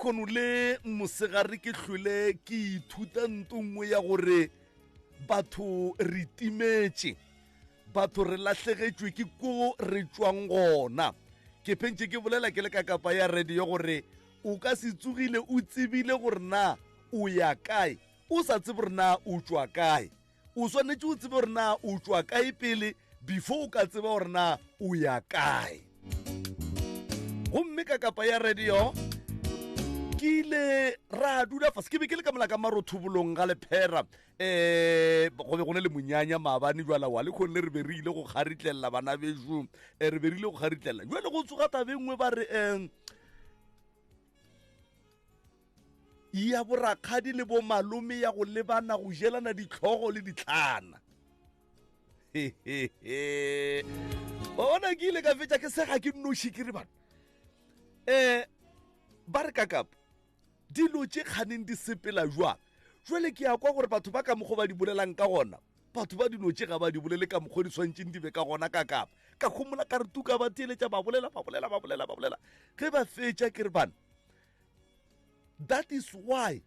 Lekgono le mosegare ke hlwele ke ithuta nto nngwe ya gore batho re timetše, batho re lahlegetšwe ke ko re tšwang gona. Ke phentše ke bolela ke le ka kapa ya radio gore o ka se tsogile o tsebile gore na o ya kae o sa tsebe gore na o tšwa kae. O swanetše o tsebe gore na o tšwa kae pele before o ka tseba gore na o ya kae. Gomme ka kapa ya radio ke ile ra dula fase, ke be ke le ka mola ka marothobolong ga lephera, um go be go ne le monyanya maabane jwala wa lekgong le re be re ile go kgaritlelela bana bešo, re be re ile go kgaritlelela. Jwale go tsoga taba e nngwe ba re um ya borakgadi le bomalome ya go lebana go jelana ditlhogo le ditlhana. Bona ke ile ka fetša ke sega ke nnoši ke re bana um ba re kakapa dilo tše kganeng di sepela jwang. Jwale ke ya kwa gore batho ba ka mokgwa ba di bolelang ka gona, batho ba dilo tše ga ba di bolele ka mokgwa di swantšeng di be ka gona. Ka kapa ka homola ka re tuka ba theeletša ba bolela ba bolela ba bolela ba bolela, ge ba fetša ke re bana that is why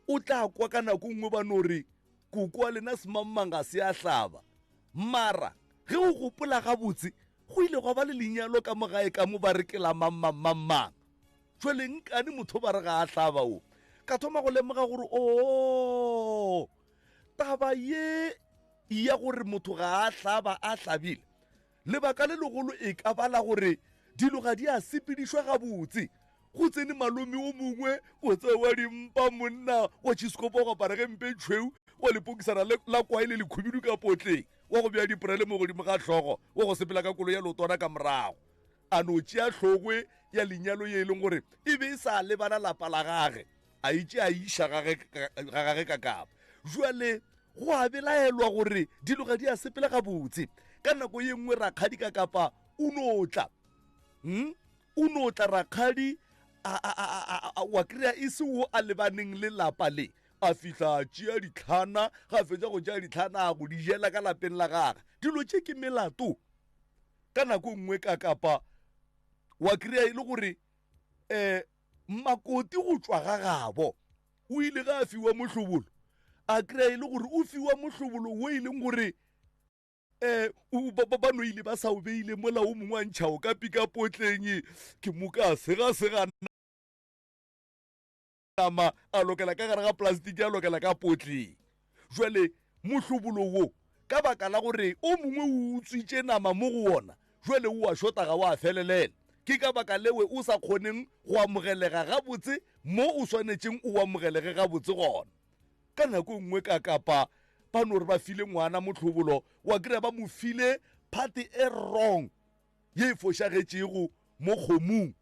o tla kwa ka nako nngwe ba no re koko wa lena semangmang ga se a hlaba. Mara ge o gopola gabotse go ile gwa ba le lenyalo ka mo gae ka mo ba re ke la mang mang mang mang. Jwale nkane motho ba re ga a hlaba o ka thoma go lemoga gore o taba ye ya gore motho ga a hlaba a hlabile, lebaka le legolo e ka ba la gore dilo ga di a sepedišwa gabotse. Go tsene malome o mongwe o tsewa dimpa monna wa tšhiskopo go apara gempe tšhweu wa lepokisana la kwae le lekhubidu ka potleng, wa go bea diporele mo godimo ga hlogo, wa go sepela ka koloi ya leotwana ka morago, a no tšea hlogwe ya lenyalo ye e leng gore e be e sa lebana lapa la gage, a itše a iša ga gage ka kapa. Jwale go a belaelwa gore dilo ga di a sepela gabotse. Ka nako ye nngwe rakgadi ka kapa o no tla, o no tla rakgadi wa kry-a e se wo a lebaneng le lapa le, a fihla a tšea ditlhana, ga fetša go tšea ditlhana a go di jela ka lapeng la gage. Dilo tše ke melato. Ka nako nngwe ka kapa wa kry-a e le gore um makoti go tšwa ga gabo o ile ga a fiwa mohlobolo, a kry-a e le gore o fiwa mohlobolo wo e leng gore um ba no ile ba sa o beile mola o mongwe a ntšha o ka pika potleng, ke moka sega sega nama a lokela ka gare ga plastiki a lokela ka potleng. Jwale mohlobolo wo ka baka la gore o mongwe o utswitše nama mo go wona, jwale o a šota ga wa felelela. Ke ka baka lewe o sa kgoneng go amogelega gabotse mo o swanetšeng o amogelege gabotse gona. Ka nako nngwe ka kapa ba no re ba file ngwana mohlobolo, wa kry-a ba mo file phate e wrong ye e fošagetšego mo kgomong.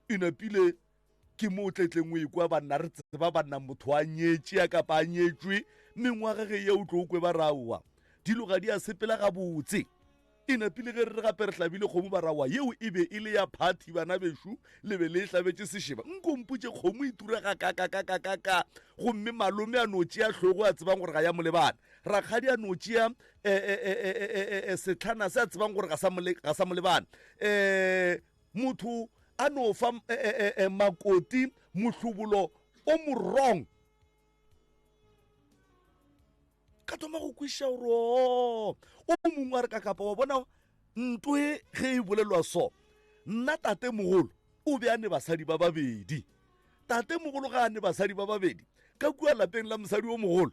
E napile ke mo o tletleng o ekwa banna re tseba banna motho a nyetše a kapa a nyetšwe mengwaga ge ya o tlo o kwe ba raowa dilo ga di a sepela gabotse. E napile ge re re gape re hlabile kgomo ba raowa yeo e be e le ya phathi bana bešo le be le e hlabetše sešeba. Nko mpotše kgomo e tura ga ka ka ka ka ka ka, gomme malome a no tšea hlogo a tsebang gore ga ya molebana, rakgadi a no tšea setlhana se a tsebang gore ga sa molebana, motho a no fa makoti mohlobolo o mo wrong. Ka thoma go kwešiša gore o mongwe a re ka kapa wa bona ntwe ge e bolelwa so, nna tate mogolo o be a ne basadi ba babedi. Tate mogolo ga a ne basadi ba babedi ka kua lapeng la mosadi o mogolo,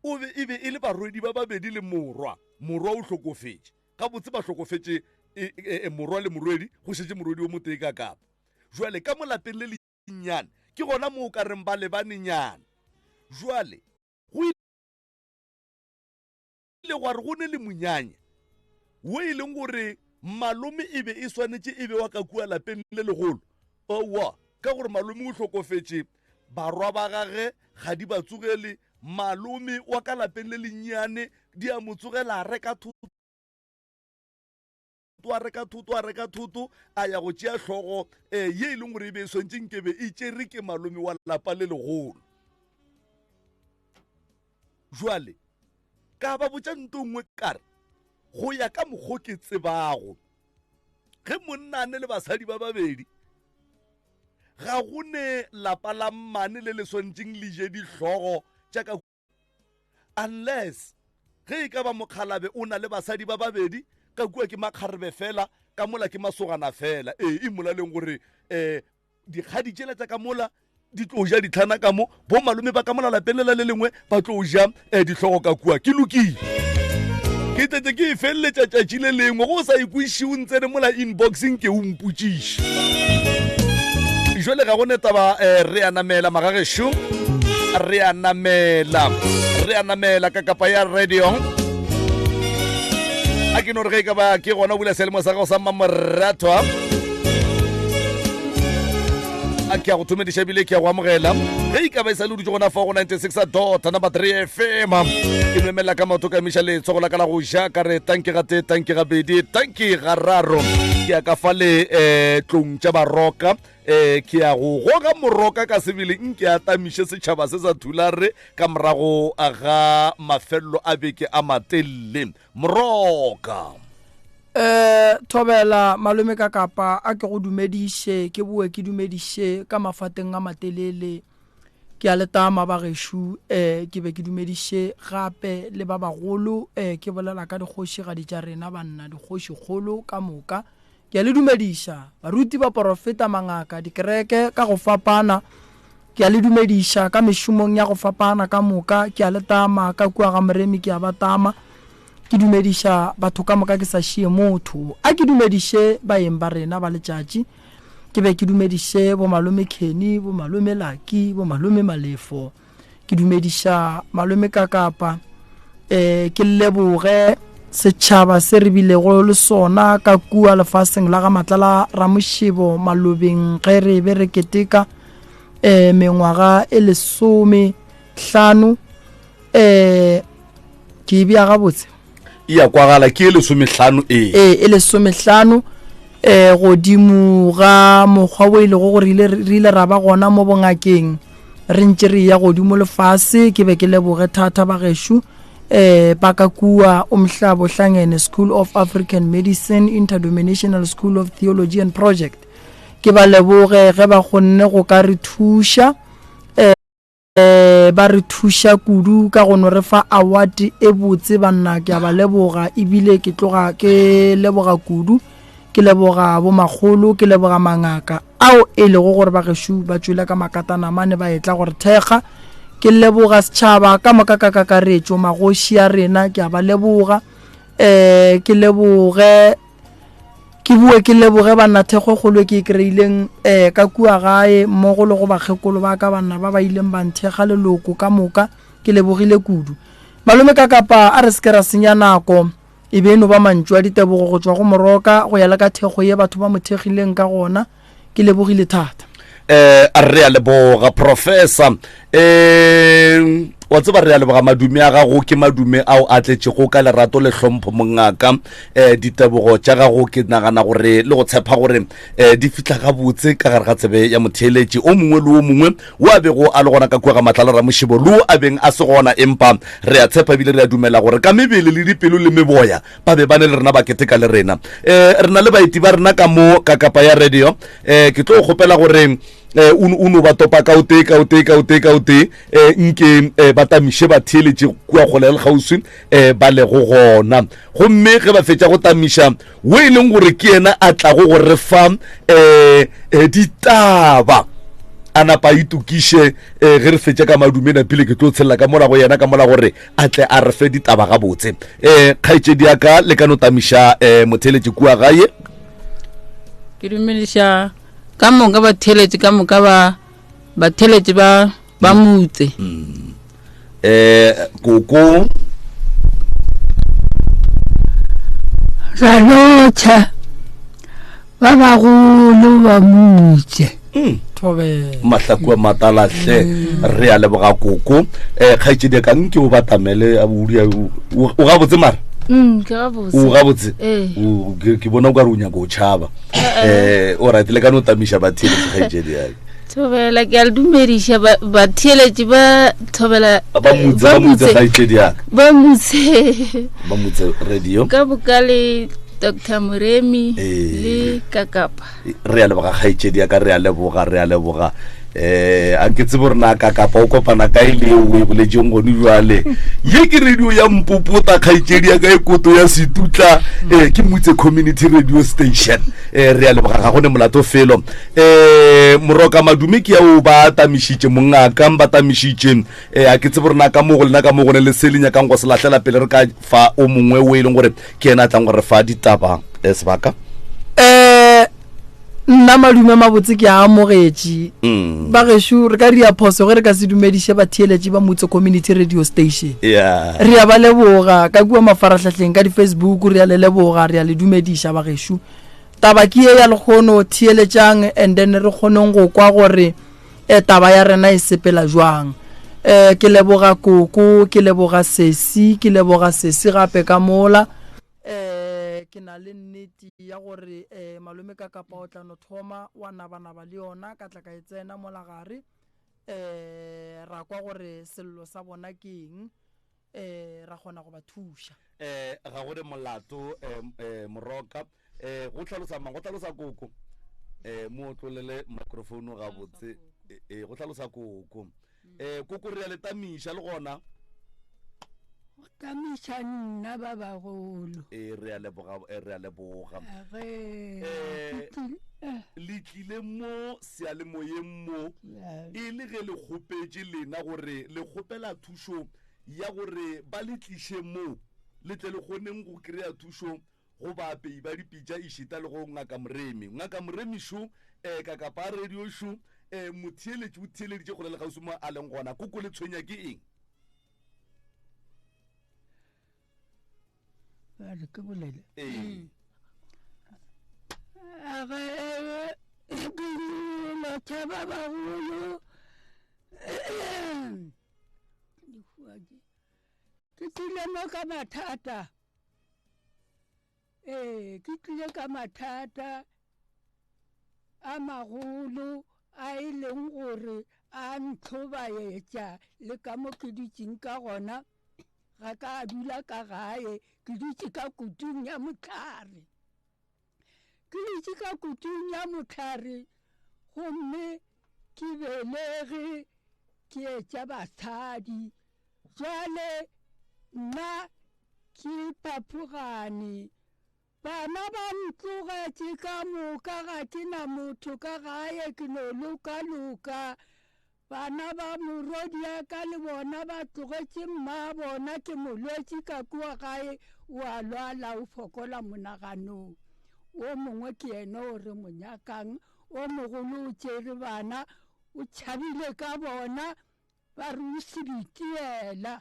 o be e be e le barwedi ba babedi le morwa. Morwa o hlokofetše gabotse, ba hlokofetše morwa le morwedi, go šetše morwedi o motee ka kapa. Jwale ka mo lapeng le lennyane ke gona mo o ka reng ba lebanenyana. Jwale go ile gwa re go ne le monyanya wo e leng gore malome e be e swanetše e be wa ka kua lapeng le legolo. Owa, ka gore malome o hlokofetše, barwa ba gage ga di ba tsogele, malome wa ka lapeng le lennyane di a mo tsogela, a reka thoto, a reka thoto, a reka thoto, a ya go tšea hlogo ye e leng gore e be e swantše nkebe e tšere ke malome wa lapa le legolo. Jwale ka ba botša nto nngwe ka re, go ya ka mokgo ke tsebago, Ge monna a ne le basadi ba babedi, ga go ne lapa la mmane le le swantšeng le je dihlogo tša ka unless ge e ka ba mokgalabe o na le basadi ba babedi ka kua ke makgarebe fela ka mola ke masogana fela ee e molaleng gore um dikgadi tšela tša ka mola di tlo ja ditlhana ka mo bo malome ba ka mola lapeng lela le lengwe ba tlo ja um dihlogo ka kua ke lokile ke tletse ke e feleletša tšatši le lengwe go sa ikwešiše o ntsene mola inboxing ke o mpotšiše jale ga go ne taba um re a namela magagešo re a namela re a namela ka kapa ya radio a ke no re ge e ka ba ke gona o bula selemo sa gago sa mmamoratwa a ke a go thomediša ebile ke a go amogela ge e ka ba e sa le dutse gona fa go 96 dot number 3 fm ke no ka maoto ka emiša letsogo la ka la go ja ka re tanke ga tee tanke gabedi tanke gararo ke ya ka fa le um tlong tša baroka um ke ya go goga moroka ka sebele nke a tamiše setšhaba se sa thulare ka morago ga mafelelo a beke a matelele Moroka. Eh thobela malome ka kapa a ke go dumediše ke boe ke dumediše ka mafateng a matelele ke a letama ba gešo eh ke be ke dumediše gape le ba bagolo eh ke bolela ka dikgošigadi tša rena banna dikgošikgolo ka moka Ke a le dumediša, baruti, baporofeta, mangaka, dikereke ka go fapana. Ke a le dumediša ka mešomong ya go fapana ka moka. Ke a le tama ka kua ga Moremi, ke a ba tama. Ke dumediša batho ka moka ke sa šie motho. A ke dumediše baeng ba rena ba letšatši. Ke be ke dumediše bomalome Kenny, bomalome Lucky, bomalome Malefo. Ke dumediša malome Kakapa, um ke leboge setšhaba se re bilego le sona ka kua lefaseng la ga Matlala Ramošebo malobeng ge re be re keteka um mengwaga e lesome hlano um ke e bea gabotse e ya kwagala ke e lesomehlano ee ee e lesomehlano um godimo ga mokgwa o e lego gore re ile ra ba gona mo bongakeng re ntše re ya godimo lefase ke be ke leboge thata bagešo eh ba ka kua umhlabo hlangene school of african medicine interdenominational school of theology and project ke ba leboge ge ba kgonne go ka re thuša ba re thuša kudu ka go no re fa award e botse banna ke a ba leboga ebile ke tloga ke leboga kudu ke leboga bomakgolo ke leboga mangaka ao e lego gore ba gešo ba tšwele ka makatana mane ba etla gore thekga ke leboga setšhaba ka moka ka kakaretšo magoši a rena ke a ba leboga um ke leboge Ke boe ke leboge banna thekgo e kgolo e ke e kry-ileng um ka kua gae mmogo le go bakgekolo ba ka banna ba ba ileng ba nthekga leloko ka moka ke lebogile kudu. Malome ka kapa a re se ke ra senya nako e be e no ba mantšu a ditebogo go tšwa go Moroka go ya le ka thekgo ye batho ba mo thekgileng ka gona ke lebogile thata. Eh re a leboga professor eh wa tseba re a leboga madume a gago ke madume ao a tletšego ka lerato le hlompho mongaka eh ditebogo tša gago ke nagana gore le go tshepa gore eh di fihla gabotse ka gare ga tsebe ya motheeletši o mongwe le o mongwe o a bego a le gona ka kua ga matlala ramošebo le o a beng a se gona empa re a tshepa ebile re a dumela gore ka mebele le dipelo le meboya ba be ba ne le rena ba keteka le rena um re na le baeti ba rena ka mo ka kapa ya radio um ke tlo kgopela gore um o no ba topa ka o tee ka o tee ka o tee ka o tee um nke um ba tamiše ba theeletše kua kgole le kgauswi um ba lego gona gomme ge ba fetša go tamiša wo e leng gore ke yena a tlago go re fa um ditaba a napa a itokiše um ge re fetša ka madume napile ke tlo tshelela ka mola go yena ka mola gore a tle a re fe ditaba gabotse um kgaetšedi ya ka le ka no tamiša um motheeletši kua gae ke dumediša ka moka batheeletši ka moka ba batheeletši ba ba motse um koko ra lotšha ba bagolo ba motse mm. thobela mahlaku a matalahle re a leboga koko um kgaetšedi ka nke o batamele a o dia- o o gabotse mara Mm, ke gabotse. o gabotse Ee. O- ke ke bona o ka re o nyaka o tšhaba um o right le ka no tamiša batheeletši kgaetšedi yaka thobela ke a le dumediša ba- batheeletši ba thobela ba motse ba motse kgaetšedi yaka ba motse ba motse radio ka boka le Dr Moremi le Kakapa. Re a leboga kgaetšedi ya ka, re a leboga, re a leboga. Eh, a ke tsebe gore na Kakapa o kopana kae le eo o e boletšeng gone jwale. Ye ke radio ya Mpopota kgaetšedi ya ka e koto ya Setutla, eh, ke Mutse Community Radio Station. Eh, re a leboga ga gone molato felo. Eh, Moroka Madume ke ya o ba tamišitše mongaka, ba tamišitše. Eh, a ke tsebe gore na ka mo go lena ka mo go ne le se le nyakang go se lahlela pele re ka fa o mongwe o e leng gore ke yena a tlang go re fa ditaba eh, sebaka um nna madume mabotse ke a amogetše mm. ba gešo re ka ria phoso ge re ka se dumediše batheeletši ba motse community radio station yeah. re a ba leboga ka kua mafaratlhatlheng ka di-facebook re a le leboga re a le dumediša ba gešo taba ke ye ya lekgono theeletšang and then re kgoneng go kwa gore E, taba ya rena e sepela jwang? E, ke leboga koko, ke leboga sesi, ke leboga sesi gape ka mola. E, ke na le nnete ya gore e, malome ka kapa o tla no thoma wa nabanaba le yona, ka tla ka e tsena mola gare. E, ra kwa gore sello sa bona ke eng, e, ra kgona go ba thuša. E, ga go re molato, e, e, Moroka. Eh, go hlalosa mang? Go hlalosa koko. Eh, mo otlolele microphone gabotse. Eh, go hlalosa koko. Eh, koko re a le tamiša le gona. Go tamiša nna ba bagolo. Eh, re a leboga, eh, re a leboga. Ge Eh, le tlile mo seyalemoyeng mo e le ge le kgopetše lena gore le kgopela thušo ya gore ba le tliše mo le tle le kgoneng go kry-a thušo go baapei ba dipitša ešita le go Ngaka Moremi. Ngaka Moremi šo, eh, kakapa a radio šo, eh, motheeletši o theeleditše kgole le kgauswi mo a leng gona. Koko le tshwenya ke eng? Bjale ke bolele. Ee. A ge ke lotšha ba bagolo ke tlile mo ka mathata. Ee, ke tlile ka mathata a magolo a e leng gore a ntlhobaetša le ka mo ke dutšeng ka gona ga ka dula ka gae ke dutše ka kutung ya mohlare. Ke dutše ka kutung ya mohlare gomme ke belege ke etša basadi. Jwale nna ke phaphogane. Bana ba ntlogetše ka moka, ga ke na motho ka gae, ke no lokaloka. Bana ba morwediaka le bona ba tlogetše mmabona, ke molwetši ka kua gae, o a lwala, o fokola monaganong. O mongwe ke yena o re mo nyakang, o mogolo o tšere bana, o tšhabile ka bona, ba re o sebitiela.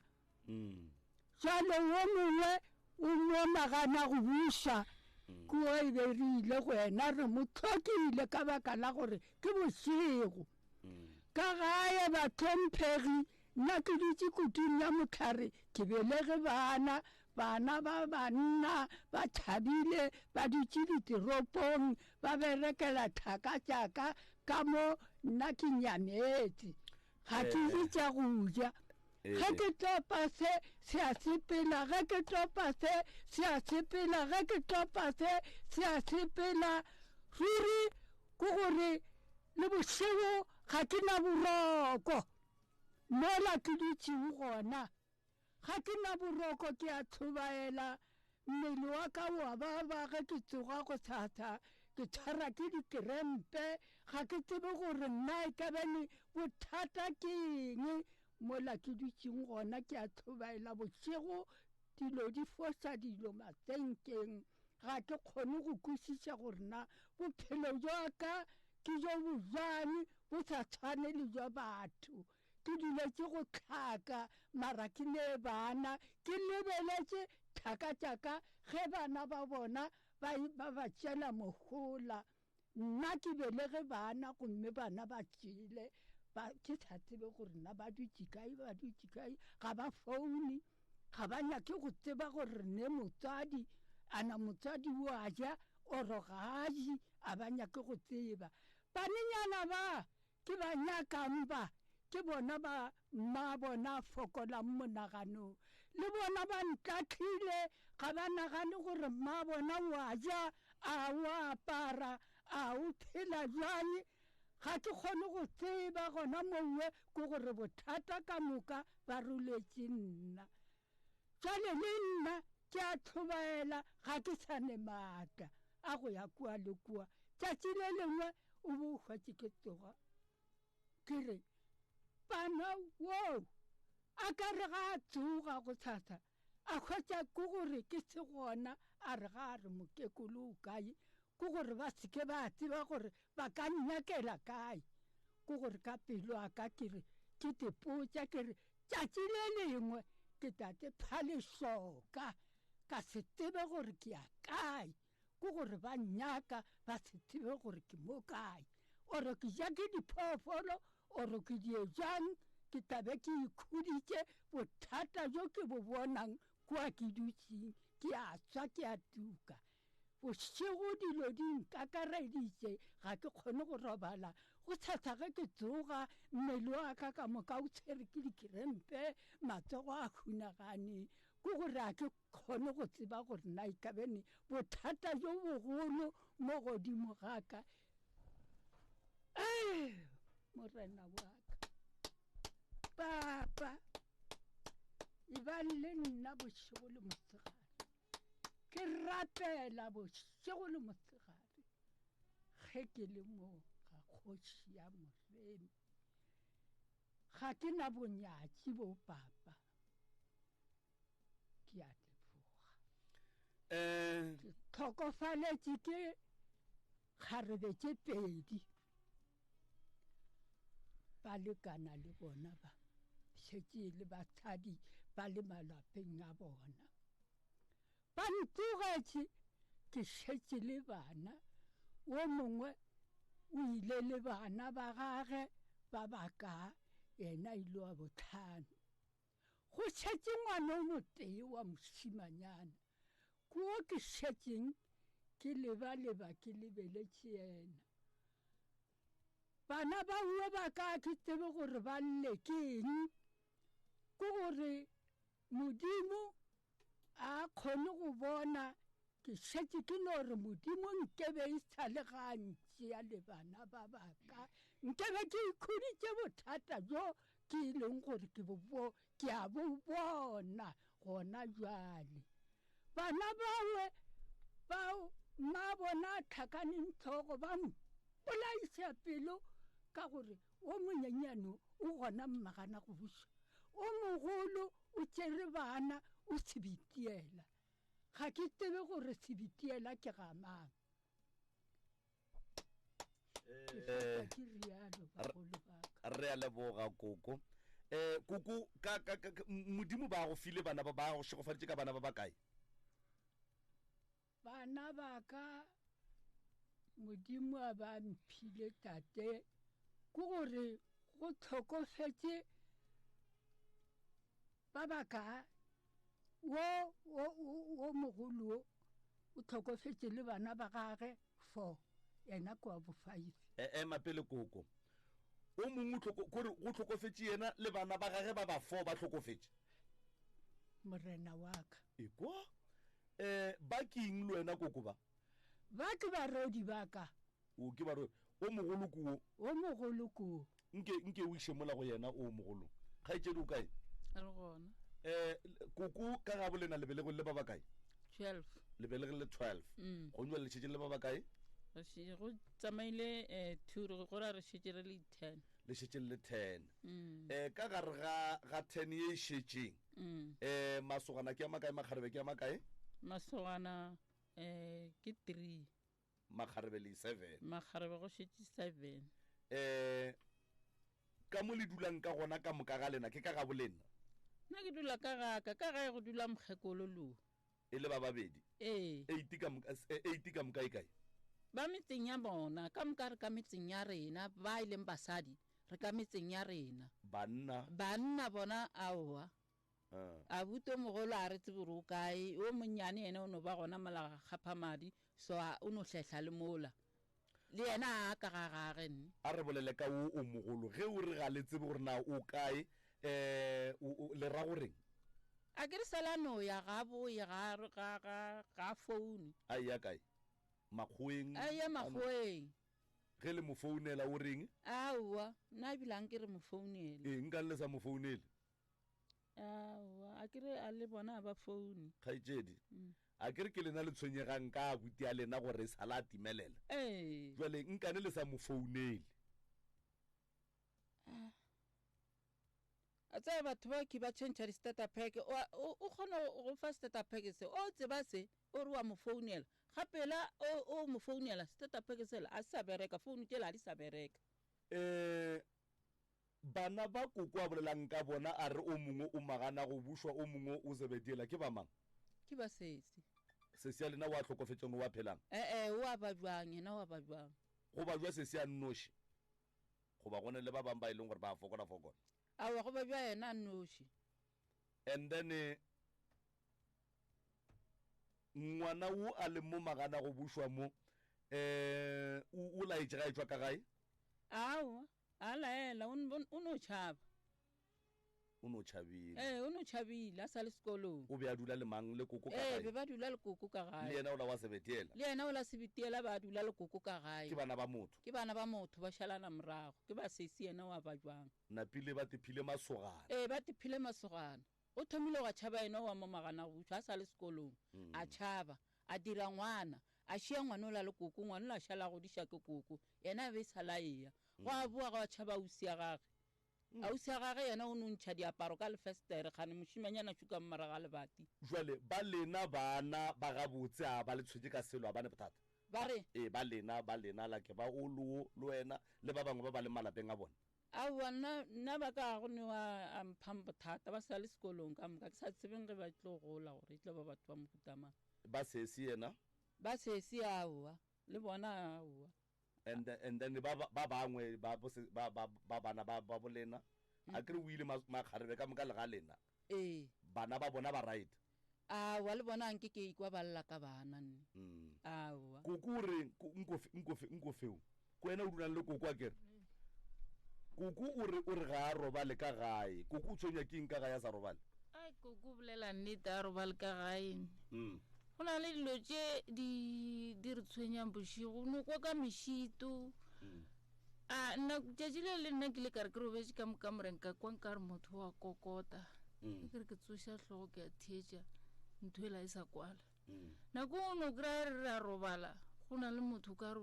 Jwale wo mongwe o mo nagana go buša kua e be re ile go yena re mo hlokile ka baka la gore ke bošego. Ka gae bahlomphegi nna ke dutše kutung ya mohlare ke belege bana, bana ba banna ba tšhabile ba dutše ditoropong ba berekela thaka tša ka ka mo nna ke nyametše ga ke je tša go ja. Ge ke topa se, se a sepela, ge ke topa se, se a sepela, ge ke topa se, se a sepela. Ruri ke gore le bošego ga ke na boroko mola ke dutšego gona. Ga ke na boroko ke a hlobaela, mmele wa ka o a baba ge ke tsoga gosasa ke tshwara ke dikerempe, ga ke tsebe gore nna e ka bane bothata ke eng. Mola ke dutšeng gona ke a hlobaela bošego, dilo di foša dilo masenkeng, ga ke kgone go kwešiša gore na bophelo bja ka ke bjo bobjang bo sa tshwane le bja batho. Ke duletše go hlaka mara ke ne bana, ke lebeletše thaka tša ka ge bana ba bona ba ba ba tšela mohola. Nna ke belege bana gomme bana ba tšele, ba, ke sa tsebe gore na ba dutše kae, ba dutše kae, ga ba foune, ga ba nyake go tseba gore re ne motswadi, a na motswadi o a ja oro ga a je, a ba nyake go tseba. Banenyana ba, ke ba nyakang ba, ke bona ba mmabona a fokolang monaganong. Le bona ba ntlahlile, ga ba nagane gore mma bona o a ja, a o a apara, a o phela bjang. Ga ke kgone go tseba gona mowe ke gore bothata ka moka ba roletše nna. Jwale le nna ke a hlobaela, ga ke sa ne maatla a go ya kua le kua. Tšatši le lengwe o bo o hwetše ke tsoga ke re, Bana woo! A ka re ga a tsoga gosasa a hwetša ke gore ke se gona, a re ga a re mokekolo o kae, ke gore ba se ke ba tseba gore ba ka nnyakela kae. Ke gore ka pelo ya ka ke re, ke tepotša ke re, tšatši le lengwe ke tla te pha lešoka, ka se tsebe gore ke ya kae. Ke gore ba nnyaka ba se tsebe gore ke mo kae, oro ke ja ke diphoofolo, oro ke die jang, ke tla be ke ikhuditše bothata bjo ke bo bonang kua ke dutšeng, ke a swa ke a tuka. Bošego dilo di nkakareditše, ga ke kgone go robala. Go tshasa ge ke tsoga, mmele wa ka ka moka o tshwere ke dikrempe, matsogo a hunagane, ke gore a ke kgone go tseba gore na e ka bene bothata bjo bogolo mo godimo ga ka. Ee, morena wa ka, papa, e ba le nna bošego le mosegare. Ke rapela bošego le mosegare ge ke le mo ga kgoši ya Moremi. Ga ke na bonyatši bo papa. Ke a leboga. Eh. Ke tlhokofaletše ke kgarebe tše pedi. Ba lekana le bona ba šetše e le basadi ba le malapeng a bona. Ba ntlogetše ke šetše le bana, wo mongwe o ile le bana ba gage ba bakaa, yena ile wa bohlano. Go šetše ngwana o motee wa mošimanyana, ke wo ke šetšeng ke lebaleba ke lebeletše yena. Bana ba uwe ba ka ke tsebe gore ba lle ke eng, ke gore Modimo a kgone go bona ke šetše ke no re Modimo nkebe e sa le ga ntšea le bana ba ba ka, nkebe ke ikhuditše bothata bjo ke e leng gore ke bo bo ke a bo bona gona jwale. Bana bawe bao mma bona a tlhakaneng tlhogo ba mpolaiša pelo ka gore o monyenyane o gona mmagana go buša, o mogolo o tšere bana o sebitiela. Ga ke tsebe gore sebitiela ke ga mang. Ke fetša ke rialo bagolo ba ka. Re a leboga koko. Eh koko ka ka ka Modimo ba go file bana ba ba go šegofaditše ka bana ba ba kae? Bana ba ka Modimo a ba mphile tate ke gore go hlokofetše ba ba ka wo wo wo mogolo wo o hlokofetše le bana ba gage four yena ke wa bo five. E ema pele koko. O mongwe o hloko kore go hlokofetše yena le bana ba gage ba ba four ba hlokofetše. Morena wa ka. Ekwa eh ba ke eng le wena koko ba? Ba ke barodi ba ka. O ke barodi. O mogolo ke wo. O mogolo ke wo. Nke nke o iše mola go yena o mogolo. Kgaetšedi o kae? Re gona. Eh koko ka gabo lena le belegwe le ba ba kae? 12. Le belegwe le 12. Mm. Go nywa le šetše le ba ba kae? Re še- Go tsamaile eh two re go ra re šetše re le 10. Le šetše le 10. Mm. Eh ka gare ga ga 10 ye e šetšeng. Mm. Eh masogana ke a makae makgarebe ke a makae? Masogana eh ke 3. Makgarebe le 7. Makgarebe go šetše 7. Eh ka mo le dulang ka gona ka moka ga lena ke ka gabo lena? Nna ke dula ka gaka, ka gae go dula mokgekolo lo. E le ba babedi? Ee. Eight ka moka, eight ka moka e kae? Ba metseng ya bona, ka moka re ka metseng ya rena, ba e leng basadi, re ka metseng ya rena. Banna? Banna bona aowa. Ah. Abuti o mogolo a re tsebe gore o kae, o monnyane yena o no ba gona mola ga kgaphamadi, so a, o no hlehla le mola. Le yena a ka ga gage nne. A re bolele ka wo o mogolo, ge o re ga le tsebe gore na o kae, um o, o, le ra goreng? A ke re sala no ya ga boye ga ga ga ga foune. A eya kae? Makgoweng? A eya Makgoweng. Ge le mo founela o reng? Aowa, nna ebile a nke re mo founele. Ee, nka le sa mo founele? Aowa, a ke re a le bona a ba foune. Kgaetšedi, a ke re ke lena le tshwenyegang ka abuti a lena gore e sala a timelela? Ee. Jwale nkane le sa mo founele? A tseba batho ba ke ba change di-starter pack o o kgona go fa starter pack se o tseba se o re wa mo founela ga pela o mo founela starter pack sela a se sa bereka founu tšela ga di sa bereka. Um bana ba koko a bolelang ka bona a re o mongwe o magana go bušwa o mongwe o zebediela ke ba mang? Ke ba sesi. Sesi ya lena o a hlokofetšeng o a phelang? Ee, o a ba bjang yena o a ba bjang? Go ba jwa sesi a nnoši? Goba go ne le ba bangwe ba e leng gore ba a fokola-fokola? Aowa, go ba bja yena a nnoši. And then eh, ngwana wo a leng mo magana go bušwa mo eh o o laetše ga e tšwa ka gae? Aowa, a laela, o o no tšhaba. O no tšhabile. Ee, o no tšhabile a sa le sekolong. O be a dula le mang? Le koko ka gae? Ee, be ba dula le koko ka gae. Le yena o la wa Sebetiela? Le yena o la Sebetiela, ba dula le koko ka gae. Ke bana ba motho? Ke bana ba motho, ba šalana morago. Ke ba sesi yena wa ba jwang. Napile ba tephile masogana. Ee, ba tephile masogana. O thomile gwa tšhaba yena wa mo Maganagutšwa a sa le sekolong. A tšhaba, a dira ngwana, a šia ngwana ola le koko, ngwana ola a šala a godiša ke koko, yena a be e sa la eya. Gwa boa gwa tšhaba ausi ya gage. Ausi ya gage yena o no ntšha diaparo ka lefestere, kgane mošimanyana šo ka morago ga lebati. Jwale ba lena bana ba gabotse a ba le tshwenye ka selo, a ba ne bothata? Ba re. Ee, ba lena, ba lena, like ba o le wo, le wena, le ba bangwe ba ba leng malapeng a bona. Aowa, nna, nna ba ka ga go ne wa a mphang bothata, ba sa le sekolong ka moka, ke sa tsebeng ge ba tlo gola gore e tlo ba batho ba mohuta mang. Ba sesi yena? Ba sesi, aowa, le bona, aowa. And, and then ba, ba bangwe ba, ba, ba, ba bana ba, ba bolena, a ke re o ile makgarebe ka moka le ga lena. Ee. Bana ba bona ba right. Aowa, le bona nke ke ikwa ba lla ka bana nne. Mm. Aowa. Koko o reng? Nko, nko, nko feo. Ko wena o dulang le koko a kere? Koko o re, o re ga a robale ka gae. Koko o tshwenywa ke eng ka gae a sa robale? Ai, koko o bolela nnete, a robale ka gae. Mm. Go na le dilo tše di di re tshwenyang bošego, o no kwa ka mešito. Mm. A nna tšatši le le nna ke ile ka re ke robetše ka mo kamoreng ka kwa nka re motho wa kokota. Mm. Ke re ke tsoša hlogo ke a theetša ntho ela e sa kwala. Mm. Nako o no kry-a re re a robala go na le motho ka re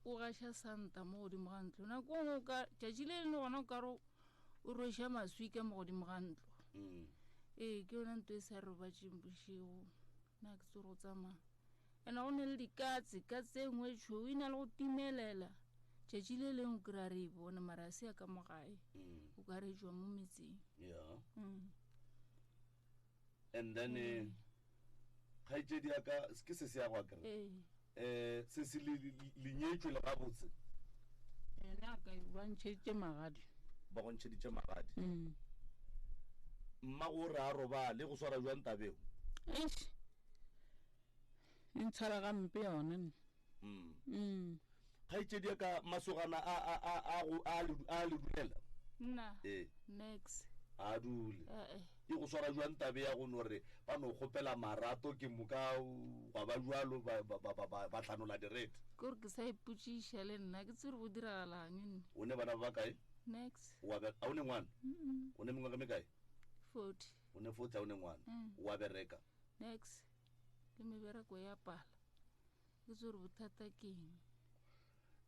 o gaša santa mo godimo ga ntlo. Nako nngwe ka tšatši le lengwe gona o ka re o rweša maswika mo godimo ga ntlo. Mm. Ee ke yona ntho e sa robatšeng bošego. Nna ke tsore go tsamaya. Ene go ne le dikatse, katse e nngwe e tšhweu e na le go timelela. Tšatši le lengwe o kry-a re e bone mara a se ya ka mo gae. Mm. O ka re e tšwa mo metseng. Yeah. Mm. And then eh, kgaetšedi ya ka ke se se ya go akere. Ee. Eh se se le le nyetšwe le gabotse. Yena a ka ba ntšheditše magadi. Ba go ntšheditše magadi. Mm. Mmago o re a robale go swara jwang tabeo? Eish. E ntshwara gampe yone. Mm. Mm. Kgaetšedi ya ka masogana a a a a go a le a le dulela. Nna. Ee. Nex. A dule. Eh. E go swara jwang tabe ya go no re ba no kgopela marato ke moka gwa ba jwalo ba ba ba ba ba hlanola direte. Ke gore ke sa ipotšiša le nna ke tsebe go diragalang nne. O ne bana ba ba kae? Nex. Wa be a o ne ngwana? O ne mengwaga me kae? 40. O ne 40 a o ne ngwana. Mm. Wa bereka. Nex. Le mebereko ya pala. Ke tse gore bothata ke eng.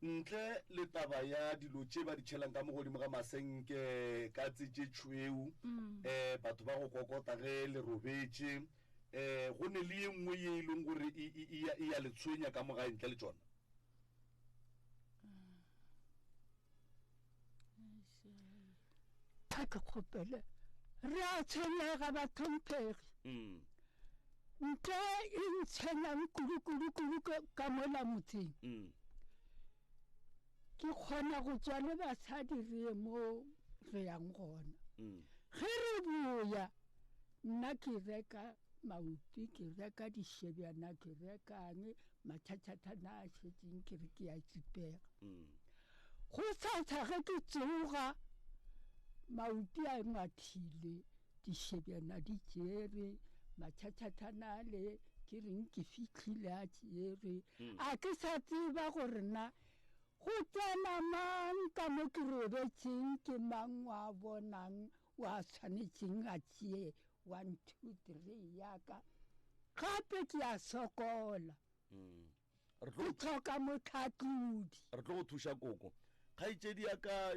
Ntle le taba ya dilo tše ba di tšhelang ka mo godimo ga masenke, katse tše tšhweu, um batho ba go kokota ge le robetše, um go ne le ye nngwe ye e leng gore e, e, e, e ya le tshwenya ka mo gae ntle le tšona? A ke kgopele re a tshwenyega bahlomphegi. Mm. Nto e ntshwenyang kudu-kudu-kudu ka mola motseng. Mm. Ke kgona go tswa le basadi re ye mo re yang gona. Mm. Ge re boya nna ke reka maopi, ke reka dišebjana, ke rekang mathathathana a šetšeng ke re ke a tsipega. Mm. Go sasa ge ke tsoga maopi a ngwathile. Dišebjana di tšerwe, matšhatšhathana ale ke reng ke fihlile a tšerwe. A ke sa tseba gore na go tsena mang ka mo ke robetšeng, ke mang wa bonang wa swanetšeng a tšee one, two, three ya ka. Gape ke a sokola. Re tlo Ke tlhoka motlhatlodi. Re tlo go thuša koko. Kgaetšedi ya ka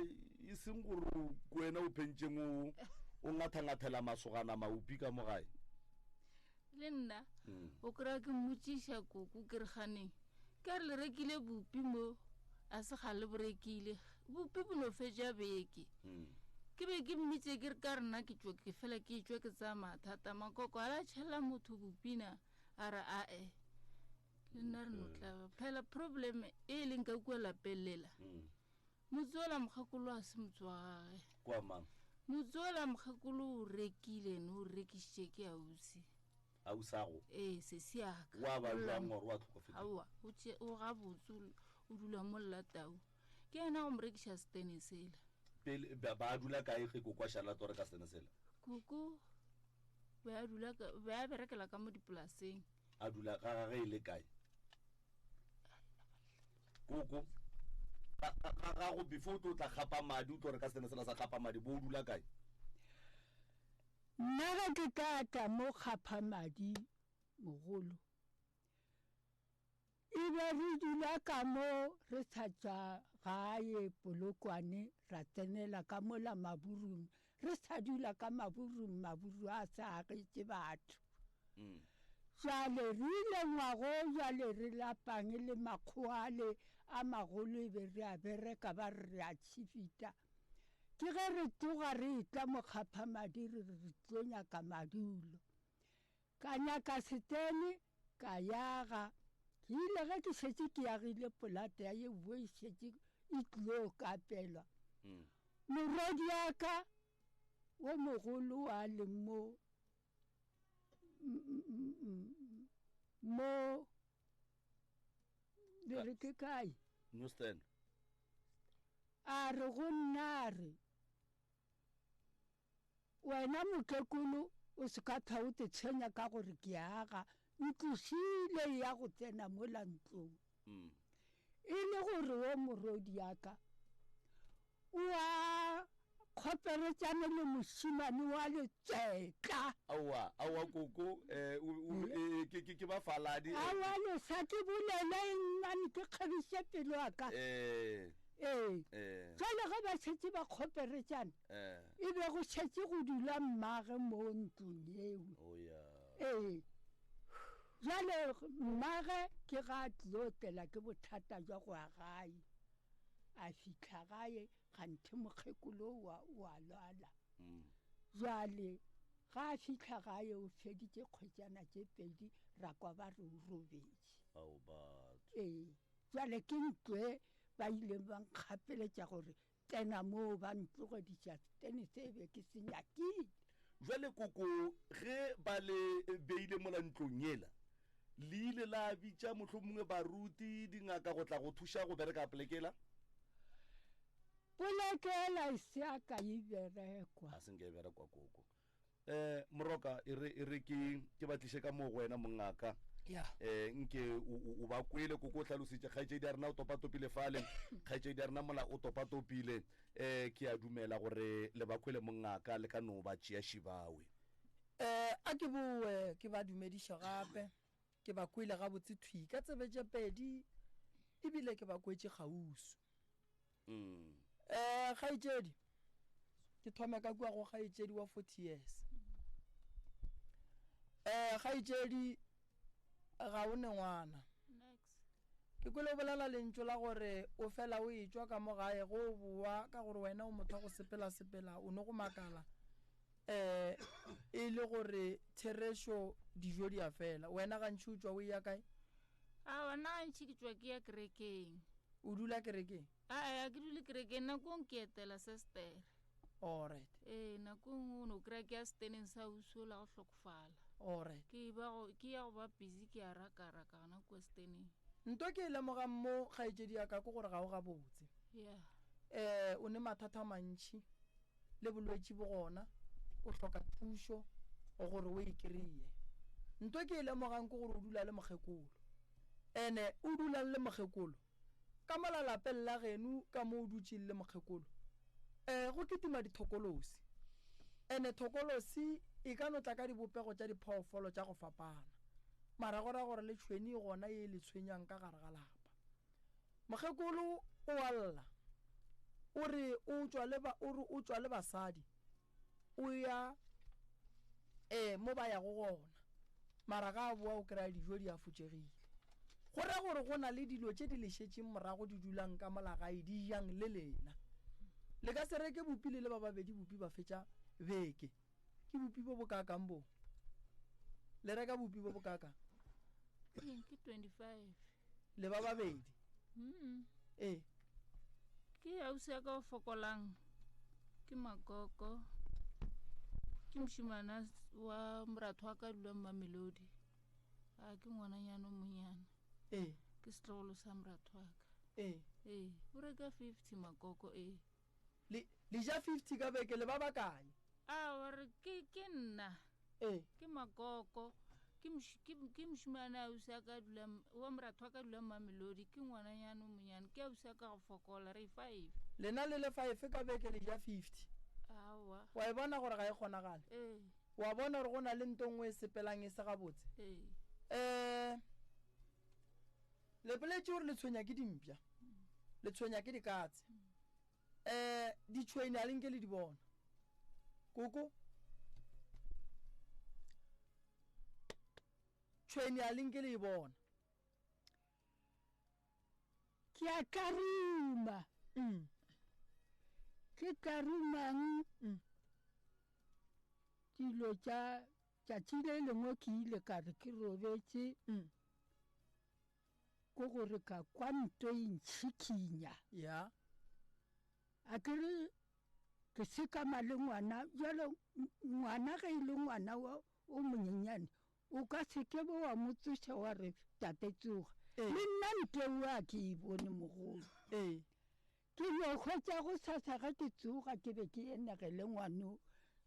e seng gore ke wena o phentšeng o o ngathangathela masogana maupi ka mo gae. Le nna o kry-a ke mmotšiša koko ke re ganeng ka re le rekile bupi mo a se ga le bo rekile bupi bo no fetša beke. Ke be ke mmitše ke re ka rena ke tšwe ke fela ke tšwe ke tsaya mathata makoko a la tšhela motho bupi na a re ae. Le nna re no tlaba phela problem e e leng ka kua lapeng lela mm. motse ola mokgekolo a se motse wa gage kwa mang motse ola mokgekolo o rekile ne o rekišitše ke ausi ausago ee sesi yaka wa ba jwang gore wa tlhokofetse aowa o tše o gabotse o dula mo llatau ke yena go mo rekiša setene sela pele ba dula kae ge koko a šala tore ka setene sela koko be a dula be a berekela ka mo dipolaseng A dula ga gage e le kae? Koko, ga ga gago before o tlo tla gapa madi o tlo reka sene sela sa gapa madi bo o dula kae? Nna ge ke ka tla mo gapa madi mogolo e be re dula ka mo re sa tšwa gae Polokwane ra tsenela ka mola Maburung Re sa dula ka maburung, maburu a sa agetše batho. Jwale re ile ngwago jwale re lapang le makgowa ale a magolo e be re a bereka ba re re a tšhifita. Ke ge re tloga re etla Mokgaphamadi re re re tlo nyaka madulo. Ka nyaka setene ka yaga. Ke ile ge ke šetše ke yagile polata ya yeo e šetše e tlilo kapelwa. Morwediaka wo mogolo a leng mo mo le re ke kae? Newsstand. A re go nna a re, Wena mokekolo o se ka hlwa o te tshwenya ka gore ke aga ntlo šile ya go tsena mola ntlong. E le gore wo morwediaka o a kgoperetšane le mošemane wa letswetla. Aowa, aowa koko, eh, o, o, eh, ke, ke, ke bafaladi. Eh. Aowa lesa ke bolele mane ke kgabiše pelo ya ka. Eh. Ee. Eh. Jwale ge ba šetše ba kgoperetšane, Eh. e be go šetše go dula mmage mo ntlong yeo. Oh, ya. Ee. Jwale mmage ke ga a tlilo tlela ke bothata jwa go ya gae. A fihla gae kganthe mokgekolo o a, o a lwala. Jwale ga a fihla gae o feditše kgwetšana tše pedi ra kwa ba re o robetše. Ao batho. Ee, jwale ke ntlo e ba ileng ba nkgapeletša gore tsena moo ba ntlogediša setene se be ke se nyakile. Jwale koko ge ba le beile mola ntlong yela, le ile la bitša mohlomongwe baruti, dingaka go tla go thuša go bereka poleke yela? Poleke yela e se ya ka e berekwa. A se nke e berekwa koko. Eh, Moroka, e re, e re ke, ke ba tliše ka moo go wena mongaka. Ya. Eh, nke o, o, o ba kwele koko o hlalositše kgaetšedi ya rena o topatopile fale, kgaetšedi ya rena mola o topatopile. Eh, ke a dumela gore le ba kwele mongaka le ka no ba tšea šibawe. Eh, a ke boe ke ba dumediše gape. Ke ba kwele gabotse thwi ka tsebe tše pedi ebile ke ba kwetše kgauswi. Mm. Eh, kgaetšedi, ke thome ka kua go kgaetšedi wa 40 years. Eh, kgaetšedi, ga o ne ngwana. Next. Ke kwele o bolela lentšu la gore o fela o etšwa ka mo gae go o boa ka gore wena o motho wa go sepela-sepela o no go makala um e le gore therešo dijo di a fela. Wena gantši o tšwa o eya kae? Aowa, nna gantši ke tšwa ke ya kerekeng. O dula kerekeng? Aa, ke dule kerekeng, nakong ke etela sestere. Alright. Ee, nako e nngwe o no kry-a ke ya seteneng sa ausi ola go hlokofala. Alright. Ke ba go, ke ya go ba busy ke ya rakaraka gona kua seteneng. Nto ke e lemogang mo kgaetšedi ya ka ke gore ga o gabotse. Yeah. Eh, o ne mathata a mantši le bolwetši bo gona. O hloka thušo gore o e kry-e. Nto ke e lemogang ke gore o dula le mokgekolo. Ene o dulang le mokgekolo ka mola lapeng la geno ka mo o dutšeng le mokgekolo um go kitima dithokolosi. Ene thokolosi e ka no tla ka dibopego tša diphoofolo tša go fapana. Mara go ra gore le tšhweni e gona ye e le tshwenyang ka gare ga lapa. Mokgekolo o a lla, o re o tšwa le ba, o re o tšwa le basadi, o ya eh mo ba yago gona. Mara ga a boa o kry-a dijo di afotšegile. Go ra gore go na le dilo tše di le šetšeng morago di dulang ka mola gae di jang le lena. Le ka se reke bupi le le ba babedi bupi ba fetša beke. Ke bupi bo bo kaakang bo? Le reka bupi bo bo kaakang? Ke 25. Le ba babedi? Mm. Ee. Ke ausi ya ka o fokolang. Ke makoko. Ke mošimana wa moratho wa ka dulang Mamelodi. A ke ngwananyana o monyana. Ee. Ke setlogolo sa moratho wa ka. Ee. Ee, o reka 50 makoko ee. Le, le ja 50 ka beke le ba bakae? A wa re ke ke nna. Ee. Ke makoko. Ke moš, ke, ke mošimane ausi a ka dulang, wa moratho wa ka dulang Mamelodi, ke ngwananyana o monyane, ke ausi a ka go fokola, re five. Lena le le five ka beke le ja 50. Aowa. Wa e bona gore ga e kgonagale? Ee. Wa bona gore go na le nto nngwe e sepelang e se gabotse? Ee. Eh, le boletše gore le tshwenya ke dimpša, le tshwenya ke dikatse. Um ditšhwene a le nke le di bona. Koko. Tšhwene a le nke le e bona. Ke a tlaruma. Mm. Ke tlarumang Mm. dilo tša tšatši le lengwe ke ile ka re ke robetše Mm. ko gore ka kwa nto e ntšhikinya. Ya. A ke re ke sekama le ngwana, bjalo ngwana ge e le ngwana wa o monyenyane o ka se ke be wa mo tsoša wa re tate tsoga. Ee. Le nna nto eo a ke e bone mogolo. Ee. Ke no hwetša gosasa ge ke tsoga ke be ke enegele ngwano,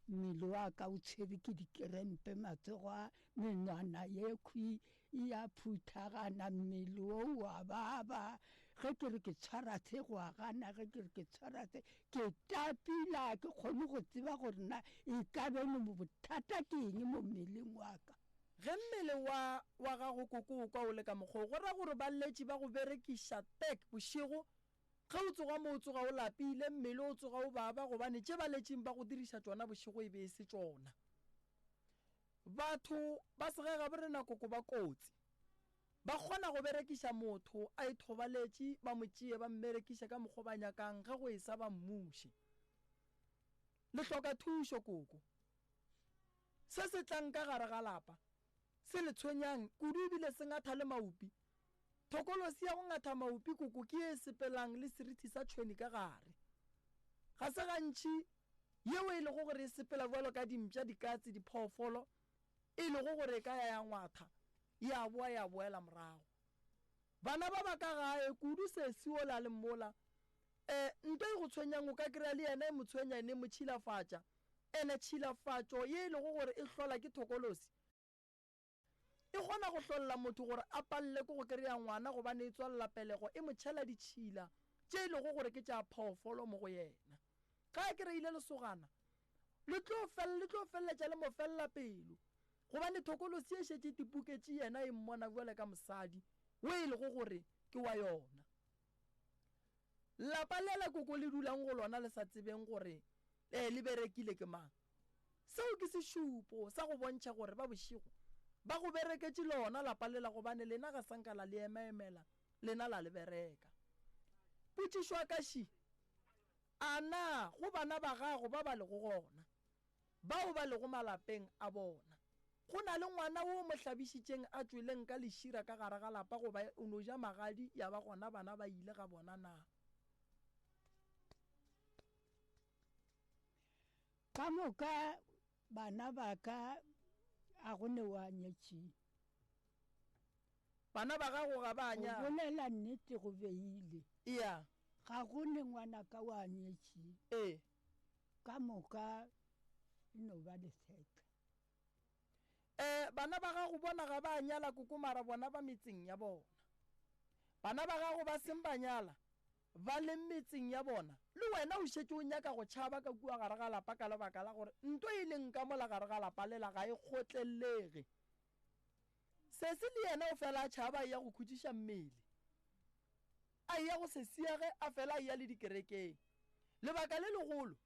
mmele wa ka o tshwere ke dikerempe, matsogo a menwana yekhwi e a phuthagana, mmele wo o a baba. Ge ke re ke tshwara se go a gana, ge ke re ke tshwara se ke tapile, ga ke kgone go tseba gore na e ka be no bothata ke eng mo mmeleng wa ka. Ge mmele wa wa gago koko o kwa o le ka mokgwa wo, go ra gore baletši ba go berekiša tek bošego Ge o tsoga mo o tsoga o lapile, mmele o tsoga o baba gobane tše ba letšeng ba go diriša tšona bošego e be e se tšona. Batho ba segagabo rena koko ba kotsi. Ba kgona go berekiša motho a ithobaletše ba mo tšee ba mmerekiše ka mokgo ba nyakang ge go esa ba mmuše. Le hloka thušo koko. Se se tlang ka gare ga lapa se le tshwenyang kudu ebile se ngatha le maupi. Thokolosi ya go ngatha maopi koko ke ye e sepelang le serithi sa tšhweni ka gare. Ga se gantši yeo e lego gore e sepela bjalo ka dimpša, dikatse, diphoofolo, e lego gore e ka ya ya ngwatha ya boa ya boela morago. Bana ba ba ka gae, kudu sesi wola le mmola, e, nto e go tshwenyang o ka kry-a le yena e mo tshwenya ene e mo tšhilafatša. Ene tšhilafatšo ye e lego gore e hlola ke thokolosi, E kgona go hlolla motho gore a palele ke go kereya ngwana gobane e tswalela pelego e mo tšhela ditšhila tše e lego gore ke tša phoofolo mo go yena. Ge a kereile lesogana, le tlo fel, le tlo feleletša le mo felela pelo gobane thokolosi e šetše e tipuketše yena e mmona bjale ka mosadi wo e lego gore ke wa yona. Lapa lela koko le dulang go lona le sa tsebeng gore eh, le berekile ke mang. Seo ke sešupo sa go bontšha gore ba bošego ba go bereketše lona lapa lela gobane lena ga sa nka la le emaemela, lena la le bereka. Potšišo ya ka še, A na go bana ba gago ba ba lego gona, bao ba lego malapeng a bona, go na le ngwana wo o mo hlabišitšeng a tšweleng ka lešira ka gare ga lapa goba o no ja magadi ya ba gona bana ba ile ga bona na? Ka moka bana ba ka a go ne wa nyetšeng. Bana ba gago ga ba Go nyala. bolela nnete go beile. Eya. Ga go ne ngwanaka wa nyetšeng. Ee. Ka moka. E no ba lesetla. Um bana ba gago bona ga ba nyala koko mara bona ba metseng ya bona. Bana ba gago ba seng ba nyala ba le metseng ya bona, le wena o šetše o nyaka go tšhaba ka kua gare ga lapa ka lebaka la gore nto e leng ka mola gare ga lapa lela ga e kgotlelelege. Sesi le yena o fela a tšhaba a eya go khutšiša mmele, a eya go sesiage a fela a eya le dikerekeng. Lebaka le legolo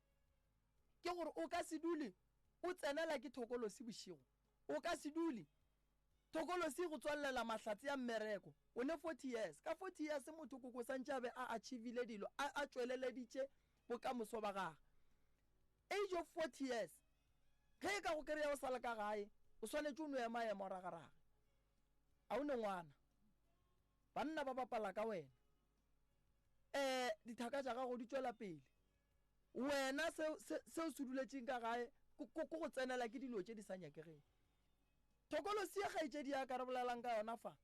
ke gore o ka se dule o tsenela ke thokolosi bošego, o ka se dule thokolosi go tswallela mahlatse a mmereko. O ne 40 years, ka 40 years motho koko santše a be a achievile dilo, a a tšweleleditše bokamoso ba gage. Age of 40 years, ge e ka go kry-a o sa le ka gae, o swanetše o no ema ema o ragarage. A o ne ngwana, banna ba bapala ka wena, um dithaka tša gago di tšwela pele. Wena se, se, se o se duletšeng ka gae ke go tsenela ke dilo tše di sa nyakegeng. Thokolosi ye kgaetšedi ya ka re bolelang ka yona fa,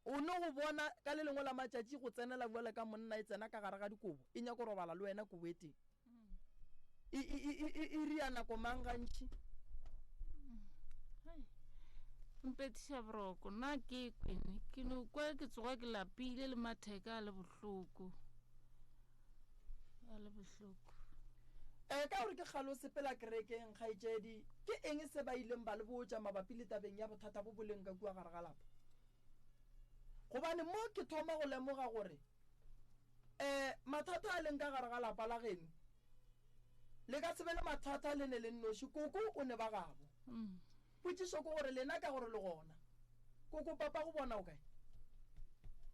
o no go bona ka le lengwe la matšatši go tsenela bjale ka monna e tsena ka gare ga dikobo e nyako robala le wena kobo e tee. E, e, e, e, e ria nako mang gantši? Mpetiša boroko nna ke kwene ke no kwa ke tsoga ke lapile le matheka a le bohloko. A le bohloko. E, ka gore ke kgale o sepela kerekeng, kgaetšedi, ke eng se ba ileng ba le botša mabapi le tabeng ya bothata bo bo leng ka kua gare ga lapa? Gobane mo ke thoma go lemoga gore e, mathata a leng ka gare ga lapa la geno, le ka se be le mathata le ne le nnoši, koko o ne ba gabo. Potšišo ke gore lena ka gore le gona, koko papa go bona o kae?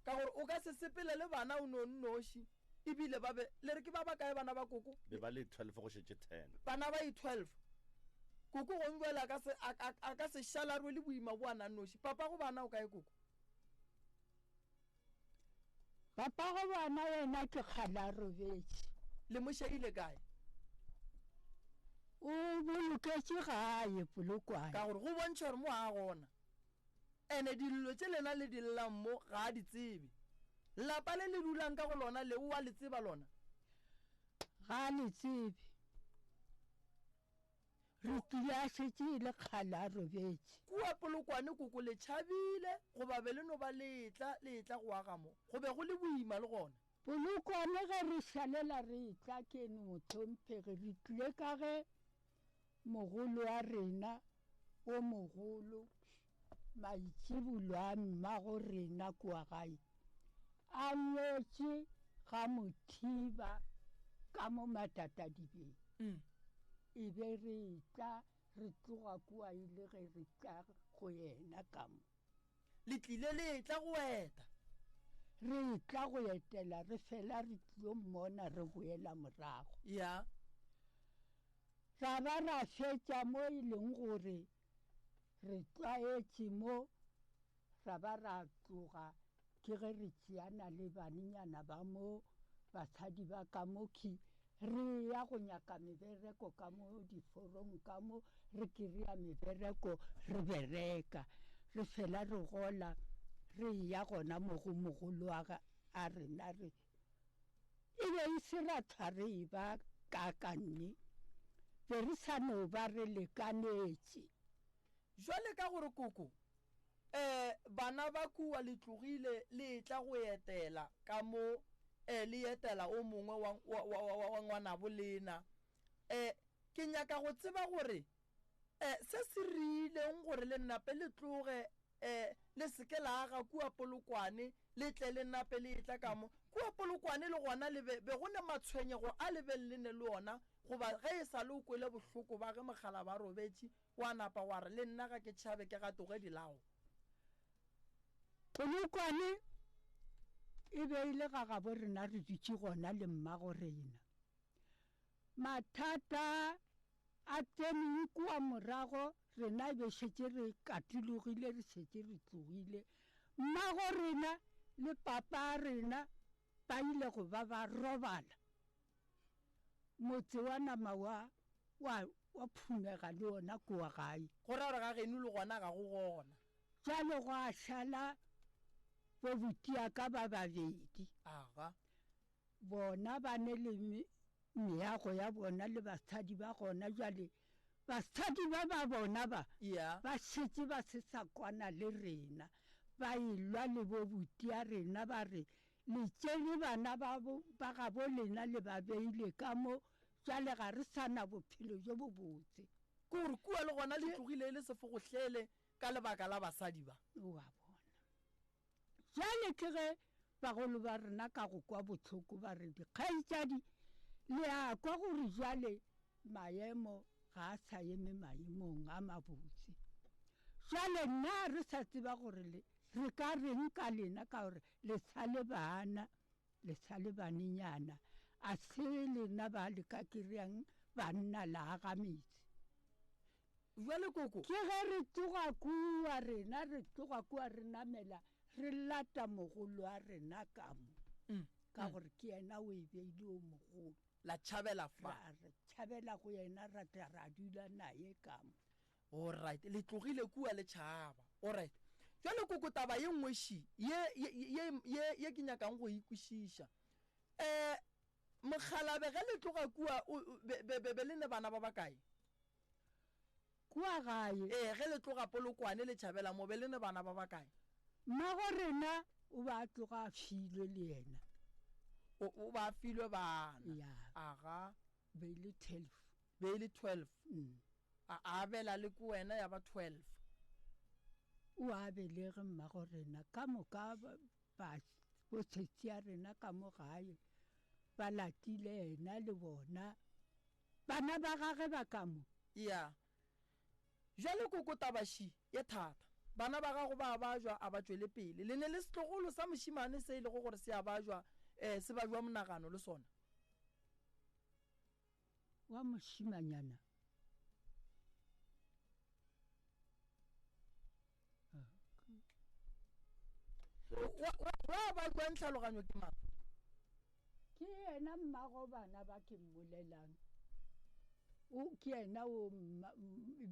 Ka gore o ka se sepele le bana o no nnoši, ebile ba be le re ke ba bakae bana ba koko? Be ba le 12 go šetše 10. Bana ba i-12. Koko gong jwale a ka se, a, a, a ka se šale a rwele boima bo a na nnoši. Papa go bana o kae koko? Papa go bana yena ke kgale a robetše. Le mo šedile kae? O boloketše gae Polokwane. Ka gore go bontšha gore mo a gona. Ene dillo tše lena le di llang mo ga a di tsebe. Lapa le le dulang ka go lona le o a le tseba lona? Ga a le tsebe. Re tlile a šetše e le kgale a robetše. Kua Polokwane koko le tšhabile goba be le no ba le etla le etla go aga mo? Go be go le boima le gona. Polokwane ge re šalela re etla keno mohlomphegi re tlile ka ge mogolo wa rena o mogolo maitšibulo a mmago rena kua gae a nyetše ga Mothiba ka mo Matatadibeng. E be re etla re tloga kua e le ge re tla go yena ka mo. Le tlile le etla go eta. Re etla go etela re fela re tlilo mmona re boela morago. Ya. Ra ba ra fetša mo e leng gore re tlwaetše mo Ra ba ra tloga, ke ge re tšeana le banenyana ba mo, basadi ba ka mo khi, re eya go nyaka mebereko ka mo diforong ka mo, re kry-a mebereko, re bereka. Re fela re gola, re eya gona mo go mogolo wa a rena re, e be e se ra hlwa re eba kakanne, be re sa no ba re lekanetše. Jwale ka gore koko, eh, bana ba kua le tlogile le etla go etela ka mo, eh, le etela o mongwe wa, wa, wa, wa, wa ngwanabo lena. Eh, ke nyaka go tseba gore, eh, se se riileng gore le nape le tloge, eh, le se ke la aga kua Polokwane, le tle le nape le etla ka mo. Kua Polokwane le gona le be, be go ne matshwenyego a le beng le ne le ona, goba ge e sa le o kwele bohloko ba ge mokgalabje a robetše, Wa napa wa re, Le nna ga ke tšhabe, ke gatoge dilao. Polokwane e be e le ga gabo rena re dutše gona le mmago rena. Mathata a tseneng kua morago rena e be šetše re katologile re šetše re tlogile. Mmago rena le papa rena ba ile go ba ba robala. Motse wa nama wa wa wa phumega le ona kua gae. Go ra gore ga geno le gona ga go gona. Bjale gwa šala bo butiaka ba babedi. Aga. Bona ba ne le meago ya bona le basadi ba gona. Bjale. Basadi ba ba bona ba, Yeah. ba šetše ba se sa kwana le rena, ba elwa le bo buti a rena, ba re, Le tšere bana ba, ba gabo lena le ba beile ka mo, bjale ga re sa na bophelo bjo bobotse. Ke gore kua le gona le tlogile e le sefogohlele ka lebaka la basadi ba. O a bona. Bjale ke ge bagolo ba rena ka go kwa bohloko ba re, Dikgaetšadi, le a kwa gore bjale maemo ga a sa eme maemong a mabotse. Bjale na re sa tseba gore le, re ka reng ka lena ka gore le sa le bana, le sa le banenyana, a se lena ba le ka kry-ang banna la aga metse. Bjale koko. Ke ge re tloga kua, rena re tloga kua re namela re lata mogolo wa rena ka mo, ka gore ke yena o e beile o mogolo. La tšhabela fa. Ra re tšhabela go yena ra tla ra dula naye ka mo. Alright, le tlogile kua le tšhaba. Alright. Bjale koko taba ye nngwe ši ye, ye, ye, ye, ye ke nyakang go e kwešiša. Eh, mokgalabe ge le tloga kua o, be, be, be, be le ne bana ba bakae? Kua gae. Ee, ge le tloga Polokwane le tšhabela mo, be le ne bana ba bakae? Mmago rena o be a tloga a filwe le yena. O, o be a filwe bana. Ya. Aga. Be e le 12. Be e le 12. Mm. A abela le ko wena ya ba 12. O a belege mmago rena ka moka ba, ba, bo sesi ya rena ka mo gae ba latile yena le bona. Bana ba gage ba ka mo. Ya. Bjale koko taba ši ye thata. Bana ba gago ba a bajwa, a ba tšwele pele. Le ne le setlogolo sa mošemane se e lego gore se a bajwa, eh, se bajwa monagano le sona. Wa mošemanyana. Wa, wa, wa bajwang tlhaloganyo ke mang? Ke yena mmago bana ba ke mmolelang. O, ke yena o mma,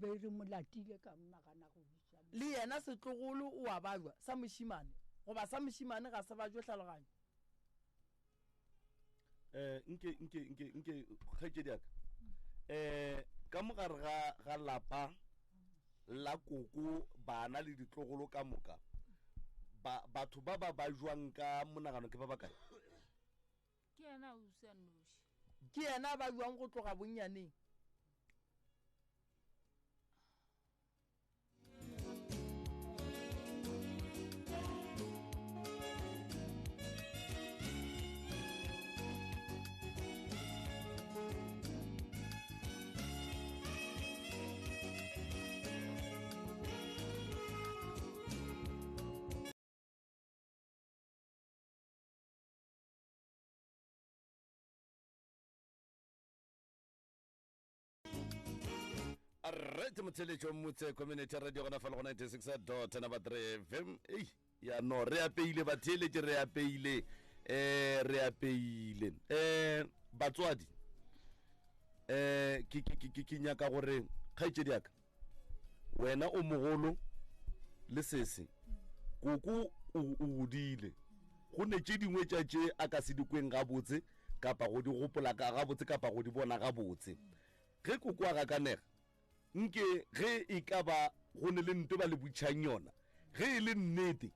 be re mo latile ka mmagana go buša. Le yena setlogolo o a bajwa, sa mošemane, goba sa mošemane ga se bajwe tlhaloganyo? Eh, nke, nke, nke, nke, kgaetšedi ya ka. Eh, ka mo gare ga, ga lapa la koko, bana le ditlogolo ka moka, ba, batho ba ba bajwang ka monagano ke ba bakae? Ke yena ausi a nnoši. Ke yena a bajwang go tloga bonnyaneng. Right motheletšo motse community radio gona fa le go 96 dot number 3 fm ei ya no re apeile batheeletše re apeile eh re apeile eh batswadi eh ke ke ke ke nyaka gore kgaetšedi ya ka wena o mogolo le sese koko o o godile go ne tše dingwe tša tše a ka se di kweng gabotse kapa go di gopola ka gabotse kapa go di bona gabotse Ge koko a gakanega, nke ge e ka ba go ne le nto ba le butšhang yona, ge e le nnete,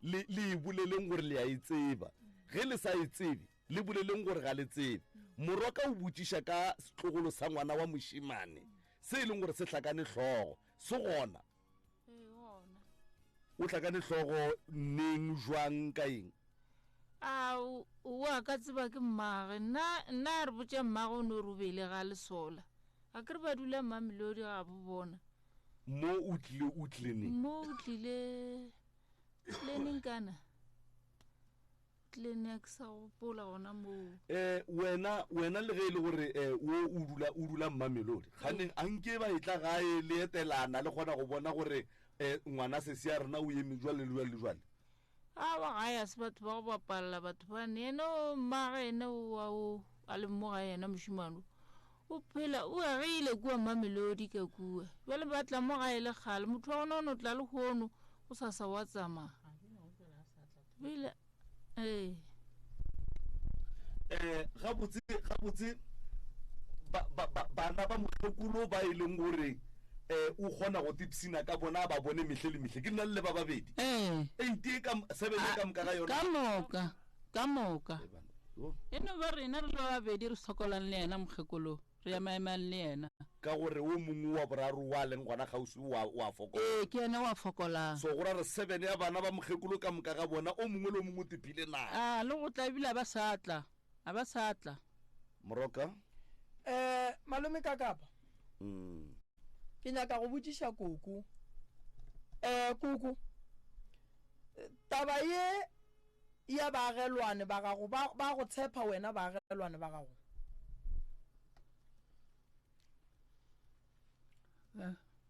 le, le e boleleng gore le a e tseba. Ge le sa e tsebe, le boleleng gore ga le tsebe. Morwa ka o botšiša ka setlogolo sa ngwana wa mošemane, se e leng gore se hlakane hlogo. Se gona? Ee, gona. O hlakane hlogo neng, jwang, ka eng? A o o a ka tseba ke mmage. Nna nna a re botša mmage o no re o bele ga lesola. A ke re ba dula Mamelodi ga bo bona. Mo o tlile o tlile neng? Mo o tlile tlile neng kana? Tlile neng a ke sa gopola gona moo. Eh wena wena le ge e le gore eh wo o dula o dula Mamelodi. Kganeng a nke ba etla gae le etelana le kgona go bona gore eh ngwana sesi ya rena o eme jwale le jwale le jwale. Awa gae a se batho ba go bapalela batho bane yena o mmage yena o wa o a le mo ga yena mošemane o phela o agile kua Mamelodi ka kua bjale ba tla mo gae le kgale motho wa gona o no tla lehono go sasa wa tsamaya bile ee eh gabotse gabotse. Ba, ba, ba, bana ba mokgekolo ba e leng gore um o kgona go tipsina ka bona a ba bone mehle le mehle. Ke nna le le ba babedi. Ee. Eight e ka, seven e ka moka ga yona. Ka moka, ka moka. Ee, bana. Yo. E no ba rena re le ba babedi re sokolang le yena mokgekolo, re emaemang le yena. Ka gore wo mongwe wa boraro wa leng gona kgauswi wa, wa fokola. Ee, ke yena wa fokolang. So go ra re seven ya bana ba mokgekolo ka moka ga bona, o mongwe le o mongwe o tipile naga. A, le go tla ebile a ba sa tla, a ba sa tla. Moroka. Eh, malome Kakapa. Mm. Ke nyaka go botšiša koko. Eh, koko. Taba ye ya baagelwane ba gago, ba, ba go tshepa wena baagelwane ba gago?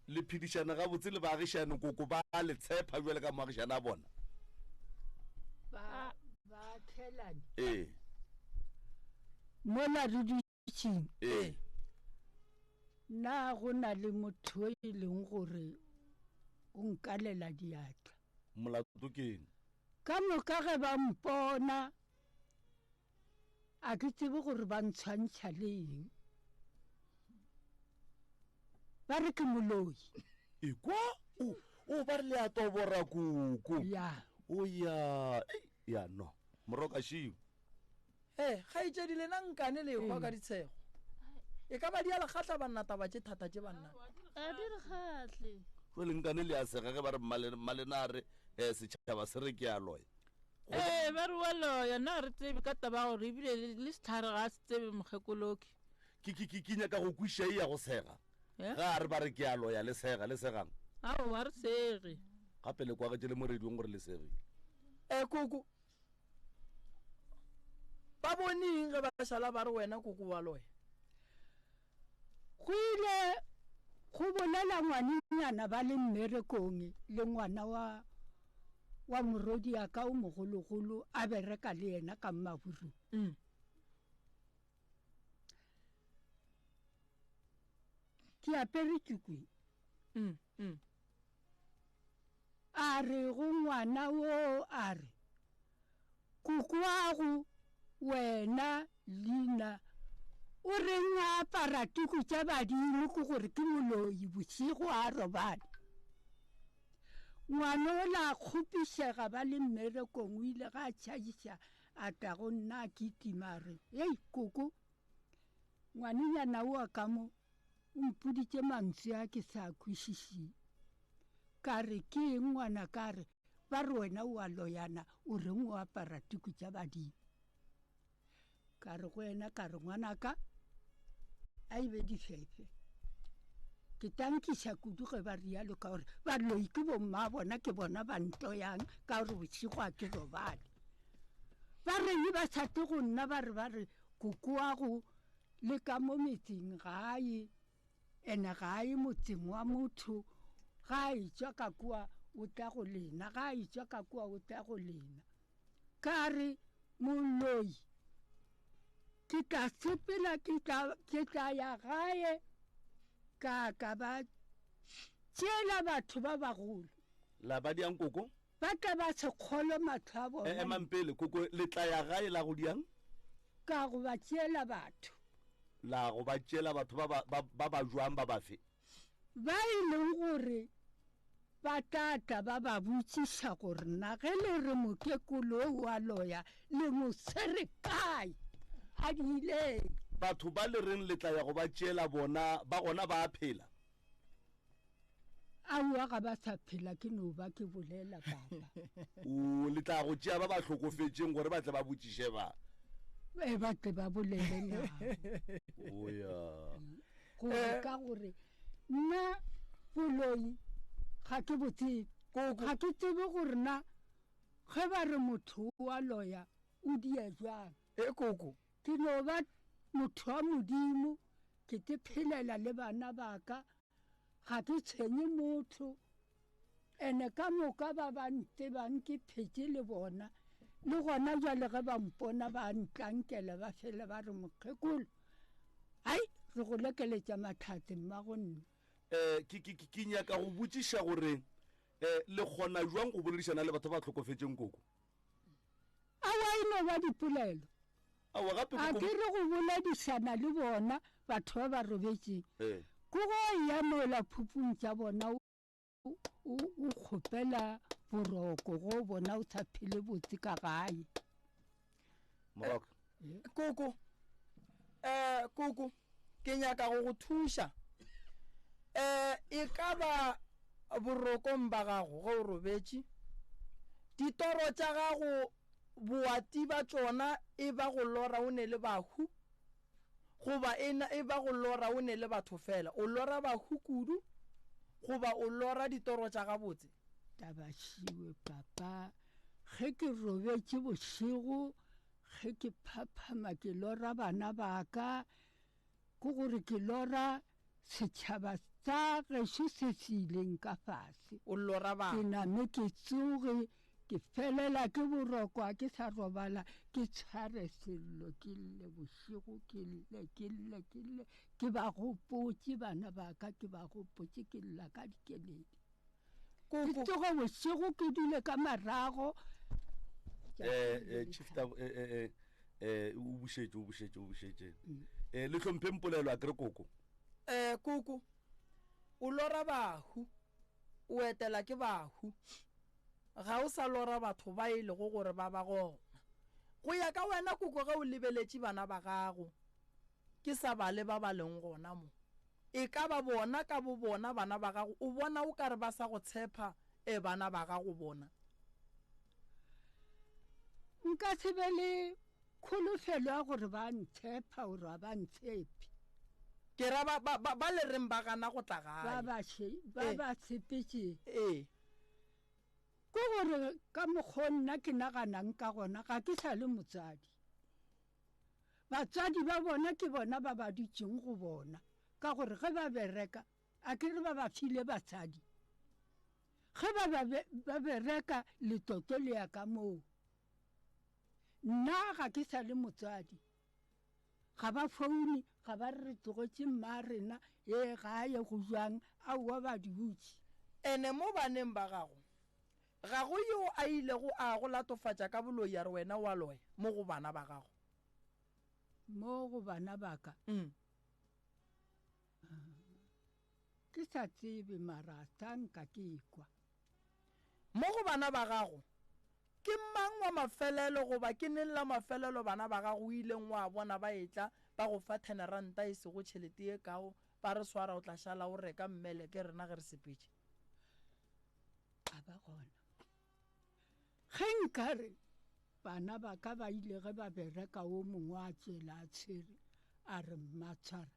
Le phedišana gabotse le baagišane koko, ba le tshepa bjale ka moagišane a bona? Ba, baagelane. Ee. Mola re dutšeng. Ee. Na go na le motho e leng gore o nkalela diatla? Molato ke eng? Ka moka ge ba mpona, a ke tsebe gore ba ntshwantšha le eng. Ba re ke moloi. Ekwa, o, o ba re le a tobora koko. Ya. O ya, ei, ya no. Moroka šiu. He, kgaetšedi lena nkane le ehwa ka ditshego. E ka ba di a le kgahla banna taba tše thata tše banna? Ga di re kgahle. Jwale nkane le a sega ge ba re mmalena a re um setšhaba se re ke a loya. Ee, ba re wa loya, nna ga re tsebe ka taba ya gore ebile le sehlare ga a se tsebe mokgekoloki. Ke, ke, ke, ke nyaka go kwiša e ya go sega. Eh? Ga a re ba re ke a loya le sega, le segang? Aowa, ga re sege. Gape le kwagetše le mo radiong gore le segile. Eh, koko, Ba bone eng ge ba šala ba re wena koko wa loya? Go ile go bolela ngwanenyana ba le mmerekong le ngwana wa wa morwediaka o mogologolo a bereka le yena ka Mmaburung. Mm. Ke apere tukwi. Mm, mm. A re go ngwana woo a re, Kokoago wena Lina o reng a apara tuku tša badimo ke gore ke moloi bošego a robale. Ngwana ola a kgopišega ba le mmerekong o ile ga a tšhaiša a tla go nna a kitima a re, Hei koko, ngwanenyana oa ka mo O mpoditše mantswe a ke sa a kwešišeng. Ka re, Ke eng ngwana? Ka re, Ba re wena o a loyana, o reng o apara tuku tša badimo? Ka re go yena, ka re, Ngwanaka, a e be difefe. Ke tankiša kudu ge ba rialo ka gore baloi ke bomma bona, ke bona ba ntoyang ka gore bošego a ke robale. Ba reng ba sa tle go nna ba re ba re kokoago Le ka mo metseng ga a ye, ene ga a ye motseng wa motho, ga a etšwa ka kua o tla go lena, ga a etšwa ka kua o tla go lena. Ka re, Moloi, ke tla sepela, ke tla, ke tla ya gae, ka ka ba tšeela batho ba bagolo. La ba diang koko? Ba tla ba se kgolwe mahlo a bona. Emang pele, koko, le tla ya gae la go diang? Ka go ba tšeela batho. La go ba tšeela batho ba ba, ba, ba ba jwang, ba bafe? Ba e leng gore ba tla tla ba ba botšiša gore na ge le re mokekolo o a loya, le mo swere kae? A diileng? Batho ba le reng le tla ya go ba tšeela bona, ba gona ba a phela? Aowa ga ba sa phela ke no ba ke bolela papa. O le tla go tšea ba ba hlokofetšeng gore ba tle ba botšiše ba. E ba tle ba bolele nabo. O ya. Gore eh. ka gore nna boloi ga ke bo tsebe. Ga ke tsebe gore na ge ba re motho wa loya o dia jwang. E koko. Ke no ba motho wa Modimo ke te phelela le bana ba ka Ga ke tshwenye motho, ene ka moka ba ba ntebang ke phetše le bona, le gona bjale ge ba mpona ba ntlankela ba fele ba re mokgekolo, ai re go lekeletša mahlatse mmago nna. Um ke, ke, ke nyaka go botšiša gore um le kgona jwang go boledišana le batho ba hlokofetšeng koko? Aowa e no ba dipolelo. Aowa gape A ke re go boledišana le bona batho ba ba robetšeng Ee. ke go ya mola phupung tša bona o, o, o kgopela boroko go bona o sa phele botse ka gae. Moraka. Koko, eh, koko, ke nyaka go go thuša. Eh, e ka ba borokong ba gago ge o robetše, ditoro tša gago boati ba tšona e ba go lora o ne le bahu, goba e, e ba go lora o ne le batho fela. O lora bahu kudu, goba o lora ditoro tša gabotse? Tabašiwe, Papa, ge ke robetše bošego, ge ke phaphama ke lora bana ba ka, ke gore ke lora setšhaba sa gešo se se ileng ka fase. O lora Ke batho. name ke tsoge, ke felela ke boroko, ga ke sa robala, ke tshware sello, ke lle bošego, ke lle, ke lle, ke lle, ke ba gopotše bana ba ka, ke ba gopotše, ke lla ka dikeledi. Ke Koko. tsoge bošego ke dule ka marago. Eh, eh, chief Tabo, eh, eh, eh, eh, o bušetše, o bušetše, o bušetše. Eh, le hlompheng polelo a kere koko. Eh, koko, o lora bahu, o etela ke bahu. Ga o sa lora batho ba e lego gore ba ba gona. Go ya ka wena koko ge o lebeletše bana ba gago, ke sa bale ba ba leng gona mo. E ka ba bona ka bobona bana ba gago, o bona o ka re ba sa go tshepa, e bana ba gago bona? Nka se be le kholofelo ya gore ba ntshepa or ga ba ntshepe. Ke ra ba, ba, ba, ba le reng ba gana go tla gae. Ba ba še, ba Ee. ba tshepetšeng. Ee. Ke gore ka mokgwa o nna ke naganang ka gona, ga ke sa le motswadi. Batswadi ba bona ke bona ba ba dutšeng go bona, ka gore ge ba bereka, a ke re ba ba file basadi. Ge ba ba, ba bereka, letlotlo le ya ka moo. Nna ga ke sa le motswadi. Ga ba foune, ga ba re re tlogetše mma rena, ee gae go bjang, aowa ba dutše. Ene mo baneng ba gago, Ga go yo a ilego a go latofatša ka boloi a re wena o a loya, mo go bana ba gago. Mo go bana ba ka? Mm. Ke sa tsebe, mara sa nka ke ekwa. Mo go bana ba gago, ke mang wa mafelelo goba ke neng la mafelelo bana ba gago o ileng wa bona ba etla ba go fa theneranta e sego tšhelete ye kago ba re swara o tla šala o reka mmele ke rena ge re sepetše? A ba gona. Ge nkare bana ba ka ba ile ge ba bereka wo mongwe a tšwela a tshwere a re mma tshwara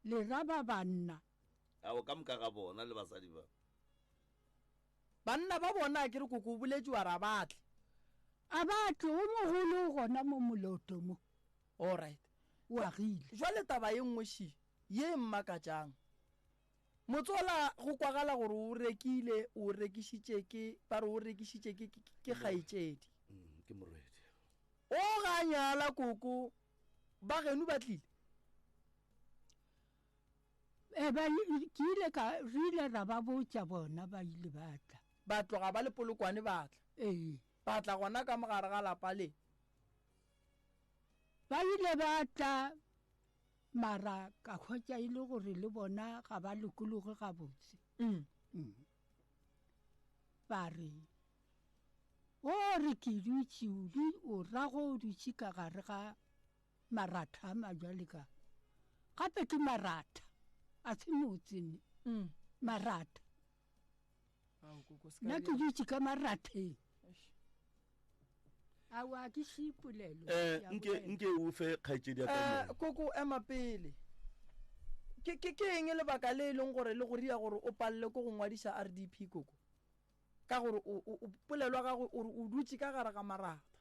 le ra ba banna. Ao ka moka ga bona le basadi ba. Banna ba bona a ke re koko o boletše wa re a ba tle. A ba tle, o mogolo o gona mo moloto mo. All right. O agile. Jwale taba ye nngwe še ye e mmakatšang. Motsola go kwagala gore o rekile, o rekišitše ke, ba re o rekišitše ke, ke, ke kgaetšedi. Mm, ke morwedi. O ga nyala koko, ba genu ba tlile? E, ba, ke ile ka, re ile ra ba botša bona, ba ile ba tla. Ba tloga ba le Polokwane ba tla. Ee. Ba tla gona ka mogare ga lapa le. Ba ile ba tla. Mara ka hwetša e le gore le bona ga ba lokologe gabotse. Mm. Mm. Ba re, O re ke dutše, o du, o rago o dutše ka gare ga maratha a majwale ka. Gape ke maratha, a se motse ne. Mm. Maratha. Ao, koko, se ka Nna ke bjalo. dutše ka maratheng. Eish. Aowa, ke šie polelo. Eh, Ke a nke bolela. nke o fe kgaetšedi ya ka Eh, moya. koko ema pele. Ke ke ke eng lebaka le e leng gore le go ria gore o palele ko go ngwadiša RDP koko? Ka gore o o o polelo ya gago o re o dutše ka gare ga maratha.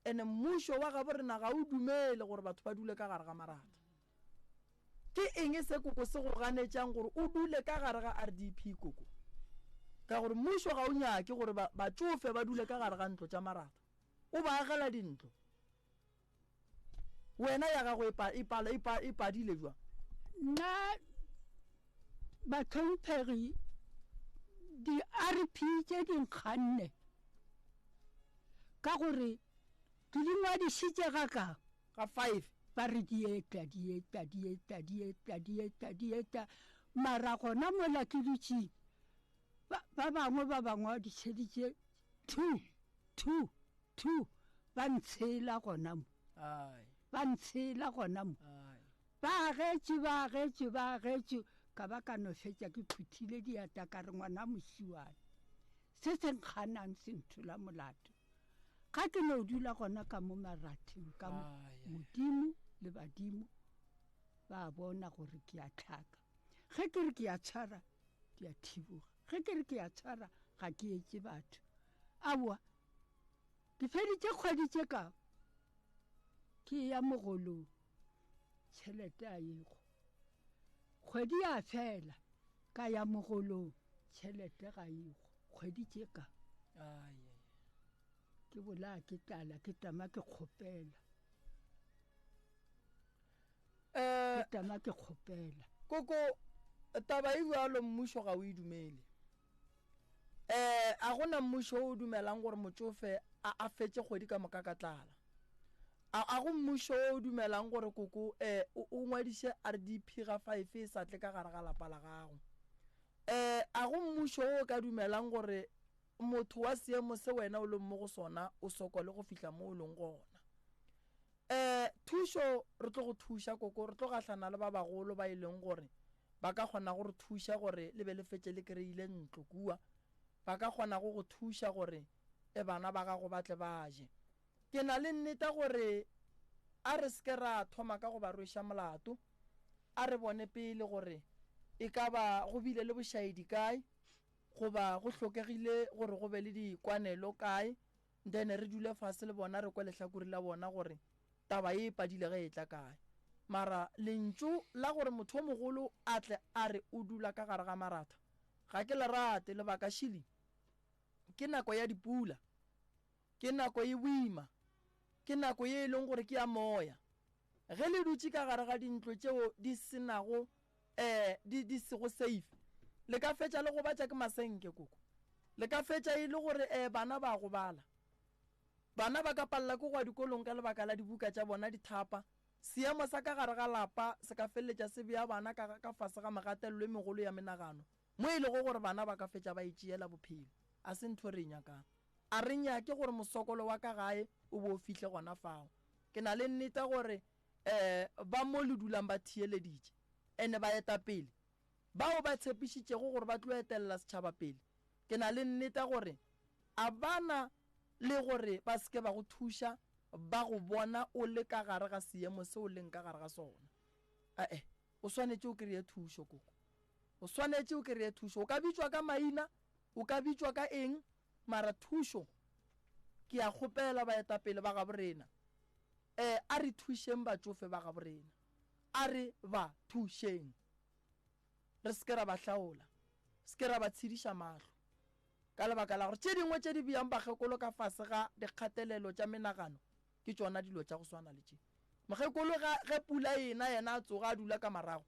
Ene mmušo wa gabo rena ga o dumele gore batho ba dule ka gare ga maratha. Ke eng se koko se go ganetšang gore o dule ka gare ga RDP koko? Ka gore mmušo ga o nyake gore ba, batšofe ba dule ka gare ga ntlo tša maratha. O ba agela dintlo. Wena ya gago e pa, e pala, e pa, e padile jwang? Nna bahlomphegi di-RP tše di nkganne ka gore. Ke di ngwadišitše ga ka. Ga five. Ba re di etla, di etla, di etla, di etla, di etla, di etla. Mara gona mola ke dutšeng, ba, ba bangwe ba ba ngwadišeditše two, two, two, ba ntshela gona mo. Ai. Ba ntshela gona mo. Ai. Ba agetšwe, ba agetšwe, ba agetšwe, ka ba ka no fetša ke phuthile diatla ka re ngwana mošiwane, se se nkganang se nthola molato. Ga ke no dula gona ka mo maratheng ka mo, Modimo le badimo ba bona gore ke a tlhaka. Ge ke re ke a tshwara, ke a thiboga. Ge ke re ke a tshwara, ga ke etše batho. Aowa, ke feditše kgwedi tše ka ke ya mogolong, tšhelete a ego. Kgwedi ya fela, ka ya mogolong, tšhelete ga ego. Kgwedi tše ka. Ke bolaya ke tlala, ke tama ke kgopela. Eh, Ke tama ke kgopela. Koko, taba e bjalo mmušo ga o e dumele. Eh, a gona mmušo o dumelang gore motšofe a, a fetše kgwedi ka moka ka tlala. A, a go mmušo o dumelang gore koko eh, o, o ngwadiše RDP ga five e sa tle ka gare ga lapa la gago. Eh, a go mmušo o ka dumelang gore motho wa seemo se wena o leng mo go sona o sokole go fihla mo o leng gona. Eh, thušo re tlo go thuša koko, re tlo gahlana le ba bagolo ba e leng gore ba ka kgona go re thuša gore le be le fetše le kry-ile ntlo kua. Ba ka kgona go go thuša gore e bana ba gago ba tle ba je. Ke na le nneta gore a re se ke ra thoma ka go ba rweša molato. A re bone pele gore e ka ba go bile le bošaedi kae goba go hlokegile gore go be le dikwanelo kae, then re dule fase le bona re kwe lehlakore la bona gore taba ye e padile ge e tla kae. Mara lentšu la gore motho o mogolo a tle a re o dula ka gare ga maratha ga ke le rate, lebaka šili ke nako ya dipula, ke nako e boima, ke nako ye e leng gore ke ya moya. Ge le dutše ka gare ga dintlo tšeo di se nago um di, di sego safe, le ka fetša le gobatša ke masenke, koko. Le ka fetša e le gore um bana ba gobala. Bana ba ka palela ke go ya dikolong ka lebaka la dibuka tša bona di thapa. Seemo sa ka gare ga lapa se ka feleletša se bea bana ka, ka fase ga megatelelo e megolo ya menagano, mo e lego gore bana ba ka fetša ba itšeela bophelo. A se ntho re e nyakang. A re nyake gore mosokolo wa ka gae o bo o fihle gona fao. Ke na le nneta gore um ba mo le dulang ba theeleditše. Ene baetapele bao ba tshepišitšego gore ba tlo etelela setšhaba pele, ke na le nneta gore a ba na le gore ba se ke ba go thuša ba go bona o le ka gare ga seemo se o leng ka gare ga sona. Ae, o swanetše o kreye thušo, koko. O swanetše o kreye thušo. O ka bitšwa ka maina, o ka bitšwa ka eng, mara thušo, ke a kgopela baetapele ba gabo rena, eh, a re thušeng batšofe ba gabo rena. A re ba thušeng. Re se ke ra ba hlaola, se ke ra ba tshediša mahlo, ka lebaka la gore tše dingwe tše di beang bakgekolo ka fase ga dikgatelelo tša menagano ke tšona dilo tša go swana le tše. Mokgekolo ga, ge pula e ena yena a tsoga a dula ka marago,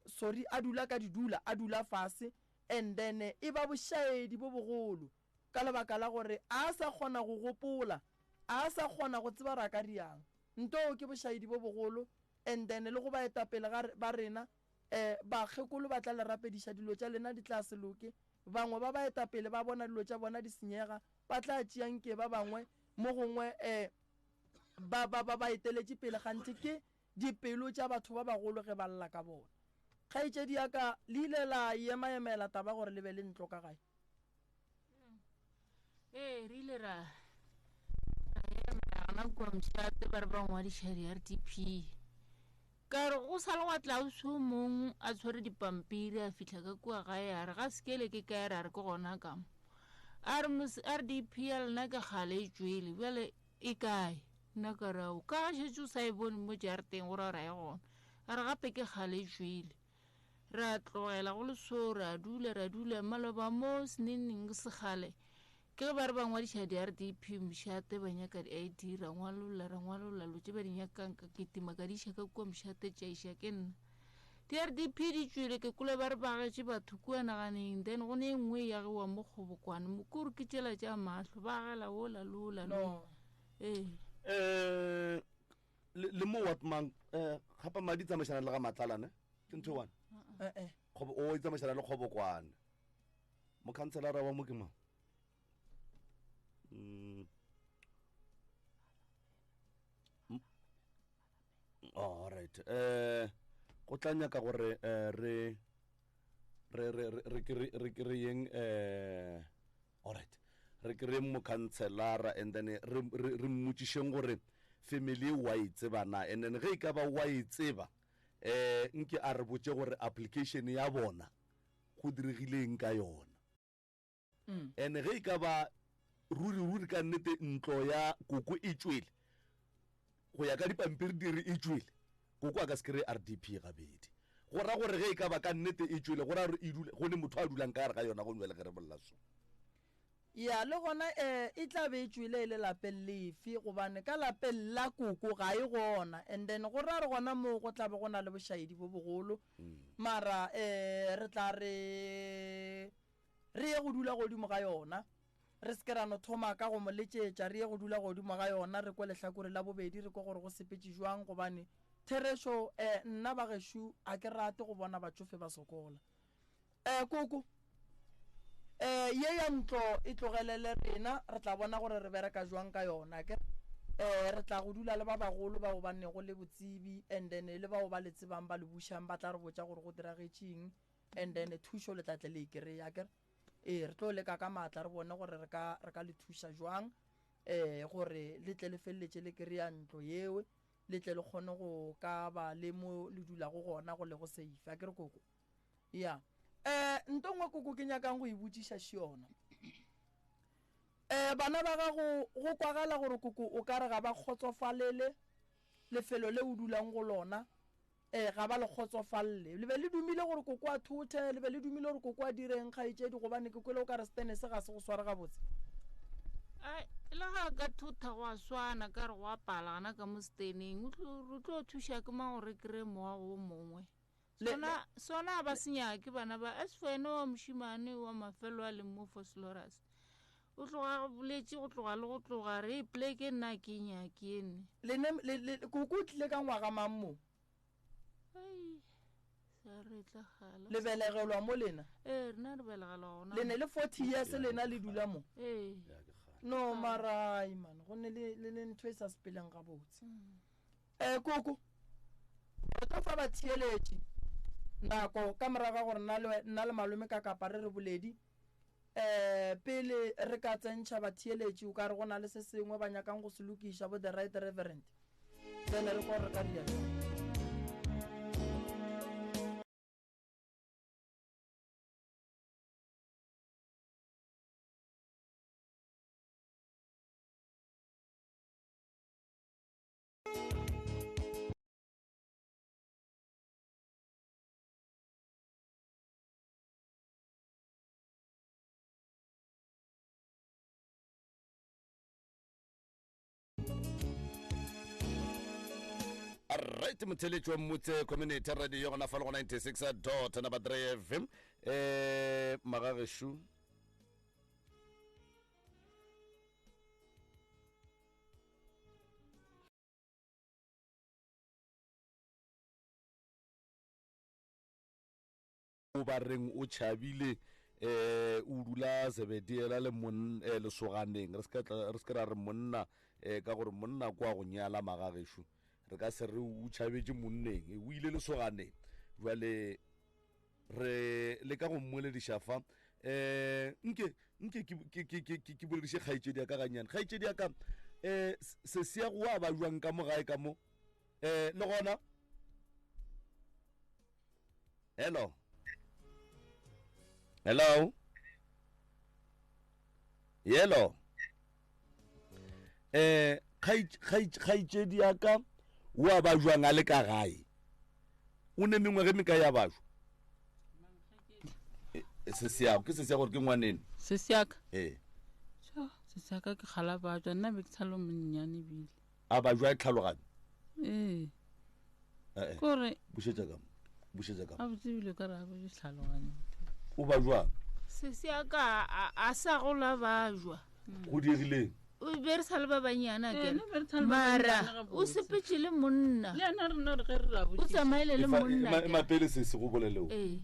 sorry, a dula ka didula, a dula fase, and then e ba bošaedi bo bogolo ka lebaka la gore a sa kgona go gopola, a sa kgona go tseba re a ka riang. Ntoo ke bošaedi bo bogolo and then le go baetapele ga ba rena, eh, bakgekolo ba tla le rapediša dilo tša lena di tla se loke. Bangwe ba baetapele ba bona dilo tša bona di senyega, ba tla tšea nke ba bangwe mo gongwe eh, ba, ba, ba, ba eteletše pele kganthe ke dipelo tša batho ba bagolo ge ba lla ka bona. Kgaetšedi ya ka, le ile la emaemela taba gore le be le ntlo ka gae? Ee, re ile ra ra emela gona kua mošate ba re ba ngwadiša di-R_D_P. Ka re go sa le gwa tla ausi o mong a tshwere dipampiri a fihla ka kua gae a re ga sekele ke kae ra re ke gona ka mo. A re mos R_D_P ya lena ke kgale e tšwele bjale e kae? Nna ka re ao ka ga šetše o sa e bone mo jarateng go ra gore ga e gona. A re gape ke kgale e tšwele. Ra tlogela go le so ra dula ra dula maloba mo seneneng sekgale ke ge ba re ba ngwadiša di-R_D_P mošate ba nyaka di-I_D ra ngwalolla ra ngwalolla lo tše ba di nyakang ka kitima ka di iša ka kua mošate tša iša ke nna di-R_D_P di tšwele ke kole ba re ba agetše batho kua naganeng then go ne e nngwe e agiwa mo kgobokwane mo kore ke tšela tša mahlo ba agela wola le wola le No. ee. Um le mo wat mang um gape madi tsamaišana le ga matlalane ke ntho e one Eh, eh. Kgobo- o e tsamaišana le kgobokwane mokhanselara wa mo ke mang Mm. Mm. All right eh go tla nyaka gore eh, re re re re re kry- re kry-eng eh all right re kry-eng mokhanselara and then re re re mmotšišeng gore family e wa e tseba na and then ge e ka ba wa e tseba eh nke a re botše gore application ya bona go diregileng ka yona Mm. And ge e ka ba ruri ruri ka nnete ntlo ya koko e tšwele, go ya ka dipampiri di re e tšwele, koko a ka se kry-e RDP gabedi. Go ra gore ge e ka ba ka nnete e tšwele, go ra gore e dule, go ne motho a dulang ka gare ga yona go bjale ge re bolela so. Ya, le gona e, e tla be e tšwele e le lapeng lefe, gobane ka lapeng la koko ga e gona. And then go ra gore gona moo go tla be go na le bošaedi bo bogolo. Mara e, re tla re. Re ye go dula godimo ga yona. Re se ke ra no thoma ka go mo letšetša, re ye go dula godimo ga yona, re kwe lehlakore la bobedi, re kwe gore go sepetše bjang, gobane, therešo, eh, nna bagešo ga ke rate go bona batšofe ba sokola. Eh, koko, eh, ye ya ntlo e tlogelele rena, re tla bona gore re bereka bjang ka yona, akere? Eh, re tla go dula le ba bagolo bao ba nego le botsebi, and then le bao ba le tsebang ba le bušang, ba tla re botša gore go diragetšeng. And then thušo le tla tle le e kry-e akere? Ee, re tlo leka ka maatla re bone gore re ka re ka le thuša jwang um gore le tle le feleletše le kry-a ntlo yeo, le tle le kgone go ka ba le mo le dulago gona go lego safe akere koko? Ya. Um nto nngwe koko ke nyakang go e botšiša še yona. Um bana ba gago go kwagala gore koko o ka re ga ba kgotsofalele lefelo le o dulang go lona. Ee, ga ba le kgotsofalle. Le be le dumile gore koko a thothe, le be le dumile gore koko a direng, kgaetšedi, gobane ke kwele o ka re setene se ga se go sware gabotse. Ai, le ga a ka thotha go a swana, ka re go a pala gana ka mo seteneng. O tlo, re tlo thuša ke mang gore re kry-e moago o mongwe? Le, Sona, le, sona a ba se nyake bana ba. As for yena wa mošemane wa mafelo a leng mo Vosloorus, o tloga a boletše go tloga le go tloga, re e pleke nna ke e nyake ene. Le ne, le, le, koko o tlile ka ngwaga mang mo? Ai, sa re tla gala. Le belegelwa mo lena? Ee, rena re belegelwa gona. Le ne le 40 years lena le dula mo? Ee. No, mara, ai man, go ne le, le, le ntho e sa sepeleng gabotse. Eh, koko, re tlo fa batheeletši nako ka morago ga gore nna le, nna le malome ka kapa re re boledi. Um pele re ka tsentšha batheeletši, o ka re go na le se sengwe ba nyakang go se lokiša, bo The Right Reverend. Then re kwa gore re ka dira bjang. Right motheletši wa Mmutse Community Radio gona fa le go 96 dot number 3 FM eh magagešu O ba reng o tšhabile um o dula Zebediela le mon eh, lesoganeng re se re se ra re monna um ka gore monna kwa go nyala magagešo re ka se re o tšhabetše monneng eh, o ile lesoganeng jwale re leka go mmolediša fa um nke nke ke bolediše kgaetšedi ya ka gannyane kgaetšedi ya ka um sesiago wa ba jwang ka mo gae ka mo um le gona Hello. Hello. Hello. Eh kgaitšedi ya ka o a ba jwang a le ka gae o ne mengwage me ka ya bajwa eh, eh, se seago ke se sea gore ke ngwaneno se seaka ee se seaka ke kgala bajwa nna be ke tshalo monnyane ebile A ba jwa tlhaloganyo? Ee. Eh, eh. Kore. Bušetša ka mo. Bušetša ka mo. A botse ebile ka re a ba jwa tlhaloganyo. O ba jwang? Sesi a ka a sa gola ba jwa. Go diegileng? O be re sa le ba bannyane Eh, akere no, be re sa le ba mara bannyane o gabotse. sepetse le monna Le yena re no re ge re ra o botšiša. tsamaile le Efa- monna ema- akere. ema pele se se go boleleo ee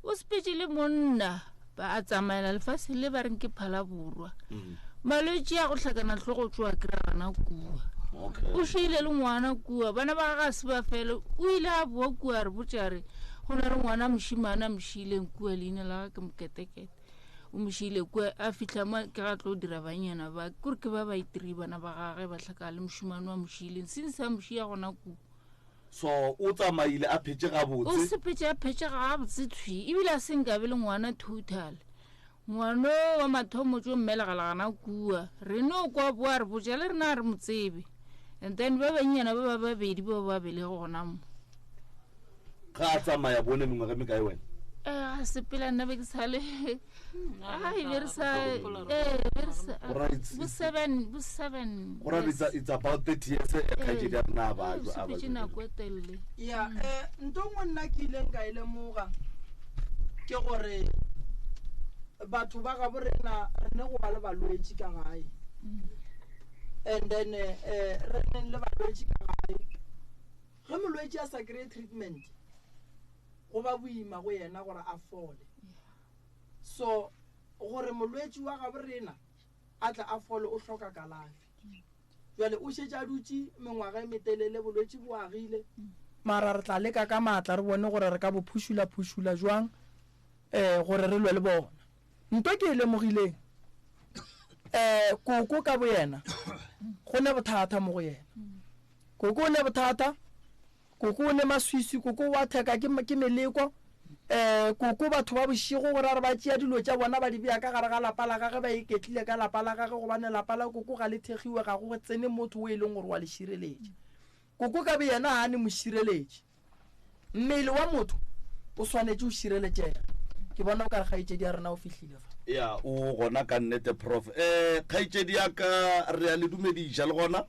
o sepetse le monna ba a tsamaela lefatshe le ba reng ke phala borwa Mm. malwetse a go hlakana hlogo tsoa kry gana kua okay o šoile le ngwana kua bana ba gage a se ba fele o ile a boa kua a re botša a re go na le ngwana mošimane a mošileng kua leina la ga ke moketekete o mošile kua a fitlha mo ke ga tlo dira banyana ba kore ke ba ba itiri bana ba gage ba hlaka le mošimane wa mošileng since a mošia gona kua So o tsamaile a phetše O gabotse. sepetše a phetše gabotse thwi ebile a se nkabe le ngwana total. Ngwano wa mathomo tšo mmelegela gana kua. Re no kwa boa re botša le rena a re mo tsebe. And then ba bannyana ba ba babedi bao ba belege gona mo. Ga a tsamaya bone mengwaga e mekae wena? Eh, a sepela nna be ke sale ai be re sa eh be re sa bo seven bo seven Go ra it's, it's about 30 years e kgaetšedi ya rena a ba a ba sepetse nako e telele ya eh nto nngwe nna ke ileng ka e lemoga ke gore batho ba gabo rena re ne go ba le balwetši ka gae and then eh re neng le balwetši ka gae ge molwetši a sa kry-e treatment go ba boima go yena gore a fole. So gore molwetši wa gabo rena a tle a fole o hloka kalafi. Jwale o šetše a dutše mengwaga e metelele bolwetši bo agile. Mara re tla leka ka maatla re bone gore re ka bo phušula-phušula jwang um gore re lwe le bona. Nto ke e lemogileng um koko ka boyena go ne bothata mo go yena. Koko o ne bothata. Koko o ne maswiswi, koko o a theka ke, ke meleko. Um koko batho ba bošego gore a re ba tšea dilo tša bona ba di bea ka gare ga lapa la gage ba iketlile ka lapa la gage gobane lapa la koko ga le thegiwe ga go tsene motho o e leng gore wa le šireletša. Koko ka boyena ga a ne mošireletši. Mmele wa motho o swanetše o šireletšega. Ke bona o ka re kgaetšedi ya rena o fihlile fa. Ya, o gona ka nnete prof. Eh, kgaetšedi ya ka re a le dumediša le gona?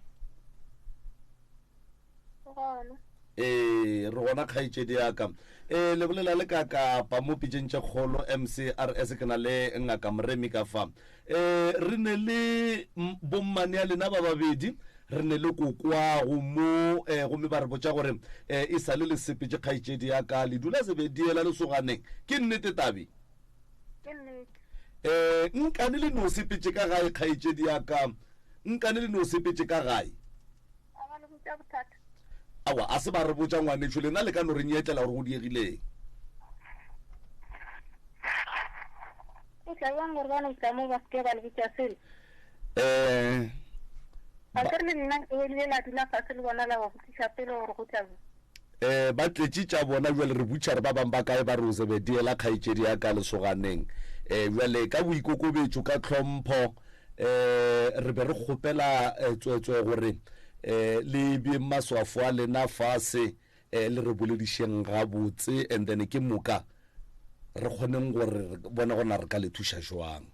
Gona. Ee, re gona kgaetšedi ya ka. Ee, le bolela le ka Kapa mo pitšeng tše kgolo MCRS ke na le ngaka Moremi ka fa. Ee, re ne le bommane ya lena ba babedi, re ne le kokwago mo eh, gomme ba re botša gore eh, e sa le le sepetše kgaetšedi ya ka le dula sebediela lesoganeng. Ke nnete tabi? Ke nnete. Eh, nkane le no sepetše ka gae kgaetšedi ya ka? Nkane le no sepetše ka gae? A ba le botša bothata? Aowa, a se ba re botša ngwanešo, lena le ka no re nyetlela gore go diegileng. O tla bjang gore ba no tla mo ba seke ba le botša selo? Um A ke re le nna e le la dula fase le bona la ba botšiša pele gore go tla bjang. Um ba tletše tša bona bjale re butša re ba bang ba kae ba re o Zebediela kgaetšedi ya ka lesoganeng. Um bjale ka boikokobetšo ka tlhompho um re be re kgopela tsweetswee gore um le beeng maswafo a lena fase um le re boledišeng gabotse and then ke moka re kgoneng gore re bone gore na re ka le thuša jwang.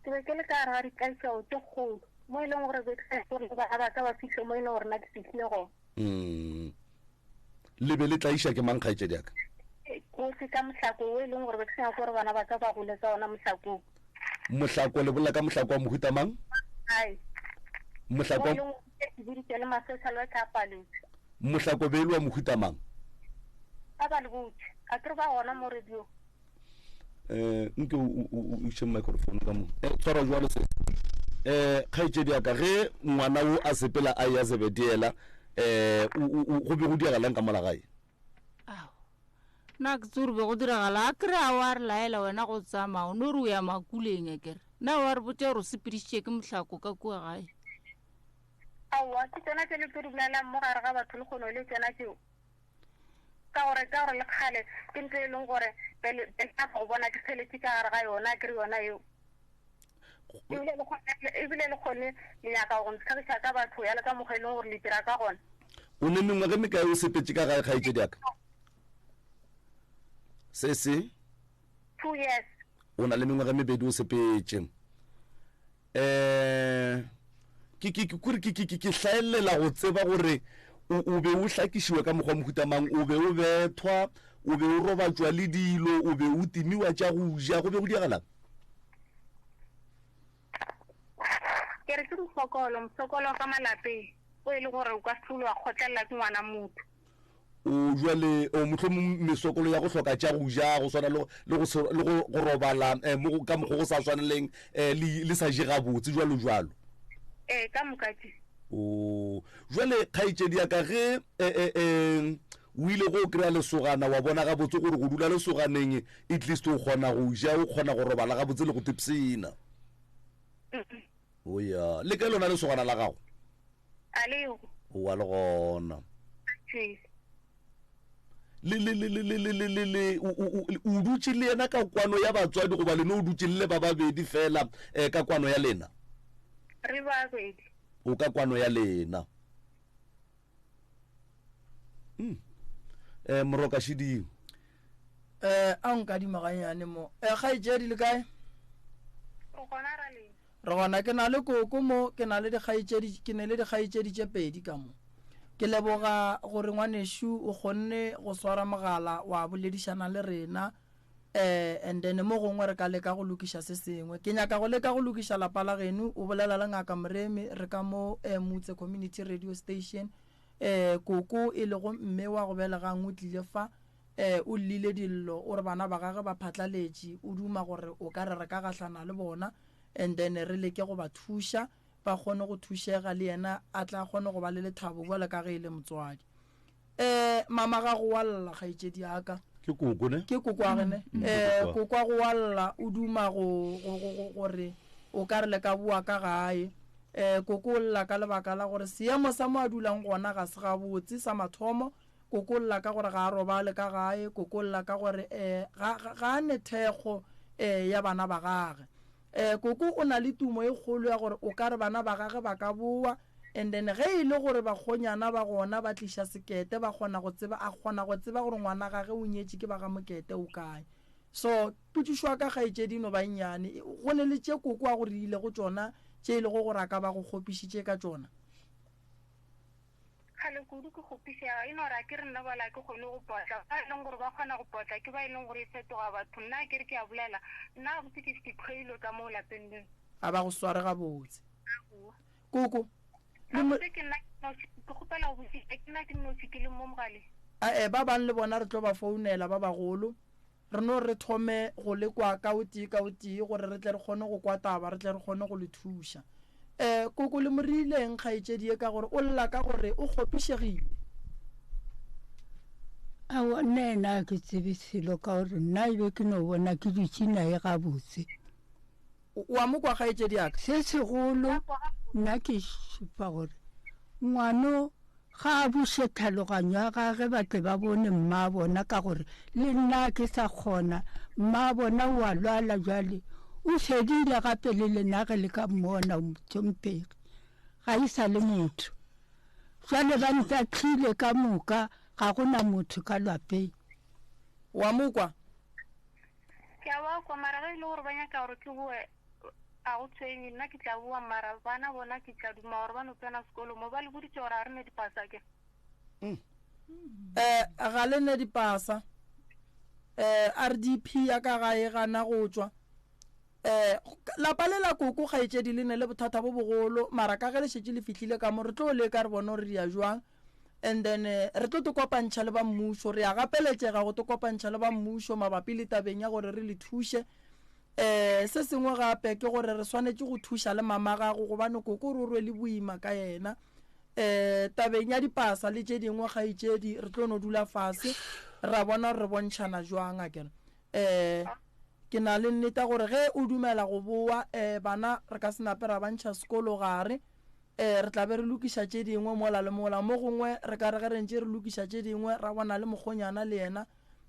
Ke be ke le ka gare ga ditlaišego tše kgolo mo e leng gore be ke sa gore le bana ba ka ba fihle mo e leng gore nna ke fihlile gona. Mm. Le be le tlaiša ke mang kgaetšedi ya ka? Kgosi ka mohlako o e leng gore be ke sa nyake gore bana ba ka ba gole ka ona mohlakong. Mohlako le bolela ka mohlako wa mohuta mang? Ai. Mohlako Mo e leng gore ke biditše le ma-social worker a paletswe. Mohlako be e le wa mohuta mang? A ba le botše. A ke re ba gona mo radio. um nke o iše microphone ka mo eh, tshwara jwalo se um kgaetšedi ya ka ge ngwana o a sepela a ya zebediela um go be go diragalang ka mola gae ao nna ke tse gore be go diragala a kry a wa re laela wena go tsamaya o no re o ya makuleng a kere na wa re botša gore o sepedišitše ke mohlako ka kua gae Aowa, ke tšona tše le tlo di bolelang mo gare ga batho lehono le tšona tšeo. Ka gore, ka gore le kgale ke ntho e leng gore pele, pele ka go bona ke feletše ka gare ga yona, ke re yona eo. Ebile le kgone, ebile le kgone le nyaka go ntlhagiša ka batho ya le ka mokgwa e leng gore le dira ka gona. O ne mengwaga e mekae o sepetše ka gae kgaetšedi ya ka? Se se? Two years. O na le mengwaga e mebedi o sepetše. um ke ke ke kore ke ke ke ke hlaelela go tseba gore o o be o hlakišiwa ka mokgwa mohuta mang o be o bethwa o be o robatšwa le dilo o be o timiwa tša go ja go be go diragalang? Ke re ke mofokolo, mofokolo wa ka malapeng, o e le gore o ka se hlole wa kgotlelela ke ngwana motho. O jwale, o mohlomong mesokolo ya go hloka tša go ja, go swana le, le go se, le go, go robala eh, mo go, ka mokgwa go sa swaneleng eh, le, le sa je gabotse, jwalo jwalo. Ee, ka moka tše. O, jwale kgaetšedi ya ka ge eh, eh, eh, o ile go kry-a lesogana wa bona gabotse gore go dula lesoganeng at least o kgona go ja, o kgona go robala gabotse le go tipsina. O ya, le kae lona lesogana la gago? A lego. O wa le gona. Le le le le le le le le le o o o dutše le yena ka kwano ya batswadi goba le no o dutše le le ba babedi fela eh, ka kwano ya lena? Re babedi. O ka kwano ya lena. Mm. Eh moroka šiding. Eh a nkadima ganyane mo. Eh kgaetšedi le kae? O gona ra le. Re gona ke na le koko mo, ke na le dikgaetšedi, ke ne le dikgaetšedi tše pedi ka mo. Ke leboga gore ngwanešu o kgonne go swara mogala wa boledišana le rena eh and then mo gongwe re ka leka go lokiša se sengwe. Ke nyaka go leka go lokiša lapa la geno, o bolela le Ngaka Moremi, re ka mo eh, Mutse Community Radio Station. Eh, koko e lego mme wa go belegang o tlile fa, eh, o llile dillo, o re bana ba gage ba phatlaletše, o duma gore o ka re re ka gahlana le bona and then re leke go ba thuša ba kgone go thušega le yena a tla kgone go ba le lethabo bjalo ka ge e le motswadi. Eh, mama gago wa lla kgaetšedi ya ka. Ke koko ne? Ke koko wa gene. Mm, Eh, koko wa go wa lla o duma go go go gore o ka re le ka boa ka gae. Eh, koko o lla ka lebaka la gore seemo sa mo a dulang gona ga se gabotse sa mathomo. Koko o lla ka gore ga a robale ka gae, koko o lla ka gore eh ga ga a ne thekgo eh ya bana ba gage. Eh koko o na le tumo e kgolo ya gore o ka re bana ba gage ba ka boa and then ge e le gore bakgonyana ba gona ba tliša sekete ba kgona go tseba a kgona go tseba gore ngwana gage o nyetše ke ba ga Mokete o kae. So potšišo ya ka kgaetšedi e no ba e nnyane, go ne le tše koko a go reile go tšona tše e lego gore a ka ba go kgopišitše ka tšona? Kgale kudu ke kgopišega, e no re a ke re nna bjale ga ke kgone go potla. Ba e leng gore ba kgona go potla ke ba e leng gore e fetoga batho. Nna a ke re ke a bolela, nna gabotse ke ke tlhoilwe ka moo lapeng leo. A ba go sware gabotse. Aowa. Koko, le mo. Gabotse ke nna ke nnoši, ke kgopela go botšiša, ke nna ke nnoši ke leng mo mogaleng? Ae, ba bang le bona re tlo ba founela, ba bagolo. Re no re thome go le kwa ka o tee ka o tee gore re tle re kgone go kwa taba, re tle re kgone go le thuša. Um koko le mo reileng kgaetšedi ye ka gore o lla ka gore o kgopišegile? Aowa, nna yena ga ke tsebe selo ka gore nna e be ke no bona ke dutše naye gabotse. O a mo kwa kgaetšedi ya ka? Se segolo nna ke šupa gore ngwano Ga a buše tlhaloganyo ya gage ba tle ba bone mmabona ka gore le nna ke sa kgona. Mmabona o a lwala bjale o fedile gape le lena ge le ka mmona mohlomphegi ga e sa le motho. Jwale ba ntahlile ka moka ga go na motho ka lwapeng. Wa mo kwa? Ke a ba kwa mara ge e le gore ba nyaka gore ke boe A go tshwenye, nna ke tla boa, mara bana bona ke tla duma gore ba no tsena sekolo mo. Ba le boditše gore ga re ne dipasa ke? Um ga le ne dipasa. Um RDP ya ka gae gana go tšwa. Um lapa le la koko kgaetšedi le ne le bothata bo bogolo, mara ka ge le šetše le fihlile ka mo re tlo leka re bone gore di ya jwang. And then re tlo te kopantšha le ba mmušo, re a gapeletšega go te kopantšha le ba mmušo mabapi le tabeng ya gore re le thuše. Um se sengwe gape ke gore re swanetše go thuša le mama gago gobane koko re o rwele boima ka yena. Um tabeng ya dipasa le tše dingwe kgaetšedi re tlo no dula fase ra bona gore re bontšhana jwang akere. Um ke na le nneta gore ge o dumela go boa um bana re ka se nape ra ba ntšha sekolo gare. Um re tla be re lokiša tše dingwe mola le mola. Mo gongwe re ka re ge re ntše re lokiša tše dingwe ra bona le mokgonyana le yena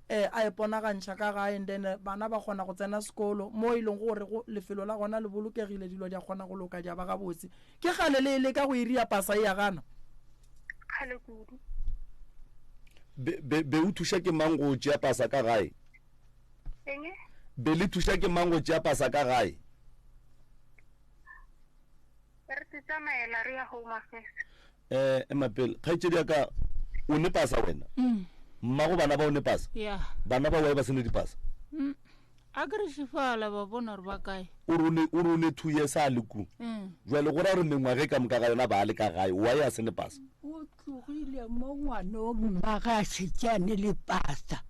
eh, a iponagantšha ka gae and then eh, bana ba kgona go tsena sekolo mo e leng gore go lefelo la gona le bolokegile dilo di a kgona go loka di a ba gabotse ke kgale le e leka go iria pasa e ya gana kgale kudu be, be, be o thuša ke mang go tšea pasa ka gae eng be le thuša ke mang go tšea pasa ka gae re te tsamaela re ya home affairs Eh, ema pele. Kgaetšedi ya ka, o ne pasa wena? Mm. Mmago bana ba o ne pasa? Ya. Bana ba wae ba se ne dipasa? Mm. A ke re šifala ba bona gore ba kae. O re o ne o re o ne 2 years a le ku. Mm. Jwale go ra gore mengwaga e ka moka ga yona ba le ka gae. Why a se ne pasa? O tlogile mo ngwanong mmage a šetše a ne le pasa.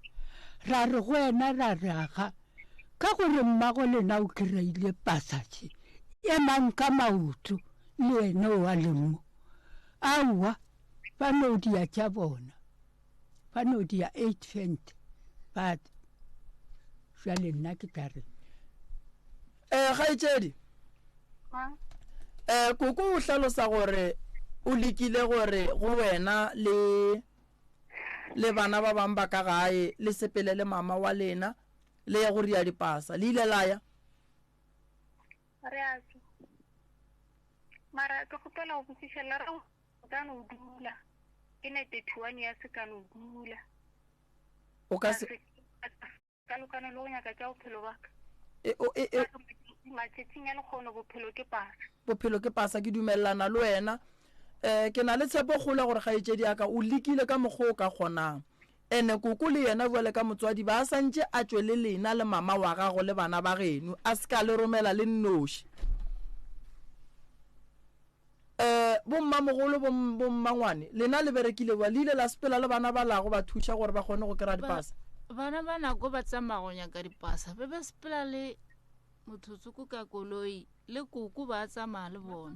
Ra re go yena ra re aga ka gore mmago lena o kry-ile pasa še emang ka maoto le yena o a leng mo. Aowa ba no dia tša bona. Ba no dia 8 cent ba jwale nna ke tla re. Eh kgaetšedi. Eh koko o hlalosa gore o lekile gore go wena le le bana ba bang ba ka gae le sepele le mama wa lena le ye go ria dipasa le ile la ya Re a tšwa. Mara ke kgopela go botšiša le re o ka no dula. Ke ne 31 years ka no dula. O ka se ka lokana le go nyaka tša bophelo ba ka. E, o, e, e. Matšatšing a lekgono bophelo ke pasa. Bophelo ke pasa ke dumelelana le wena. Eh ke na le tshepo kgolo gore kgaetšedi ya ka o lekile ka mokgwa o ka kgonang. Ene koko le yena bjale ka motswadi ba a santše a tšwe le lena le mama wa gago le bana ba geno a se ka le romela le nnoši. Eh bommamogolo bo bommangwane lena le berekile bjang le ile la sepela le bana ba lago ba thuša gore ba kgone go kry-a dipasa? Bana ba nako ba tsamaya go nyaka dipasa be ba sepela le motho tsoko ka koloi le koko ba tsamaya le bona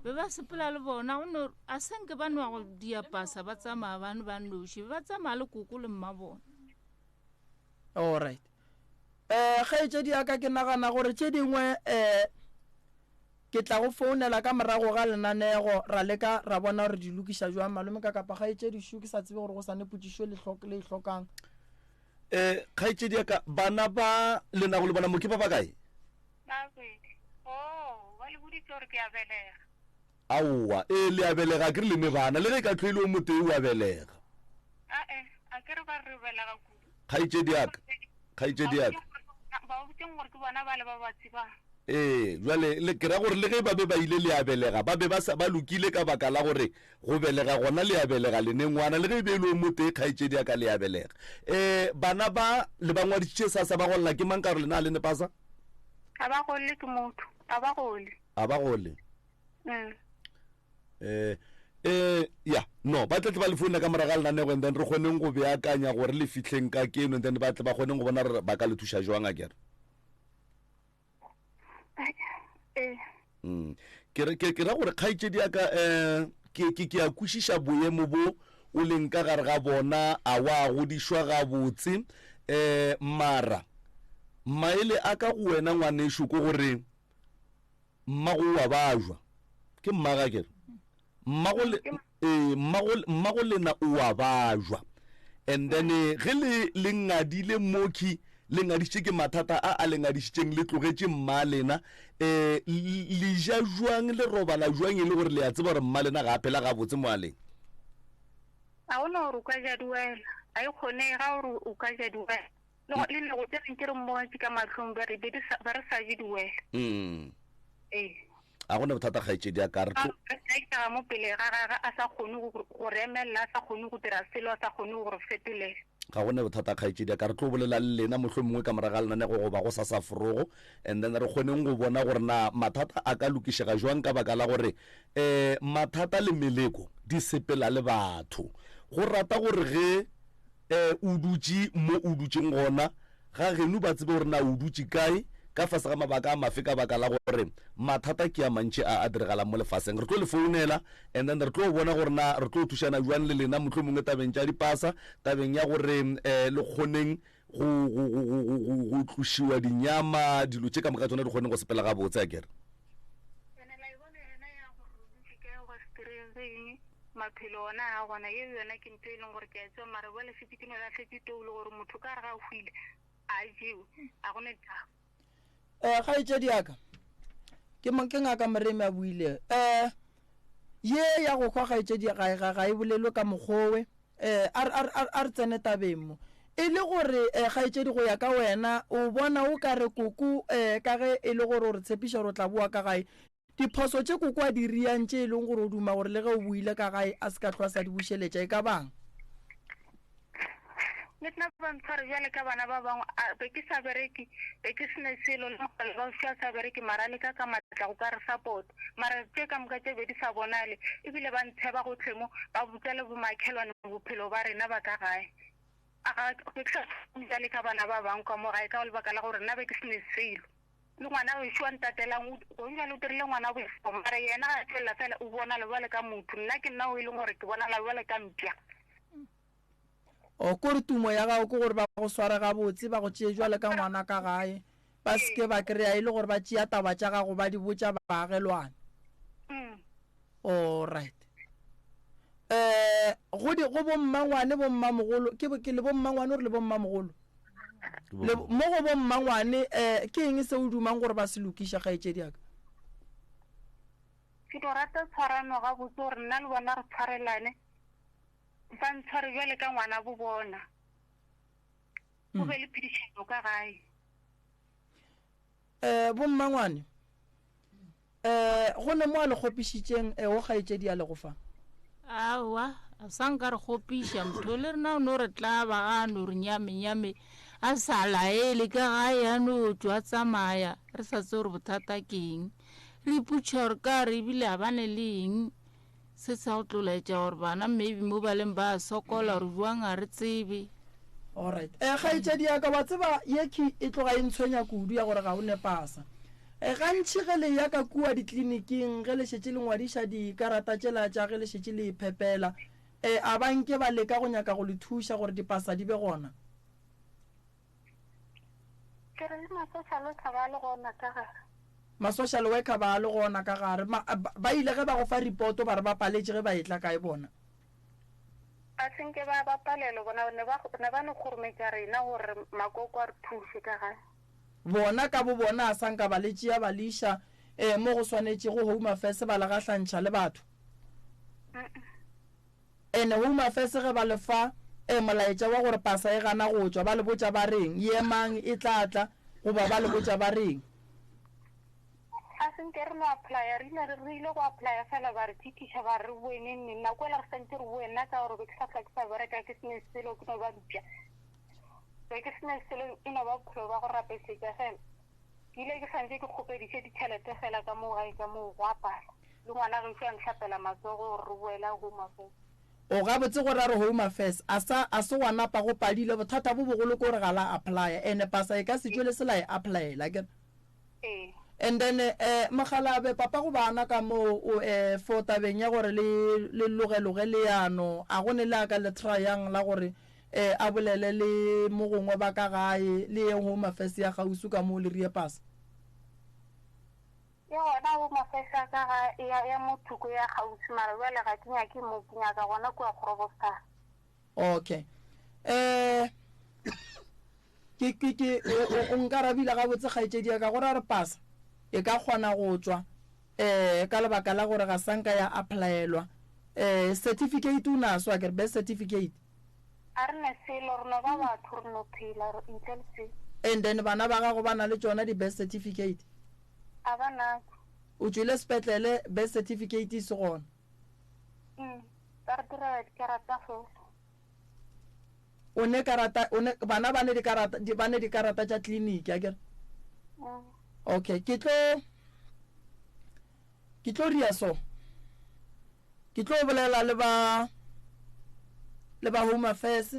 be ba sepela le bona go no a senke ba nwa go diapasa ba tsamaya bane ba noši be ba tsamaya le koko le mma bona allright um eh, kgaetšedi ya ka ke nagana gore tše dingwe um ke tla go founela ka morago ga lenanego ra leka ra bona gore di lokiša jwang malome ka kapa kgaetšedi šo ke sa tsebe gore go sa ne potšišo le e hlokang um kgaetšedi ya ka bana ba le nago le bona mo ke ba ba kae Babedi. Oh, ba le boditse gore ke a belega. Aowa, ee le a belega, ke re le ne bana, le ge e ka hlwe e le o motee o a belega. Ae, a ke re ba re re belega kudu. Kgaetšedi ya ka, kgaetšedi ya ka. Ba botšeng gore ke bona bale ba ba tsebang. Ee, bjale le ke ra gore le ge ba be ba ile le a belega, ba be ba sa ba lokile ka baka la gore go belega gona le a belega le ne ngwana, le ge e be e le o motee kgaetšedi ya ka le a belega. Ee, bana ba le ba ngwadišitše sasa ba golla ke mang ka gore lena ga le ne pasa? A ba gole ke motho, a ba gole. A ba gole. Mm. Eh eh ya no ba tle tle ba le founa ka moraga lenanego and then re kgoneng go beakanya gore le fihleng ka keno and then ba tle ba kgoneng go bona re ba ka le thuša jwang a kere Eh. Mm. Ke re ke ra gore kgaetšedi ya ka eh ke ke ke a kwešiša boemo bo o leng ka gare ga bona a wa godišwa gabotse eh mara maele a ka go wena ngwanešo ke gore mmago wa bajwa ke mmaga kere mmago le ee mmago mmago lena o a bajwa and then eh, ge le le ngadile moki le ngadišitše ke mathata a a le ngadišitšeng le tlogetše mma lena um le ja jwang le robala jwang e le gore le a tseba gore mma lena ga a phela gabotse mo a leng ga gona gore o ka ja diwela ga e kgonege ga gore o ka ja diwela le go- le nako tse reng ke re mmotse ka matlhong ba re be di sa- ba re sa je diwela mm. ee a gona bothata kgaetšedi ya ka re tlo a mo pele ga gage a sa kgone go re emelela a sa kgone go dira selo a sa kgone go re fetolela ga gone bothata kgaetšedi ya ka re tlo bolela le lena mohlho mongwe ka moraga lenanego goba go sa sa forogo and then re kgoneng go bona gore na mathata a ka lokišega jwang ka baka la gore um mathata le meleko di sepela le batho go rata gore ge um o dutše mo o dutšeng gona Ga geno ba tsebe gore na o dutše kae, ka fase ga mabaka a mafe ka baka la gore mathata ke a mantši a a diregalang mo lefaseng. Re tlo le founela and then re tlo bona gore na re tlo thušana bjang le lena mohlomongwe tabeng tša dipasa, tabeng ya gore um le kgoneng go, go, go, go, go, go, go tlošiwa dinyama, dilo tše ka moka tsona di kgone go sepela gabotse akere. Ene la e bona yona ya gore o dutše kae goba setereng se eng, maphelo ona a gona, yeo yona ke ntho e leng gore ke a e tseba, mara bjale šetše ke no lahletše toulo gore motho ka re ga a hwile a jewe, a go ne taba. Eh, kgaetšedi ya ka, ke mo ke ngaka Moremi a buile. Eh, ye ya go hwa kgaetšedi ga ga ga e bolelwe ka mokgowe. Eh, a re a a re tsene tabeng mo. E le gore eh, kgaetšedi go ya ka wena o bona o ka re koko eh, ka ge e le gore o re tshepiša gore o tla boa ka gae, diphoso tše koko a di riang tše e leng gore o duma gore le ge o boile ka gae a se ka hlwa sa di bušeletša e ka bang? Le nna ba ntshware bjale ka bana ba bangwe. A be ke sa bereke, be ke se ne selo, le mogala wa gešo a sa bereke, mara a leka ka matla go ka re support. Mara tše ka moka tše be di sa bonale, ebile ba ntsheba gohle mo, ba botša le bomakhelwane bophelo ba rena ba ka gae. A ga be ke sa tshwane bjale ka bana ba bangwe ka mo gae ka lebaka la gore nna be ke se ne selo. Le ngwana gešo wa ntatelang o, gong bjale o dirile ngwana bošego, mara yena ga a tšwelela fela o bonala bjale ka motho, nna ke nna o e leng gore ke bonala bjale ka mpša. O ko re tumo ya gago ke gore ba go sware gabotse, ba go tšee jwale ka ngwana ka gae, ba se ke ba kry-a e le gore ba tšea taba tša gago ba di botša baagelwane. All right. Eh, go di go bommangwane bommamogolo ke ke le bommangwane gore le bommamogolo le mo go bommangwane eh ke eng se o dumang gore ba se lokiša kgaetšedi ya ka? Ke no rata tshwarano gabotse gore nna le bona re tshwarelane. Ba ntshware bjale ka ngwana bo bona. Go be le phedišano ka gae. Eh, bommangwane, eh, go ne mo a le kgopišitšeng eh, o kgaetšedi a lego fa? Aowa, a sa nka re kgopiša motho le rena o no re tlaba ga a no re nyame nyame a sa laele ka gae a no tšwa a tsamaya re sa tsebe gore bothata ke eng. Re ipotšiša gore ka re ebile a ba ne le eng. Se sa go tlo laetša gore bana maybe mo ba leng ba a sokola or bjang ga re tsebe. Alright. Eh, kgaetšedi ya ka, wa tseba ye key e tloga e ntshwenya kudu ya gore ga o ne pasa. Eh, gantši ge le ya ka kua dikliniking ge le šetše le ngwadiša dikarata tšela tša ge le šetše le iphepela, eh, a ba nke ba leka go nyaka go le thuša gore dipasa di be gona? Ke re le ma-social worker ba le gona ka gare. Ma-social worker ba le gona ka gare. Ma, ba, ba ile ge ba go fa ripoto ba re ba paletše ge ba etla kae bona? A se nke ba ba palelwe bona, ne ba, ne ba no kgorometša rena gore makoko a re thuše ka gae. Bona ka bo bona a sa nka ba le tšea ba le iša eh, mo go swanetšego Home Affairs ba le gahlantšha le batho? Mm-mm. Ene Home Affairs ge ba le fa e molaetša wa gore pasa e gana go tšwa, ba le botša ba reng? Yemang, e tla tla, goba ba le botša ba reng? A se nke re no applya, re ile re ile go applya fela ba re tšhithiša ba re re boe neng neng. Nako ela re santše re boe, nna ka gore be ke sa hlwa ke sa bereka ke se ne selo ke no ba mpša. Be ke se ne selo e no ba bophelo ba go rapesetša fela. Ke ile ke santše ke kgopediše ditšhelete fela ka moo gae ka moo go a pala. Le ngwana gešo a nhlapela matsogo gore re boele Home Affairs. O gabotse gore a re Home Affairs a sa a se gwa napa go padile bothata bo bogolo ke gore ga la applya ene pasa e ka se tšwe le se la e applyela akere? Ee. And then eh mokgalabe papa go bana ka moo o eh for tabeng ya gore le le logeloge leano a go ne le a ka le tryang la gore eh a bolele le mogongwe ba ka gae le ye Home Affairs ya kgauswi ka moo le rie pasa? Ke gona bo mafehla ka ga ya, ya mo thoko ya kgauswi, mara bjale ga ke nyake mo, ke nyaka gona kua Groblersdal. Okay. Eh, ke, ke, ke, o, o, o nkarabile gabotse kgaetšedi ya ka, gore a re pasa e ka kgona go tšwa, eh, ka lebaka la gore ga sa nka ya applyelwa. Eh, certificate o naso akere, birth certificate? A re ne selo, re no ba batho, re no phela, re ntle le selo. And then bana ba gago ba na le tšona di-birth certificate? A ba natšo. O tšwele sepetlele birth certificate e se gona? Mm, ba re direla dikarata fela. O ne karata, o ne, bana ba ne dikarata, di, ba ne dikarata tša kliniki, akere? Mm. Okay, ke tlo, ke tlo ria so. Ke tlo bolela le ba, le ba Home Affairs.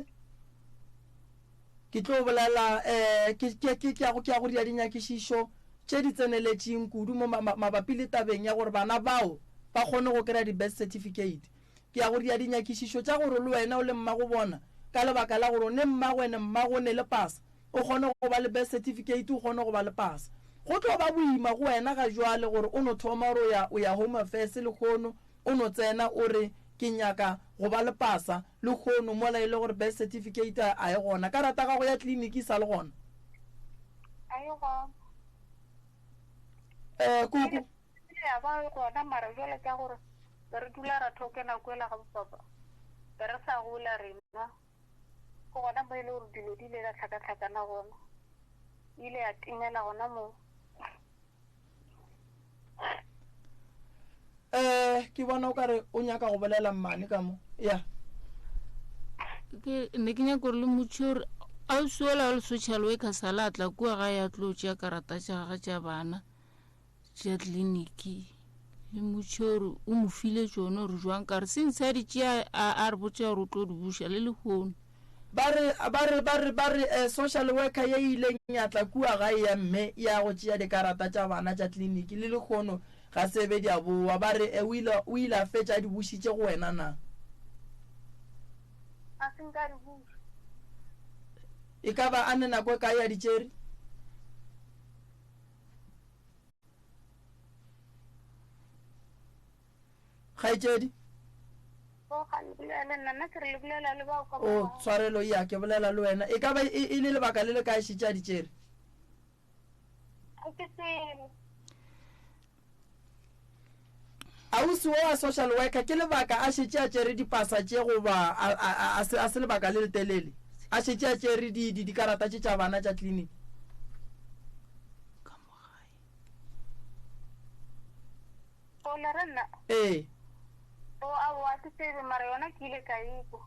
Ke tlo bolela, eh, ke, ke, ke, ke ya go, ke ya go dira dinyakišišo tše di tseneletšeng kudu mo ma, ma, mabapi le tabeng ya gore bana bao ba kgone go kry-a di-birth certificate. Ke ya go dira dinyakišišo tša gore le wena o le mmago bona, ka lebaka la gore o ne mmago ene mmago o ne le pasa, o kgone go ba le birth certificate, o kgone go ba le pasa. Go tlo ba boima go wena ga jwale gore o no thoma gore o ya, o ya Home Affairs lehono, o no tsena o re ke nyaka go ba le pasa lehono mola e le gore birth certificate a e gona. Karata gago ya tleliniki e sa le gona? A e gona. Eh, koko. E ile ya ba e gona mara jwale ka gore be re dula ra thokena kwela ga bopapa, be re sa gola rena. Ke gona mo e le gore dilo di ile tša hlakahlakana gona. E ile ya timela gona moo. Eh, ke bona o kare o nyaka go bolela mmane ka mo. Ya. Ke ne ke nyaka gore le motšhe gore ausi ola wa le social worker sala a tla kua gae a tlo tšea karata tša gage tša bana tša tleliniki le motšhe gore o mo file tšone gore jwang ka re since a di tšea a re botša gore o tlo di buša le lehono. Ba re, ba re, ba re, ba re, eh, social worker ye e ileng ya tla kua gae ya mme ya go tšea dikarata tša bana tša tleliniki le lehono ga se be di a bowa. Ba re, eh, o ile, o ile a fetša a di bušitše go wena na? Ga se nka di buša. E ka ba a ne nako e kae a di tšere? Kgaetšedi? O, ga le bolela le nna, nna ke re le bolela le bao ka O, morago. tshwarelo, ya, ke bolela le wena. E ka ba e, e le lebaka le le kae šetše a di tšere? Ga ke tsebe. Ausi wo wa social worker ke lebaka a šetše a tšere dipasa tše goba a, a, a, a se, a se lebaka le letelele a šetše a tšere di, di, dikarata tše tša bana tša clinic? Ka mo gae. O le re nna? Ee. O, aowa, ke tsebe, mara yona ke ile ka e kwa.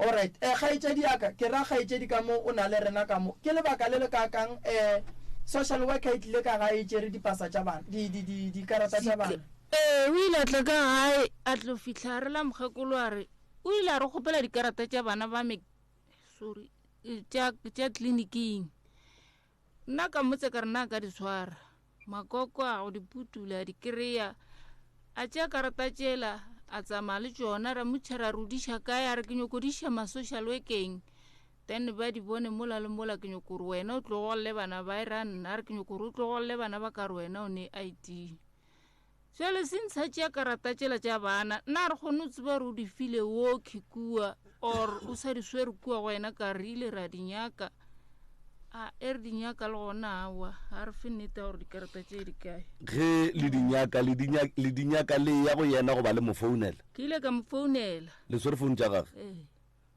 Alright. Eh, kgaetšedi ya ka, ke ra kgaetšedi ka mo, o na le rena ka mo. Ke lebaka le le kaakang eh, social worker e tlile ka gae e tšere dipasa tša bana, di, di, di, dikarata tša bana? Ee, o ile a tla ka gae, a tlo fihla a re la mokgekolo a re, o ile a re kgopela dikarata tša bana ba me, sorry, tša, tša tleliniking. Nna ka mmotsa ka re na ka di tshwara. Makoko a go di putula a di kry-a. A tšea karata tšela a tsamaya le tšona ra motšha ra rodiša kae a re ke nyoko di iša ma-social workeng then ba di bone mola le mola ke nyoko gore wena o tlogolole bana ba e ra nna a re ke nyoko gore o tlogolole bana ba ka re wena o ne I_D. Jale since a tšea karata tšela tša bana nna re kgone o tseba gore o di file woke kua or o sa di swere kua go wena ka re ile ra di nyaka a e re di nyaka le gona awa ga re fe nnete ya gore dikarata tše di kae. Ge le di nyaka le di nyaka le di nyaka le ya go yena goba le mo founela? Ke ile ka mo founela. Le swere founu tša gage? Ee.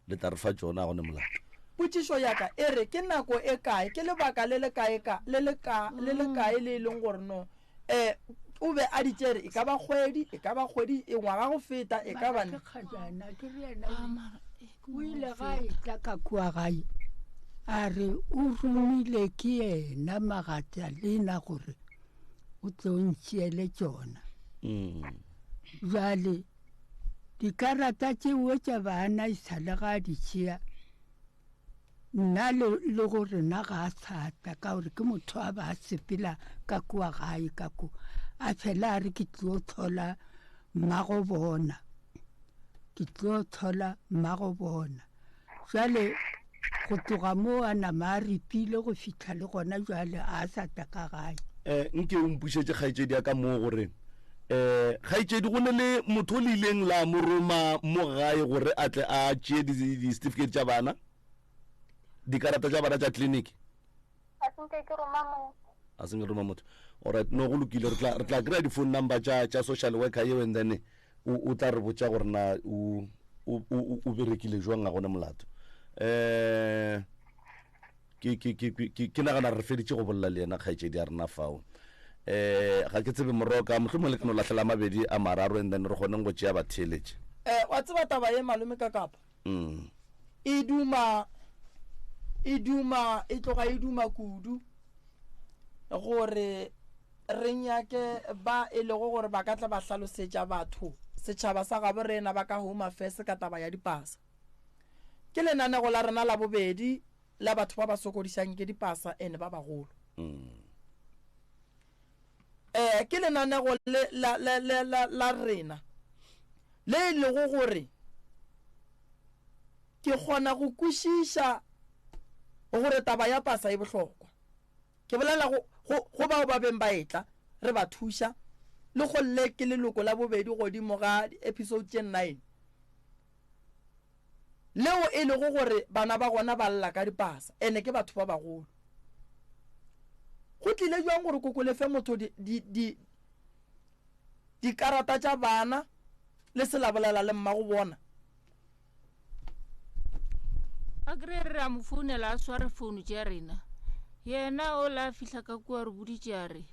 Le tla re fa tšona, ga go ne molato. Potšišo ya ka e re, ke nako e kae, ke lebaka le le kae ka, le le ka, le le kae le e leng gore no, eh, o be a di tšere, e ka ba kgwedi, e ka ba kgwedi, e ngwaga go feta, e ka ba Mara ke kgajana, ke re yena o ile ga e tla ka kua gae, a re o romile ke yena magatša lena gore o tlo ntšeele tšona. Bjale Dikarata tšeo tša bana e sa le ga a di tšea, nna le, le go rena ga a sa tla ka gore ke motho a ba a sepela ka kua gae ka ko, a fela a re ke tlo thola mmago bona, ke tlo thola mmago bona. Jwale go tloga moo a nama a ripile go fihla le gona jwale a sa tla ka gae. Eh, nke o mpušetše kgaetšedi ya ka moo gore eh kgaetšedi go ne le motho o le ileng la mo roma mo gae gore a tle a tšee di-certificate tša bana dikarata tša bana tša clinic A se nke ke roma motho. A se nke roma motho. Alright, no go lokile re tla re tla kry-a di-phone number tša tša social worker eo and then o o tla re botša gore na o o o o berekile jwang ga gona molato. Eh ke ke ke ke ke nagana re feditše go bolela le yena kgaetšedi ya rena fao. Eh ga ke tsebe moroka mohlomongwe le ka no lahlela mabedi a mararo and then re kgoneng go tšea batheeletše. Eh wa tseba taba ye malome ka kapa? Mm. E duma, e duma, e tloga e duma kudu gore re nyake ba e lego gore ba ka tla ba hlalosetša batho setšhaba sa gabo rena ba ka Home Affairs ka taba ya dipasa. Ke lenanego la rena la bobedi la batho ba ba sokodišang ke dipasa ene ba bagolo. Mm. Eh, ke lenanego le la, la, la, la, la rena le e lego gore ke kgona go kwešiša gore taba ya pasa e bohlokwa. Ke bolela go, go, go bao ba beng ba etla, re ba thuša, le go le ke leloko la bobedi godimo ga di-episode tše nine, leo e lego gore bana ba gona ba lla ka dipasa, ene ke batho ba bagolo. Go tlile bjang gore koko le fe motho di, di, di, dikarata tša bana le se la bolela le mmago bona? A kry re a mo founela a sware founu tša rena. Yena o la fihla ka kua re boditše a re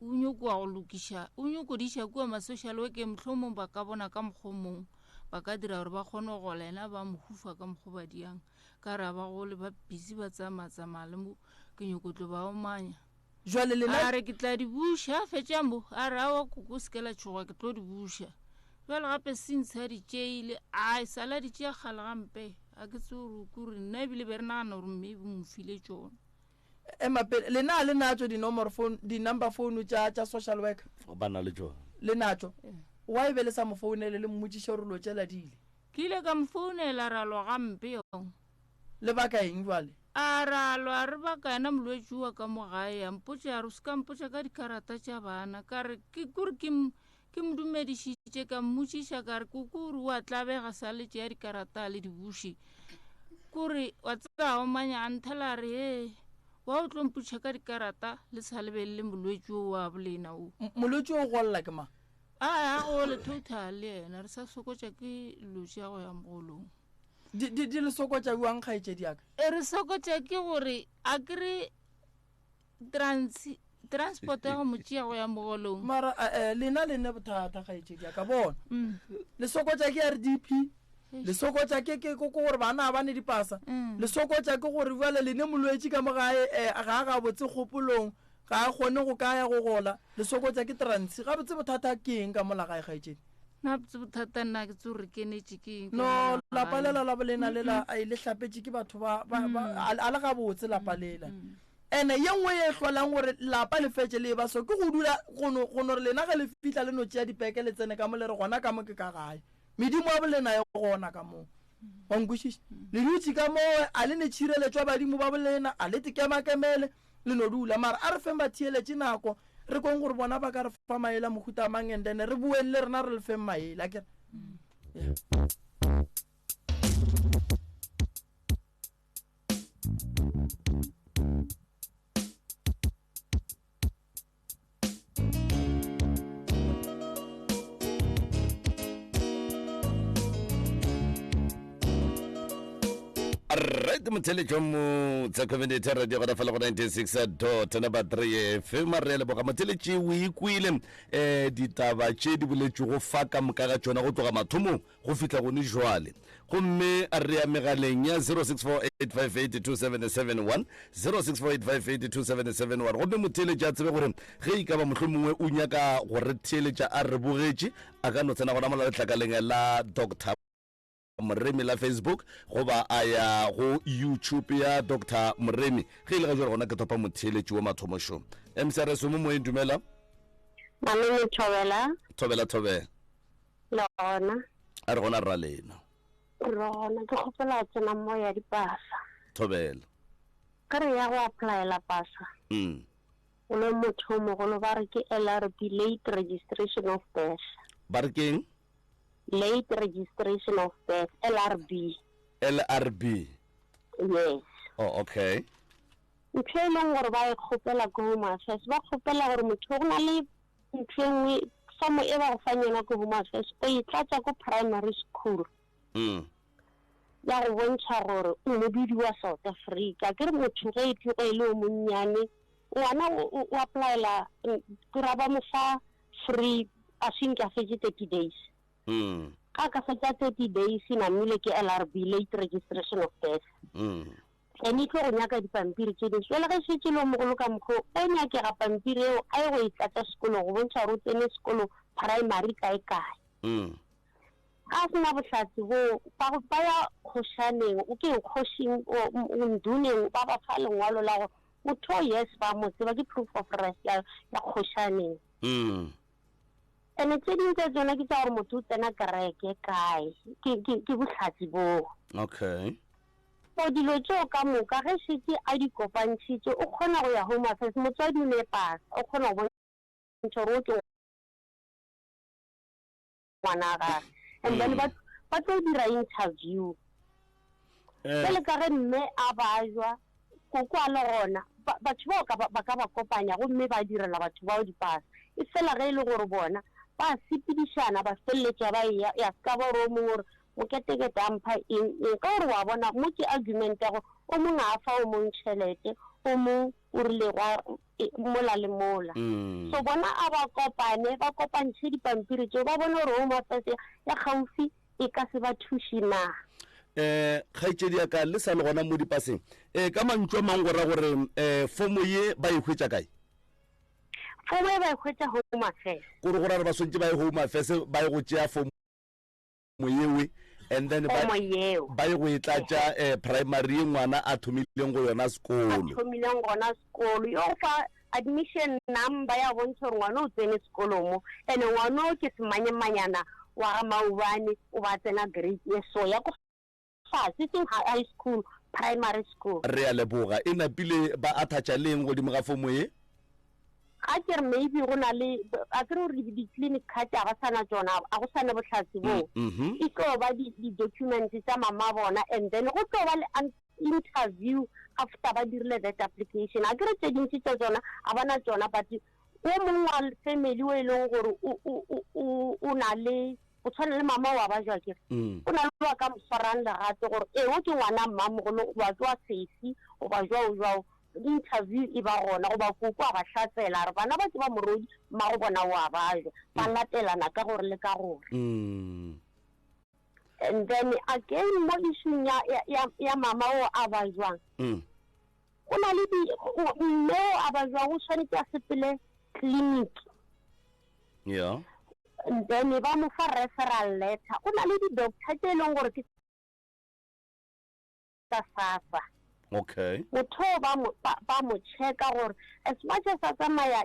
o nyoko wa go lokiša o nyoko di iša kua ma-social workeng mohlomong ba ka bona ka mokgwa o mongwe. Ba ka dira gore ba kgone go gola, yena ba mo hufa ka mokgo ba diang. Ka re a ba gole, ba busy ba tsamaya-tsamaya le mo, ke nyoko tlo ba omanya. Jwale lena. A re ke tla di buša, a fetša mo, a re aowa koko o se ke la tšhoga ke tlo di buša. Bjale gape since a di tšeile, a e sale a di tšea kgale gampe, ga ke tsebe gore o ko reng. Nna ebile be re nagana gore mme o mo file tšona. Ema pele, lena a le natšo dinomoro phone, di-number phone tša, tša social worker? Ba na le tšona. Le natšo? Why be le sa mo founele le mmotšiše gore lo tšela di ile? Ke ile ka mo founela ra lwa gampe yo. Lebaka eng jwale? A ra lwa re baka yena molwetši wa ka mo gae, a mpotša a re o se ka mpotša ka dikarata tša bana. Ka re ke kore ke ke mo dumedišitše ka mmotšiša ka re koko o re o a tlabega sa le tšea dikarata a le di buše. Kore wa tseba a omanya a nthela a re ee wa o tlo mpotšiša ka dikarata le sa lebelele molwetši o wa bolena o. Molwetši o golla ke mang? A a gole total le yena re sa sokotša ke dilo tša go ya mogolong. Di, di, di le sokotša bjang kgaetšedi ya ka? E re sokotša ke gore a ke re trans, transport ya go mo tšea go ya mogolong. Mara eh, lena le ne bothata kgaetšedi ya ka bona. Mm. Le sokotša ke RDP. Le sokotša ke ke ke gore bana ga ba ne dipasa. Mm. Le sokotša ke gore bjale le ne molwetši ka mo gae eh, ga a gabotse kgopolong. Ga a kgone go ka ya go gola. Le sokotša ke transi. Gabotse bothata ke eng ka mola gae, kgaetšedi? Nna botse bothata nna ke tse gore re kenetše ke eng ka No, mola lapa gae. lela la bolena lela, ai, le hlapetše ke batho ba, ba, ba, a, a le gabotse lapa lela. Ene ye nngwe ye e hlolang gore lapa le fetše le eba so, ke go dula go no, go no re lena ge le fihla le no tšea dipeke le tsene ka mo le re gona ka mo ke ka gae. Medimo ya bolena e gona ka mo. Wa nkwešiša? Le dutše ka mo, a le ne tšhireletšo ya badimo ba bolena, a le tekemakemele. Le no dula. Mara a re feng batheeletši nako, re kweng gore bona ba ka re fa maele a mohuta mang and then re boeng le rena re le feng maele, akere? Yeah. Right motheletšo motse community radio gona fela go 96 dot number 3 fm re a leboga motheletši o ikwile um ditaba tše di boletšwego fa ka moka ga tšona go tloga mathomong go fihla gone jwale gomme re ya megaleng ya 0648582771 0648582771 gomme motheeletši a tsebe gore ge e ka ba mohlomongwe o nyaka go re theeletša a re bogetše a ka no tsena gona mola letlakaleng la Doctor Moremi la Facebook goba a ya go YouTube ya Doctor Moremi ge e le ga jwale gona ke thopa motheeletši wa mathomo šo MCRS o mo moyeng dumela Malome Thobela. Thobela Thobela Le gona. A re gona rra lena. Re gona, ke kgopela go tsena mo ya dipasa. Thobela. Ge re ya go applyela pasa. Mm. O le motho o mogolo ba re ke LRB, late registration of birth. Ba re keng? Late registration of birth, LRB. LRB. Yes. Oh, okay. Ntho e leng gore ba e kgopela ko Home Affairs, ba kgopela gore motho go na le Ntho e nngwe, fomo e ba go fang yona ko Home Affairs, o e tlatša ko primary school. Mm. Ya go bontšha gore o modudi wa South Africa. Ke re motho ge e tloga e le o monnyane, ngwana o o applyela, ke ra ba mo fa free a senke a fetše 30 days. Mm. Ga a ka fetša 30 days, namile ke LRB, late registration of birth. Mm. Ene e tlo go nyaka dipampiri tše dintši. Bjale ge e šetše e le o mogolo ka mokgwa wo, o nyakega pampiri eo a ye go e tlatša sekolong go bontšha gore o tsene sekolo primary kae kae. Ga a se na bohlatse boo, ba, ba ya kgošaneng, o ke eng, kgošing, o, o, nduneng, ba ba fa lengwalo la gore motho o yes ba mo tseba, ke proof of res ya, ya kgošaneng. Ene tše dingwe tša tšona ke tša gore motho o tsena kereke kae, ke, ke, ke bohlatse boo. Okay. So dilo tšeo ka moka ge šetše a di kopantšhitše o kgona go ya Home Affairs, motswadi o ne pasa, o kgona go bontšha gore o ke ngwana wa gage and then ba ba tlo dira interview. Bjale ka ge mme a bajwa, koko a le gona, batho bao ka ba ka ba kopanya gomme ba direla batho bao dipasa. E fela ge e le gore bona ba sepedišana ba feleletša ba eya, ya se ka ba gore o mongwe o re Moketekete a mpha eng eng ka gore wa bona mo ke argument ya gore o mong a fa o mong tšhelete o mong o rile gwa mola le mola. So bona a ba kopane ba kopantšhe dipampiri tšeo ba bone gore Home Affairs ya kgaufi. e ka se ba thuše na? Um kgaetšedi ya ka le sa le gona mo dipaseng um ka mantšu a mangwe go ra gore um fomo ye ba e hwetša kae? Fomo e ba e hwetša Home Affairs. Kore go ra gore ba swantše ba ye Home Affairs ba ye go tšea fomo yewe and then ba Fomo yeo. ba ye go e tlatša eh, primary ye ngwana a thomileng go yona A sekolo. thomileng gona sekolo. Yo fa admission number ya bontšha gore ngwana o tsene sekolo mo, and ngwana o ke semanyemanyana wa ga maobane o ba tsena grade ye so ya ko fase, e seng high school, primary school. Re a leboga. E napile ba attacca le eng godimo ga fomo ye? Ga ke re maybe go na le, a ke re gore di-clinic card ga ba sa na tšona, a go sa na bohlatse boo. E tlo ba di-documents tša mama bona and then go tlo ba le interview after ba dirile that application. A ke re tše dintši tša tšona ga ba na tšona, but o mongwe wa family o e leng gore o na le, go tshwana le mama wa ba jwa kere, o na le wa ka mo swarang legato gore ee o ke ngwana mmamogolo goba ke wa sesi goba jwao jwao. Interview e ba gona goba koko a ba hlatsela a re bana ba ke ba morodi, mmago bona o a ba jwa, ba latelana ka gore le ka gore. And then again mo issue ya, ya, ya, ya mama o a ba jwang, go na le di, mme o a ba jwang o tshwanetse a sepele clinic. Yeah. And then ba mo fa referral letter. Go na le di-doctor tse e leng gore ke tsa SASSA. Okay. Motho o ba mo, ba, ba mo checka gore as much as a tsamaya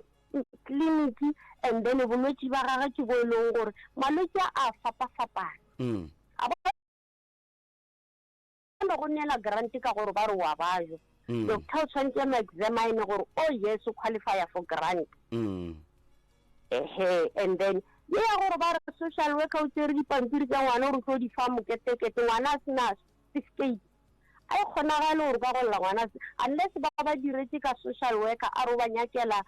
clinic and then bolwetši ba gagwe ke bo e leng gore malwetši a a fapafapana. A ba no go neela grant ka gore ba re wa bajwa. Doctor o tshwanetse a mo examine gore oh yes o qualifya for grant. Ehe, and then ye ya gore ba re social worker o tsere dipampiri tša ngwana gore o tlo di fa moketekete, ngwana a sena certificate. A e kgonagale gore ka golla ngwana se, unless ba ba diretše ka social worker a re o ba nyakela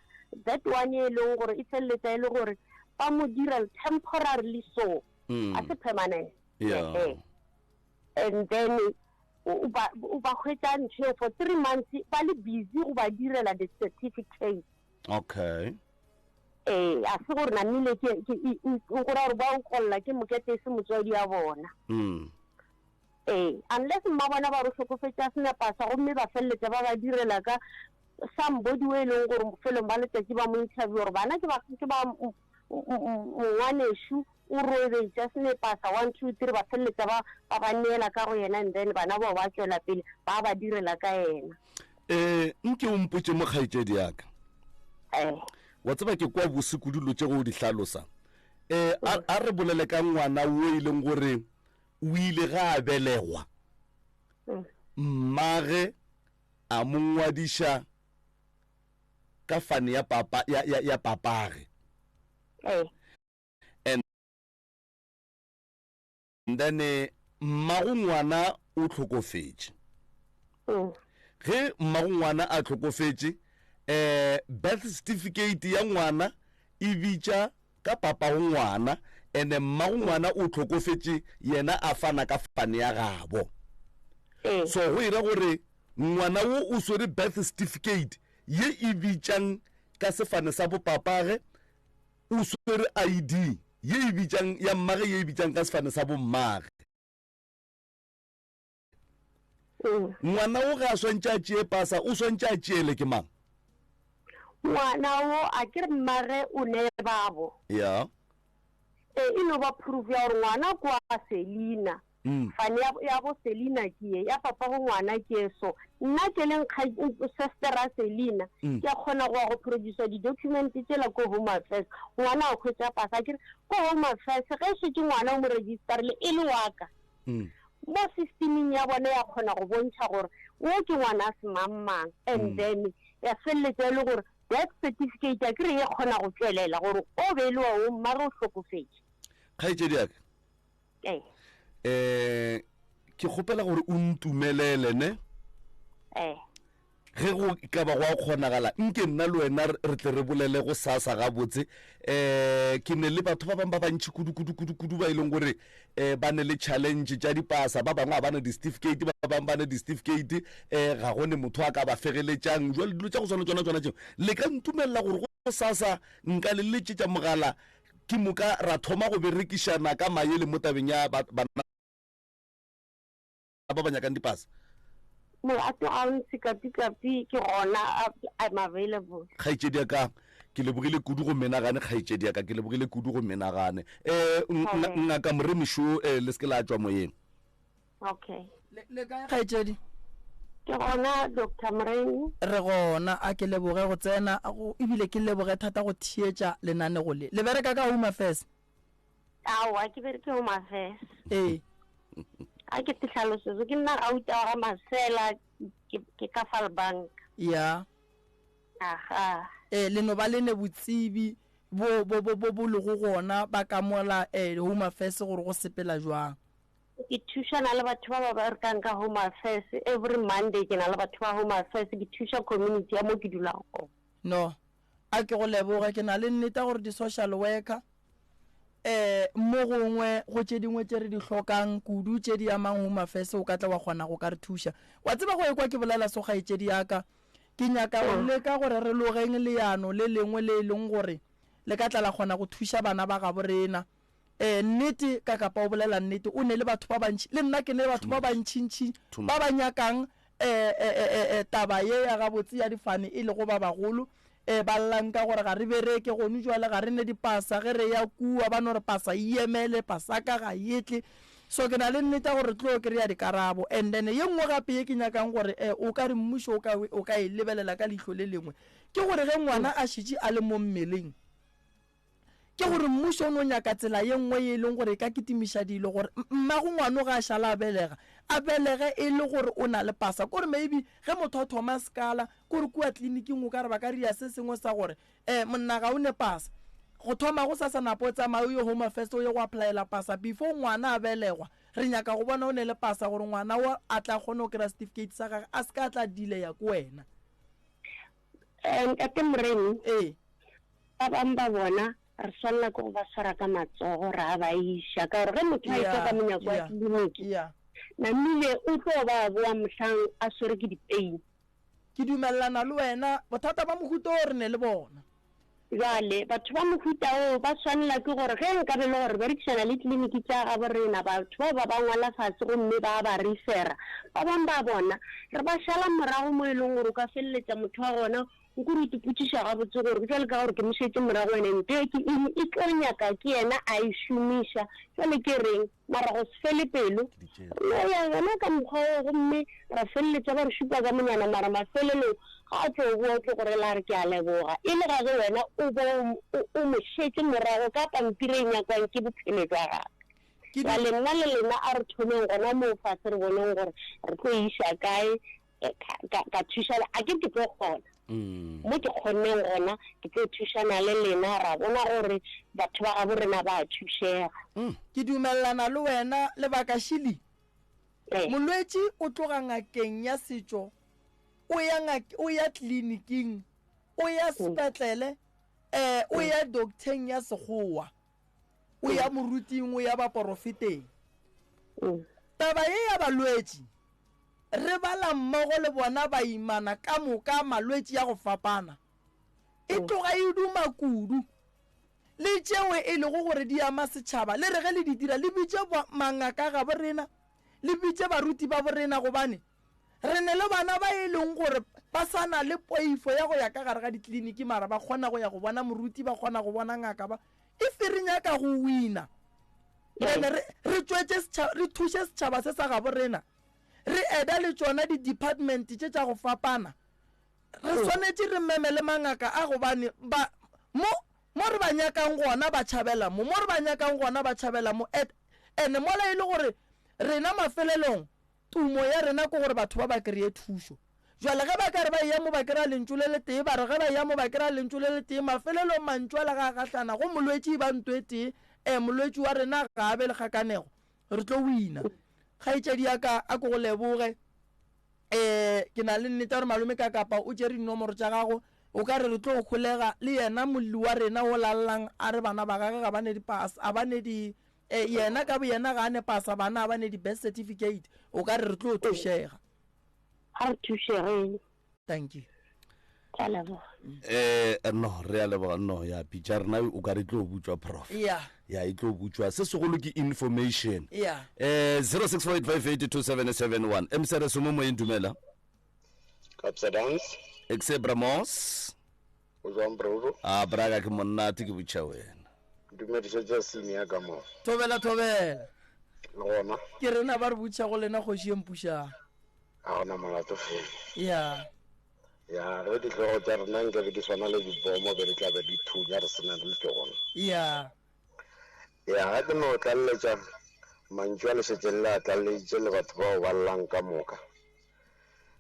that one e leng gore e feleletša e le gore ba mo dira temporarily so, a se permanent. Yeah. Ehe. And then o ba, o ba hwetša ntho eo for 3 months ba le busy go ba direla the certificate. Okay. Ee, a se gore namile ke, ke, e, e, o go ra gore ba o golla ke mokete e se motswadi wa bona. Ee, unless mma bona ba re o hlokofetše a se na pasa gomme ba feleletša ba ba direla ka somebody o e leng gore bofelong ba letšatši ba mo interview gore bana ke ba, ke ba mongwanešu o robetše a se ne pasa, 1, 2, 3, ba feleletša ba, ba ba neela ka go yena and then bana bao ba tšwela pele ba ba direla ka yena. Eh, nke o mpotše mo kgaetšedi ya ka. Eh. Wa tseba ke kwa bose kudu dilo tše go di hlalosa. Eh, a, a re bolele ka ngwana wo e leng gore o ile ga a belegwa, mmage a mo ngwadiša ka fane ya papa, ya, ya, ya papage. Eh. And then mmago ngwana o hlokofetše. Ge mmago ngwana a hlokofetše, eh, birth certificate ya ngwana e bitša ka papago ngwana, ene mmago ngwana o hlokofetše yena a fana ka fane ya gabo. So go ira gore ngwana wo o swere birth certificate ye e bitšang ka sefane sa bopapage, o swere ID ye e bitšang ya mmage ye e bitšang ka sefane sa bommage. Ngwana wo ge a swantše a tšee pasa, o swantše a tšeele ke mang? Ngwana wo a ke re mmage o ne babo. Ya. Ee, e no ba proof ya gore ngwana ke wa Selina. Fane ya, ya bo Selina ke ye, ya papa go ngwana ke ye. So nna ke leng sister ya Selina, ke a kgona go ya go producer di-document tšela ko Home Affairs, ngwana a hwetša pasa. A ke re ko Home Affairs ge e šetše ngwana o mo registerile e le wa ka, mo systeming ya bona ya kgona go bontšha gore wo ke ngwana a semangmang, and then ya feleletša e le gore death certificate a ke re e kgona go tšwelela gore o be e le wa o mmage o hlokofetše. Kgaetšedi ya ka, Ee. Eh, ke kgopela gore o ntumelele ne. Ee. Ge go ka ba gwa kgonagala, nke nna le wena re tle re bolele go sasa gabotse. Eh, ke ne le batho ba bangwe ba bantši kudu, kudu, kudu, kudu ba e leng gore, eh, ba ne le challenge tša dipasa, ba bangwe ga ba na di-certificate, ba bangwe ba ne di-certificate, eh, ga go ne motho a ka ba fegeletšang. Jwale dilo tša go swana tsona tsona tšeo, le ka ntumelela gore go sasa nka le letšetša mogala? Ke moka ra thoma go berekišana ka maele mo tabeng ya bana ba ba nyakang dipasa. Molato ga o ntshe kapikapi ke gona I'm available. Kgaetšedi ya ka ke lebogile kudu go menagane kgaetšedi ya ka ke lebogile kudu go menagane um ngaka moremišo um le se ke la tšwa moyeng. Okay. Le kae kgaetšedi? Ke gona Doctor Moremi. Re gona a ke leboge go tsena ebile ke leboge thata go theetša lenanego le. Le bereka ka Home Affairs? Aowa ke bereke Home Affairs. Ee. A ke te hlalosetso ke nna Gauta wa ga Masela ke ka Falbank. Ya. Aha. Ee le no ba le ne botsebi bo bo bo bo lego gona ba ka mola eh Home Affairs gore go sepela jwang. Ke thušana le batho ba ba berekang ka Home Affairs every Monday ke na le batho ba Home Affairs ke thuša community ya mo ke dulang gona. No. A ke go leboge ke na le nnete gore di-social worker eh mo gongwe go tše dingwe tše re di hlokang kudu tše di amang Home Affairs o ka tla wa kgona go ka re thuša. Wa tseba go ekwa ke bolela so kgaetšedi ya ka ke nyaka go leka gore re logeng leano le lengwe le e leng gore le ka tla la kgona go thuša bana ba gabo rena. Ee, nnete, ka kapa o bolela nnete, o ne le batho ba bantši, le nna ke ne batho ba bantšintši ba ba nyakang eh, eh, eh, eh, taba ye ya gabotse ya difane e lego ba bagolo eh, ba llang ka gore ga re bereke gone jwale ga re ne dipasa ge re ya kua ba no re pasa e emele pasa ka ga e tle so ke na le nnete ya gore re tlo kry-a dikarabo and then ye nngwe gape ye ke nyakang gore eh, o ka re mmušo o ka, o ka e lebelela ka leihlo le lengwe ke gore ge ngwana a šetše a le mo mmeleng Ke gore mmušo o no nyaka tsela ye nngwe ye e leng gore e ka kitimiša dilo gore mmago ngwano ge a šala a belega, a belege e le gore o na le pasa. Kore maybe ge motho a thoma sekala, kore kua tleliniking o ka re ba ka ria se sengwe sa gore um monna ga o ne pasa. Go thoma go sasa napo o tsamaye o ye Home Affairs o ye go applyela pasa before ngwana a belegwa. Re nyaka go bona o ne le pasa gore ngwana o a tla kgone go kry-a certificate sa gage a se ka tla delaya ke wena. Ntate Moremi. Ee. Ba bangwe ba bona re swanela ke go ba swara ka matsogo ra ba iša, ka gore ge motho a etšwa ka monyako wa tleliniki, namile o tlo ba a boa mohlang a swere ke dipeini. Ke dumelelana le wena, bothata ba mohuta o re ne le bona. Bjale batho ba mohuta oo ba swanela ke gore ge nkabe e le gore re berekišana le tleliniki tša gabo rena, batho bao ba ba ngwala fase gomme ba ba refera. Ba bangwe ba bona re ba šala morago mo e leng gore o ka feleletša motho wa gona Nkore o ipotšiša gabotse gore bjale ka gore ke mo šetše morago ene nto e ke eng e tlo nyaka ke yena a e šomiša bjale ke reng mara go se fele pelo re no ya gona ka mokgwa oo gomme ra feleletša ba re šupa ka monyana mara mafelelong ga a tlo boa o tlo go rela a re ke a leboga e le ga ge wena o bo o mo šetše morago ka pampiri e nyakwang ke bophelo jwa gagwe. Bjale nna le lena a re thomeng gona moo fase re boneng gore re tlo e iša kae ka, ka thušana a ke ke tlo kgona mm. mo ke kgonneng gona ke tlo thušana le lena ra bona gore batho ba gabo rena ba thušega mm. ke dumelelana le wena lebaka šili eh. molwetši o tloga ngakeng ya setšo o ya o ya tleliniking o ya mm. sepetlele um o ya docteng ya sekgowa o ya moruting o ya baporofeteng taba ye ya balwetši re bala mmogo le bona baimana ka moka malwetši ya go fapana e tloga e duma kudu le tšeo e lego gore di ama setšhaba le re ge le di dira le bitše mangaka gabo rena le bitše baruti ba borena gobane Re ne le bana ba e leng gore ba sa na le poifo ya go ya ka gare ga ditleliniki mara ba kgona go ya go bona moruti, ba kgona go bona ngaka ba. If re nyaka go wina, then re, re tšwetše setšhaba, re thuše setšhaba se sa gabo rena. Re eda le tšona di-department tše tša go fapana. Re swanetše re meme le mangaka a gobane ba, mo, mo re ba nyakang gona ba tšhabela mo, mo re ba nyakang gona ba tšhabela mo. And, and mola e le gore rena mafelelong Tumo ya rena ke gore batho ba ba kreye thušo. Bjale ge ba ka re ba eya mo ba kry-a lentšu le letee, ba re ge ba eya mo ba kry-a lentšu le letee, mafelelong mantšu ale ga a gahlana, go molwetši e ba nto e tee, e, molwetši wa rena ga a be le kgakanego, re tlo wina. Kgaetšedi ya ka, a ke go leboge. E, ke na le nnete ya gore malome Kakapa o tšere dinomoro tša gago, o ka re re tlo holega le yena molli wa rena o lallang a re bana ba gage ga ba ne di-pass, a ba ne di, E, yena ka boyena ga a ne pasa, bana a ba ne di-birth certificate. O ka re re tlo thušega. A re thušegeng. Thank you. Ke a leboga. Eh no re a leboga no ya pitša rena o ka re tlo butšwa prof. Ya. Ya e tlo butšwa se segolo ke information. Ya. Eh 0648582771 MCRS mo moyeng dumela. Kapsa dance. Exe Bramos. O jwang bro? A braga ke monate ke butša wena. Dumediša tša senior ka mo. Thobela thobela. Le gona. Ke rena ba re butša go lena kgoši e mpušang. A gona molato fela. Ya. Ya, ge dihlogo tša rena nke be di swana le dibomo be di tla be di thunya re sena le tšona. Ya. Ya, ga ke no tlaleletša mantšu a le šetšeng le a tlaleleditše le batho bao ba llang ka moka.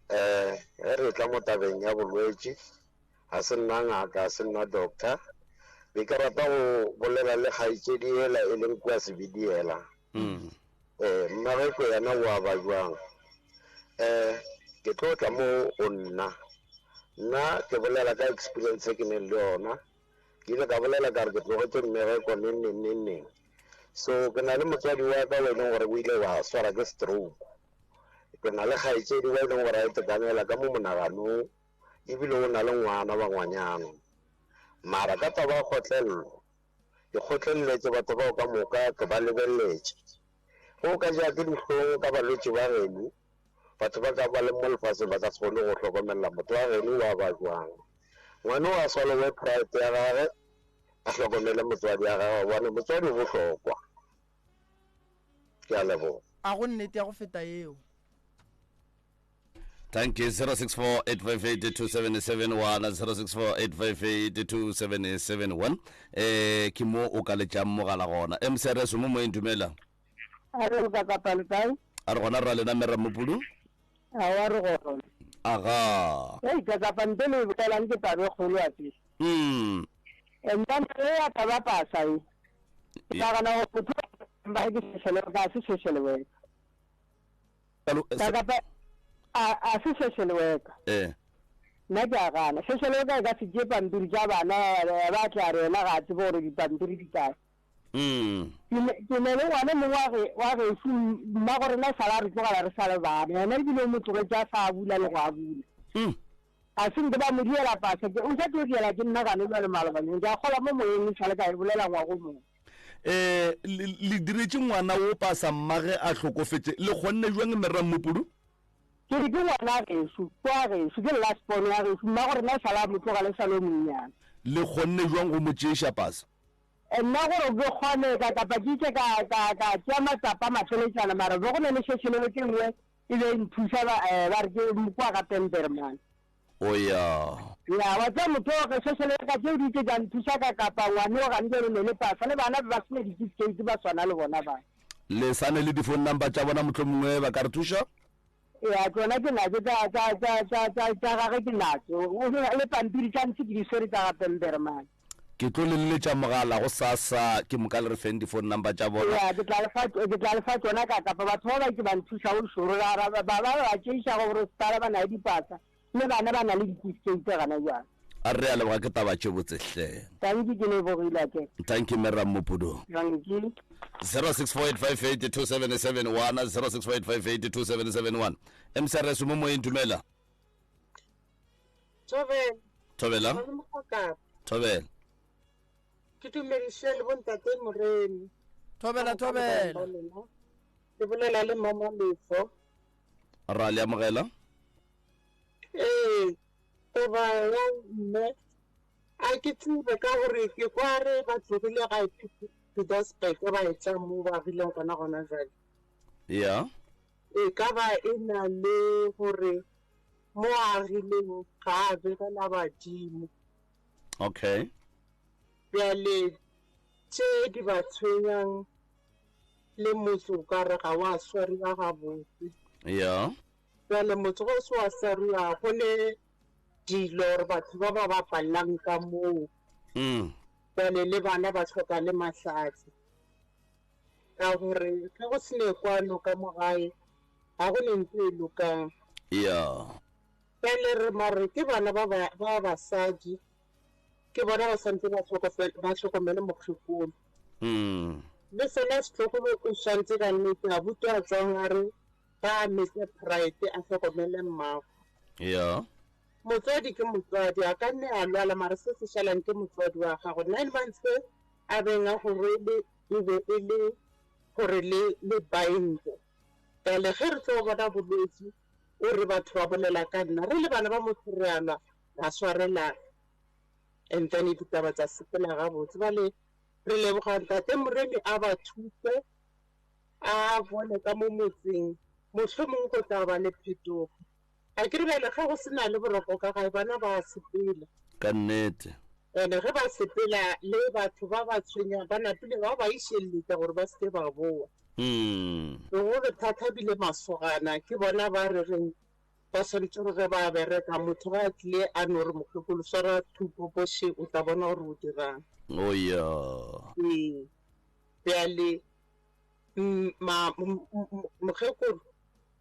Um ge re tla mo tabeng ya bolwetši, ga se nna ngaka, ga se nna doctor. Be ke rata go bolela le kgaetšedi yela e leng kua Sebediela. Mm. Eh, mmageko yena o a ba jwang? Eh, ke tlo tla mo go nna. Nna ke bolela ka experience e ke neng le yona. Ke ile ka bolela ka re ke tlogetše mmereko neng neng neng neng. So ke na le motswadi wa ka o e leng gore o ile wa swara ke stroke. Ke na le kgaetšedi wa e leng gore a itekanela ka mo monaganong ebile o na le ngwana wa ngwanyana. Mara ka taba ya kgotlelelo, Ke kgotleleletše batho bao ka moka, ke ba lebeletše. Ge o ka ja ke dihlong ka balwetši ba geno, batho ba ka ba leng mo lefaseng ba ka se kgone go hlokomelela motho wa geno wa ba jwang. Ngwana o a swalowe pride ya gage, a hlokomele motswadi ya gagwe gobane motswadi o bohlokwa. Ke a leboga. A go nnete ya go feta yeo. Thank you. 0648582771 0648582771 eh ke mo o ka letšang mogala gona. MCRS mo moyeng dumela. A re ka kapa le kae? A re gona ra lena mera mopulu. A wa re gona. Aga. Ei ka kapa ntle le bolelang ke tabe kgolo a tse. Nna e ya taba pasa e. Ke nagana gore motho ba ke social worker a se social worker. Kapa a a se social worker. Eh. Nna ke a gana. Social worker e ka se tšee pampiri tša bana ya ba tla re yena ga a tsebe gore dipampiri di kae. Ke ne le ngwana mongwe wa ge wa gešu mma go rena sala re tlogela re sa le bana. Yena ebile o mo tlogetše a sa abula le go abula. A se nke ba mo diela pasa. Ke o sa tlo diela ke nna gane jwale malobanyeng. Ke a kgolwa mo moyeng e sale ka e bolela ngwago mongwe. Eh, le diretše ngwana wo pasa mmage a hlokofetše, le kgonne jwang Mme Rammopudu? Ke re ke ngwana gešo, ke wa gešo, ke last born wa gešo, mmago rena e sale a mo tlogela e sale o monnyane. Le kgonne jwang go mo tšeiša pasa? Nna gore ke kgone ka kapa ke itše ka, ka, ka tšea matsapa mafeletšana, mara be go na le šešelelo ke nngwe e be e nthuša ba, eh, ba re ke kwa ga Pemberman. O ya. Ya, wa tseba motho o ge social worker tšeo di itše tša nthuša ka kapa ngwane o gane bjale ne le pasa le bana be ba sene di-certificate ba swana le bona ba. Le sane le di-phone number tša bona mohlomongwe ba ka re thuša? Ya, tsona ke natšo tša, tša, tša, tša, tša, tša gage ke natšo. O le pampiri tša ntshe ke di swere tša ga Pemberman. Ke tlo le leletša mogala go sasa ke moka le re feng di-phone number tša bona. Ya, ke tla le fa, ke tla le fa tšona ka kapa batho ba ba ke ba nthuša go šoro ra, ra, ba, ba ba tšeiša go borosepala ba na le dipasa le bana ba na le di-certificate gana jwale. A re a leboga ke taba tše botse hle. Tanki ke lebogile ake. Tanki mme Rammopudu. Tanki. 0648582771 0648582771 MCRS mo moyeng dumela. Thobela. Thobela. Thobela. Ke dumediše le bontate Moremi. Thobela thobela. Ke bolela le mama Lefo. Ra le amogela. Ee, taba ya mme a ke tsebe ka gore ke kwa re ba tlogile ga Pietersburg ba etla mo ba agileng gona gona jwale. Ya. E ka ba e na le gore mo a agileng ga a begela badimo. Okay. Bjale tše di ba tshwenyang le motse o ka re ga wa swariwa gabotse. Ya. Bjale motse go se wa swariwa go ne dilo gore batho ba ba bapallang ka moo. Bjale le bana ba hloka le mahlatse. Ka gore ge go se ne kwano ka mo gae ga go ne ntho e lokang. Ya. Bjale re mare ke bana ba ba ba basadi ke bona ba santse ba ba hlokomele mokgekolo. Le sona setlogolo o swantse ka nnete abuti a tswang a re ba metse pride a hlokomele mmago. Ya. Motswadi ke motswadi, a ka nne a lwala mara se se šalang ke motswadi wa gago. 9 months e a beng a go rwele e be e le gore le le bind. Bjale ge re tlo bona bolwetši o re batho ba bolela ka nna, re le bana ba motho re a lwa, ra swarelana and then ditaba tsa sepela gabotse. Bjale re leboga Ntate Moremi a ba thuse a bone ka mo motseng mohlomong go tla ba le phetogo. A ke re bjale ge go se na le boroko ka gae bana ba sepela. Ka nnete. Ene ge ba sepela le batho ba ba tshwenyang ba napile ba ba išelletša gore ba se ke ba boa. Bogolo thata bile masogana ke bona ba re reng ba swanetše gore ge ba bereka motho ge a tlile a no re mokgekolo swara thupopo še o tla bona gore o dirang. Oh ya. Ee. Bjale ma mokgekolo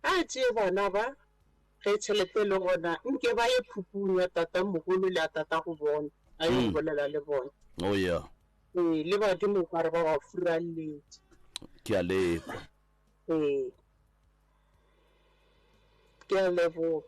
a tšee bana ba ge tšhelete e le gona nke ba ye phupung ya tata mogolo le ya tata go bona a ye go bolela le bona. Oh ya. Ee, le badimo o kare ba ba furalletše. Ke a lekwa. Ee. Ke a leboga.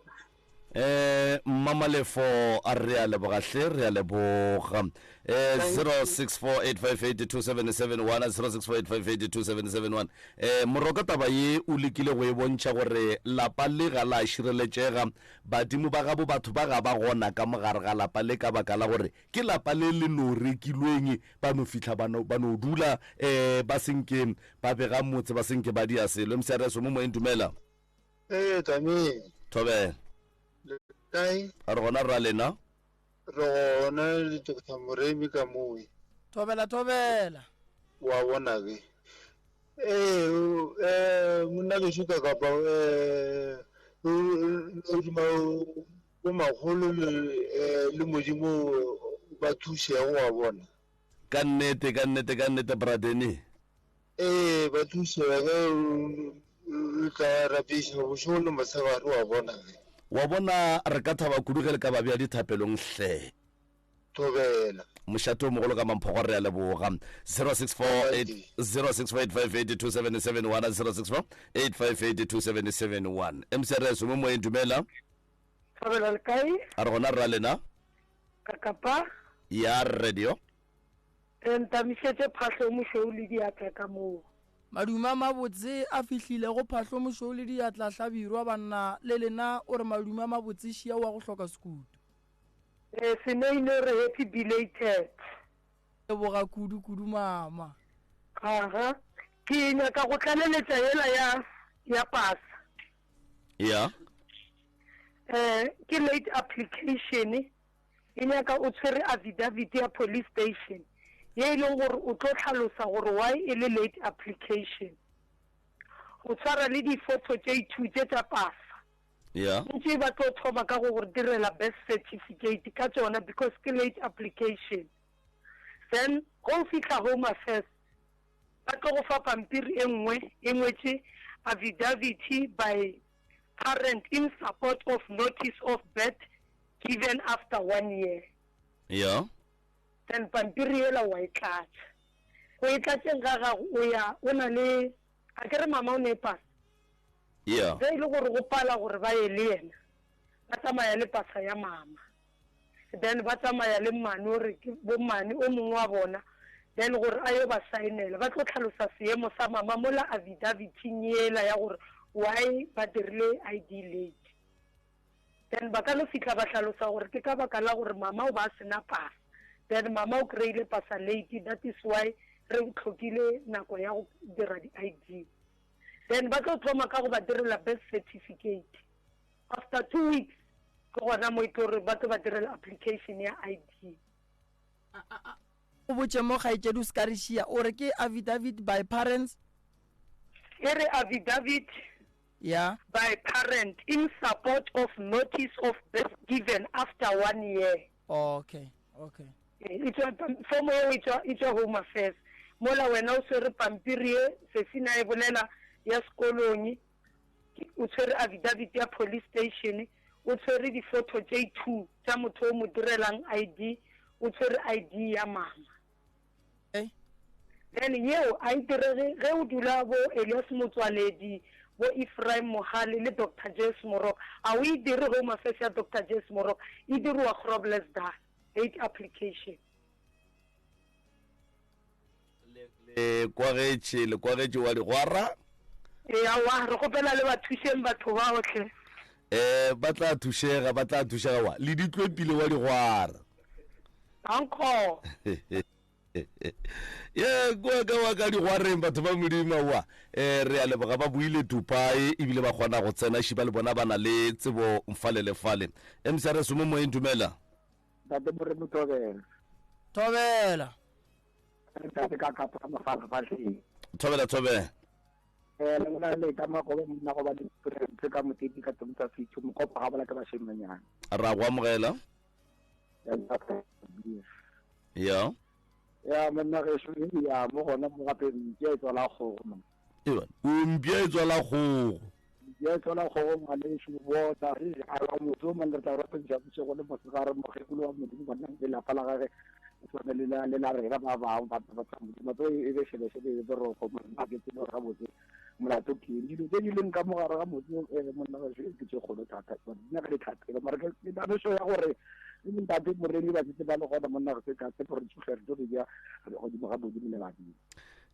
Eh, Mmamalefo a re a leboga hle, re a leboga. Eh, 0648582771, 0648582771. Eh, Moroka taba ye o lekile go e bontšha gore lapa le ga la šireletšega, badimo ba gabo batho ba ga ba gona ka mogare ga lapa le ka baka la gore Ke lapa le le no rekilweng, ba no fihla ba no, ba no dula, eh, ba se nke ba bega motse, ba se nke ba dia selo. MCRS, o mo moyeng, dumela. Ee, Tlameng. Thobela. Le kae? A re gona rra lena. Re gona le Doctor Moremi ka mowe. Thobela, thobela. Wa bona ke. Ee, eh, monna gešo ka kapa, eh, o duma Bomakgolo le, le Modimo ba thušego wa bona. Ka nnete, ka nnete, ka nnete, Bra Danny. Ee, ba thušega ge o tla rapiša bošego le mosegare wa bona ge. Wa bona, re ka thaba kudu ge le ka ba bea dithapelong hle. Thobela. Mošate o mogolo ka Mamphogo re a leboga. 0648 0648582771 064858 2771 MCRS o mo moyeng dumela. Thobela le kae? A re gona rra lena. Ka kapa. Ya radio. Re ntamišetše phahlo mošweu le diatla ka moo. Madume a mabotse a fihlile go phahlo mošweu le diatla Hlabirwa banna le lena o re madume a mabotse šia wa go hloka sekutu. Ee, Seneine o re happy belated. Leboga kudu kudu mama. Aha. Ke nyaka go tlaleletša yela ya ya pasa. Ya. Eh, ke late application e nyaka o tshwere affidavit ya police station ye e leng gore o tlo hlalosa gore why e le late application. O tshwara le di-photo tše two tše tša pasa. Yeah. Ntše ba tlo thoma ka go go direla birth certificate ka tšona because ke late application. Then ge o fihla Home Affairs ba tlo go fa pampiri e nngwe e ngwetše affidavit by parent in support of notice of birth given after one year. Yeah. Then pampiri yela wa e tlatša. Go e tlatšeng ga gago o ya o na le a ke re mama o ne e pasa. Yeah. Ge e le gore go pala gore ba ye le yena, ba tsamaya le pasa ya mama. Then ba tsamaya le mmane o re ke bo mmane o mongwe wa bona, then gore a yo ba saenela. Ba tlo hlalosa seemo sa mama mola affidavit-ing yela ya gore why ba dirile ID late. Then ba ka no fihla ba hlalosa gore ke ka baka la gore mama o ba a sena pasa. Then mama o kry-ile pasa late, that is why re hlokile nako ya go dira di-ID. Then ba tlo thoma ka go ba direla birth certificate. After 2 weeks ke gona mo e tlo re ba tlo ba direla application ya ID. O botše mo kgaetšedi o se ka re šia. O re ke affidavit by parents? E re affidavit Ya. by parent in support of notice of birth given after 1 year. Okay, okay. E tšwa, fomo yeo e tšwa, e tšwa Home Affairs. Mola wena o swere pampiri ye Sesina e bolela ya sekolong, o tshwere affidavit ya police station, o tshwere di-photo tše two tša motho o mo direlang ID, o tshwere ID ya mama. Okay. Then yeo a e direge ge o dula bo Elias Motswaledi, Bo Ephraim Mohale le Doctor Jess Moroka. A o e dire Home Affairs ya Doctor Jess Moroka, e diriwa Groblersdal, hate application. Le kwagetše, le kwagetše wa digwara. Ee, aowa, re kgopela le ba thušeng batho bao hle. Eh, ba tla thušega, ba tla thušega wa. Le ditlwepile wa digwara. Danko. Ye, kua ka wa ka digwareng batho ba Modimo aowa. Eh, re a leboga ba boile Dubai ebile ba kgona go tsena šiba le bona ba na le tsebo fale le fale. MCRS mo moyeng dumela. Ntate Moremi Thobela. Thobela. Ntate ka kapa mafalafahleng. Thobela thobela. Eh le bona le ka magobe monna go ba le experience ka moteti ka tsa fitho mokopa ga bola ke bashemanyana. Ra go amogela. Ya. Ya monna gešo ya mo gona mo gape mpša e tswala kgogo man. Ewa, o mpša e tswala kgogo. Mpša e tswala kgogo ngwanešu bona he a wa motse o mong re tla rapediša bošego le mosegare mokgekolo wa modimo banna le lapa la gage tshwane le la le la rena ba bangwe batho ba tsa modimo tso e be šebešebe e be boroko monna ke tsebe gore gabotse molato ke eng dilo tse di leng ka mogare ga motse um monna gešo ke tše kgolo thata di nyaka dithapelo mara ke na ya gore le ntate moremi ba setse ba le gona monna re se ka tshepo re tsohle re tlo re bja godimo ga modimo le badimo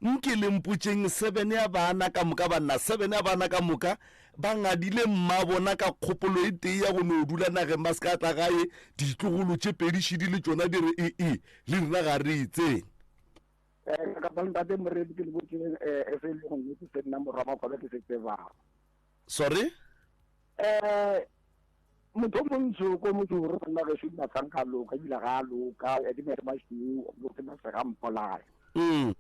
Nke le mpotšeng, sebene ya bana ka moka, banna, sebene ya bana ka moka ba ngadile mmabona ka kgopolo e tee ya go no dula nageng ba se ka tla gae, ditlogolo tše pedi šidi le tšona di re, E-e, le rena ga re e tsene. Eh, ka ba ntate moredi ke le botšeng eh, se e lego nnete se nna morwa Makobe ke se tsebago. Sorry? Eh, motho o montsho ko motho gore nna gešo matlhang ga loka ebile ga a loka ya di mere mašweu botse masega mpolaya. Ee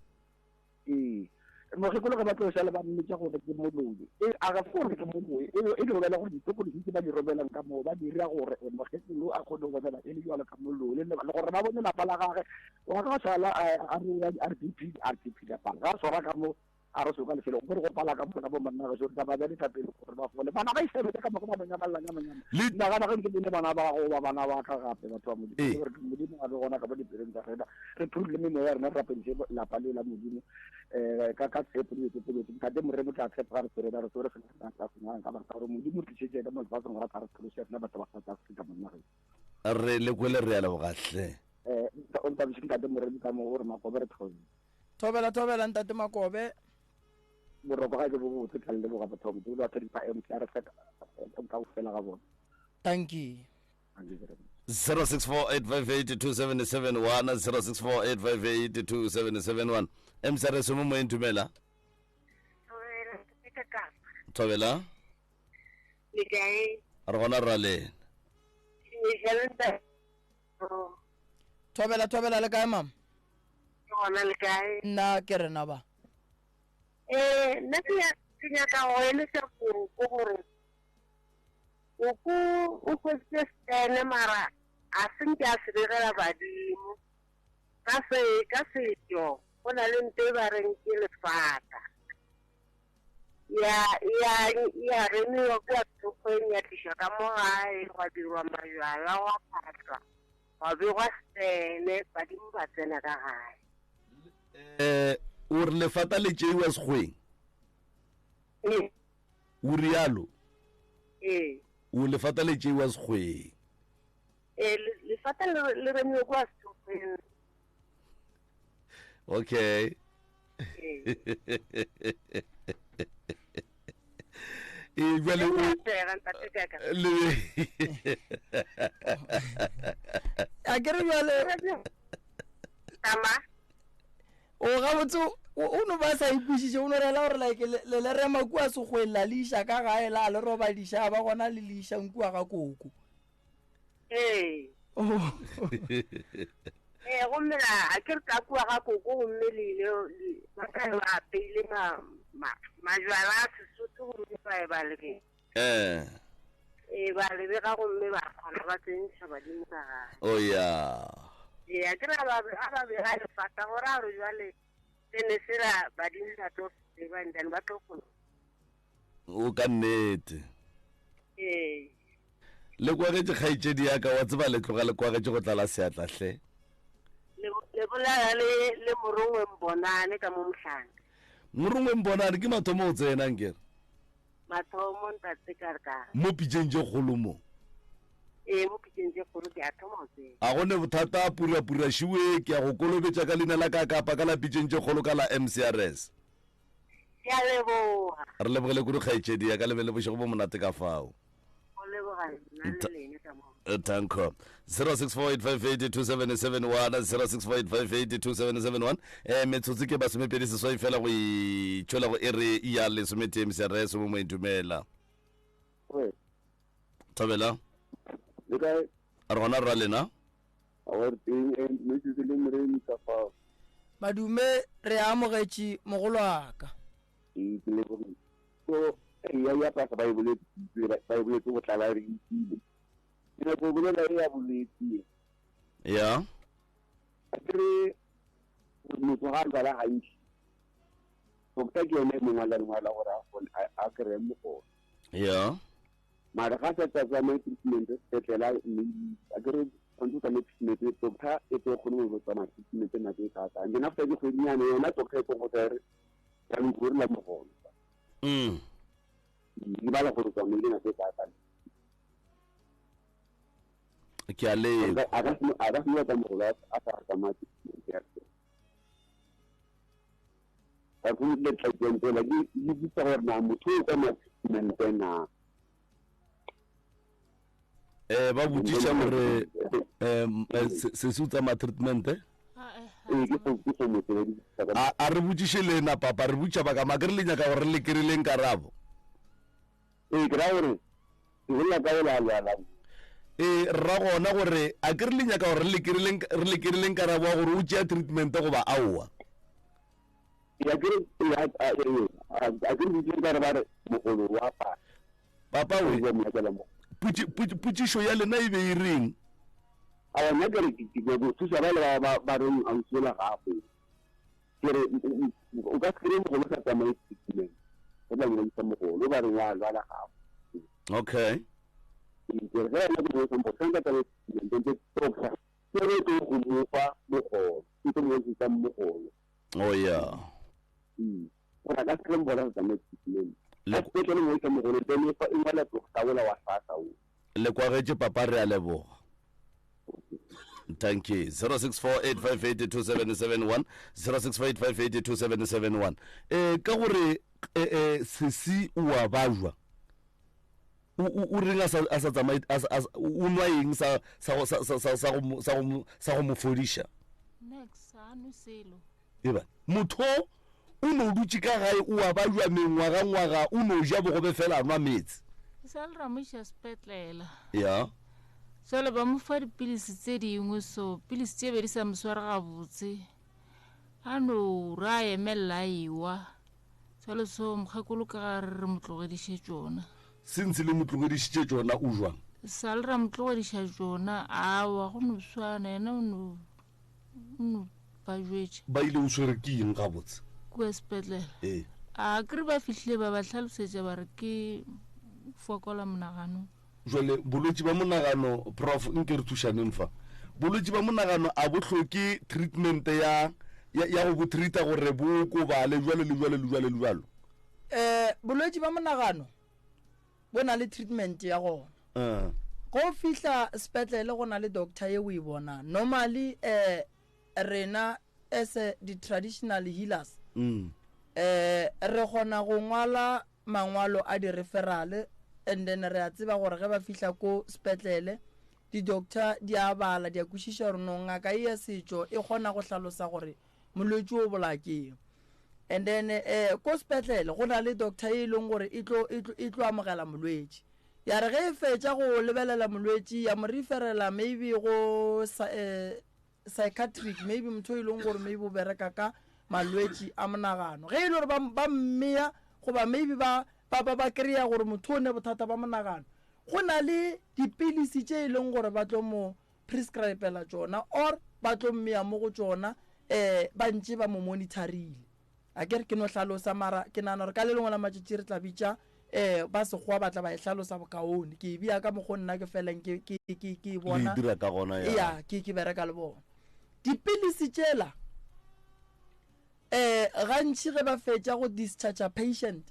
mokgekolo ge ba tlo šale ba mmitša gore ke moloi e a ga se gore ke moloi e e di robela gore ditokološi tse ba di robelang ka moo ba dira gore eh, mokgekolo a kgone go bonela e le jalo ka moloi le le gore ba bone lapa la gage wa ga sala a re a re BP a re BP la pala ga swara ka mo a re soka lefelo gore go pala ka mona bo monna ge re tla ba dithapelo gore ba fole bana ba isebetse ka mogo ba nonyamalela nyamanyama nagana ge nke bone bana ba gago ba bana ba ka gape batho ba modimo gore modimo a be gona ka mo dipelong tsa rena re phurule memoya ya rena re rapediše lapa leo la modimo um ka ka tshepo le ditsepeletse ntate moremo ke a tshepa ga re tshwere re tshwere sena tla senyang ka baka gore modimo o tlišetše ena mo lefatsheng gore a tla re phološe rena batho ba South Africa monna ge re le kwele re a lebogahle um o ntabiše ntate moremi ka mo gore makobe re thobile Thobela thobela ntate Makobe. Boroko ga ke bo botse tla leboga batho ba modimo le batho di pa MCR ka ofela ga bona. Thank you. 0648582771 0648582771 MCR se mo moyeng dumela. Thobela. Le kae? Re gona ra lena. Thobela thobela le kae mama? Ke gona le kae? Nna ke rena ba. Eh, nna ke ya ke nyaka go eletša koko gore koko o hweditse stene mara a se nke a se begela badimo ka se ka setšo go na le nto e ba reng ke lefata ya ya ya remiwa kua thokgweng ya tlišwa ka mo gae gwa dirwa majwala gwa phahlwa Gwa begwa sele, badimo ba tsena ka gae. Eh, o re lefata le tšeiwa sekgweng? Ee. O rialo? Ee. O lefata le tšeiwa sekgweng? Ee, lefata le le remiwe kwa sekgweng. Okay. Ee, jwale o le a ke re jwale o gabotse o no ba sa ikwešiše o no rela gore like le le rema kua sekgweng la le iša ka gae la le robadiša ba gona le le išang kua ga koko Ee. Oh. Ee, gomme la a ke re ka kua ga koko gomme le ile ba tla ba apeile ma majwala a Sesotho gomme ba e ba lebe. Eh. Ee, ba lebega gomme ba kgona ba tsentšha badimo ka gae. Oh ya. Ee, a ke re a ba a ba bega lefata gore a re jwale se ne se la badimo ba tlo se tseba and then ba tlo kgona. O ka nnete. Ee. Le kwagetše kgaetšedi ya ka, wa tseba le tloga le kwagetše go tlala seatla hle. Le, le bolela le, le Morongwe Mbonane ka mo Mohlane. Morongwe Mbonane ke mathomo o tsena nkere. Mathomo ntate ka re ka. Mo pitšeng tše kgolo mo. Ee, mo pitšeng tše kgolo ke a thoma go tseba. A go ne bothata purapura šiwe ke ya go kolobetša ka leina la ka kapa ka la pitšeng tše kgolo ka la MCRS. Ke a leboga. Re lebogele kudu kgaetšedi ya ka le be le bošego bo monate ka fao. Go leboga nna le lena ka mo. Eh, Tanko 0648582771 0648582771 eh metsotso ke masomepedi seswai fela go itšhola go ere ya lesometee mcrs mo moentumela thabela le kae re gona rra lena Awa re teng eh, ntumedise le moremi ka fao. Madume re amogetše mogolwaka. Ee, ke lebogile. So ya ya pasa ba e boletse ba e boletse go tlala re itile. Ke nyako go bolela e ya bolwetse ye. Ya. A ke re motho ga a lwala gantši doctor ke yone e mongwe la lengwala gore a kgone a kry-e mogolo. Ya. Mara ga sa tsa tsamaye treatment sepetlele maybe a ke re tshwanetse o tsamaye treatment doctor e tlo kgone go tsamaya treatment nako e kaakang then after dikgwedinyana yona doctor e tlo go tsa re jaanong gore la mogolo mm. di bala gore tsamaile nako e kaakang ke a leka a ka se ka mogolo a sa tsamaya treatment ya ka go le tlatseng tsela di di bitsa gore na motho o tsamaya treatment na eh ba botšiša gore um sesi o tsamaya treatment ee ke go ke go mo a a re botšiše lena papa re botša ba ka make re le nyaka gore le kry-leng karabo ee ke ra gore ke bolela ka ola lwala ee rra gona gore a ke re le nyaka gore re le kry-leng karabo ya gore o tšea treatment goba aowa ya ke re a ke re botšiše ka re ba re mogolo wa pa papa we potšišo ya lena e be e reng a nna ke re ke go thusa ba le ba ba reng ausi la gago ke re o ka se kry mogolo sa tsamaye treatment o tla ngwadisa mogolo ba reng wa lwala gago okay ke re ge ena ke ngwadisa mogolo tshwanetse a tsamaye treatment ntse doctor ke re tlo go mo fa mogolo ke tlo mo ngwadisetsa mogolo oh yeah gore a ka se kry mogolo a sa tsamaye treatment a sepetlele ngwadisa mogolo then e fa e ngwala doctor ola wa sasa o Le kwagetše papa re a leboga. Thank you. 0648582771 0648582771. Eh ka gore eh eh sesi o a bajwa. O o reng a sa a sa tsamaye a sa o nwa eng sa sa sa sa sa go sa go sa go mo fodiša? Next, a nwe selo. Eba motho o no dutše ka gae o a bajwa mengwagangwaga o no ja bogobe fela a nwa meetse. E sa le ra mo iša sepetlela. Ya. Jwale ba mo fa dipilisi tse dingwe so pilisi tše be di sa mo sware gabotse. A no re a emelela a ewa. Jwale so mokgekolo ka ga re re mo tlogediše tšona. Since le mo tlogedišitše tšona o jwang? Sa le ra mo tlogediša tšona awa go no swana yena o no no ba jwetše. Ba ile o swere ke eng gabotse? Kua sepetlele. Ee. A kere ba fihlile ba ba hlalosetša ba re ke fokola monaganong. Jwale bolwetši ba monagano prof nke re thušaneng fa. Bolwetši ba monagano a bo hloke treatment ya ya, ya go bo treata gore bo okobale jwalo le jwalo le jwalo le jwalo? Eh bolwetši ba monagano bo na le treatment ya gona. Uh. Go fihla sepetlele go na le doctor ye o e bonang. Normally eh rena as di traditional healers mm. eh re kgona go ngwala mangwalo a di referral and then re a tseba gore ge ba fihla ko sepetlele di-doctor di a bala di a kwešiša gore no ngaka e ya setšo e kgona go hlalosa gore molwetši o bolaya keng and then eh ko sepetlele go na le doctor e leng gore e tlo e tlo e tlo amogela molwetši ya re ge e fetša go lebelela molwetši ya mo referela maybe go eh, psychiatric maybe motho e leng gore maybe o bereka ka malwetši a monagano ge e le gore ba ba mmeya goba maybe ba ba ba ba kry-a gore motho o ne bothata ba monagano go na le dipilisi tše e leng gore ba tlo mo prescribela tšona or ba tlo mmea mo go tšona um ba ntše ba mo monitorile a ke re ke no hlalosa mara ke nagana gore ka le lengwe la matšatši re tla bitša um ba sekgowa ba tla ba e hlalosa bokaone ke e bea ka mokgo nna ke feleng ke ke ke ke e bona Le e dira ka gona, ya. ya ke ke bereka le bona dipilisi tšela um gantši ge ba fetša go discharge patient.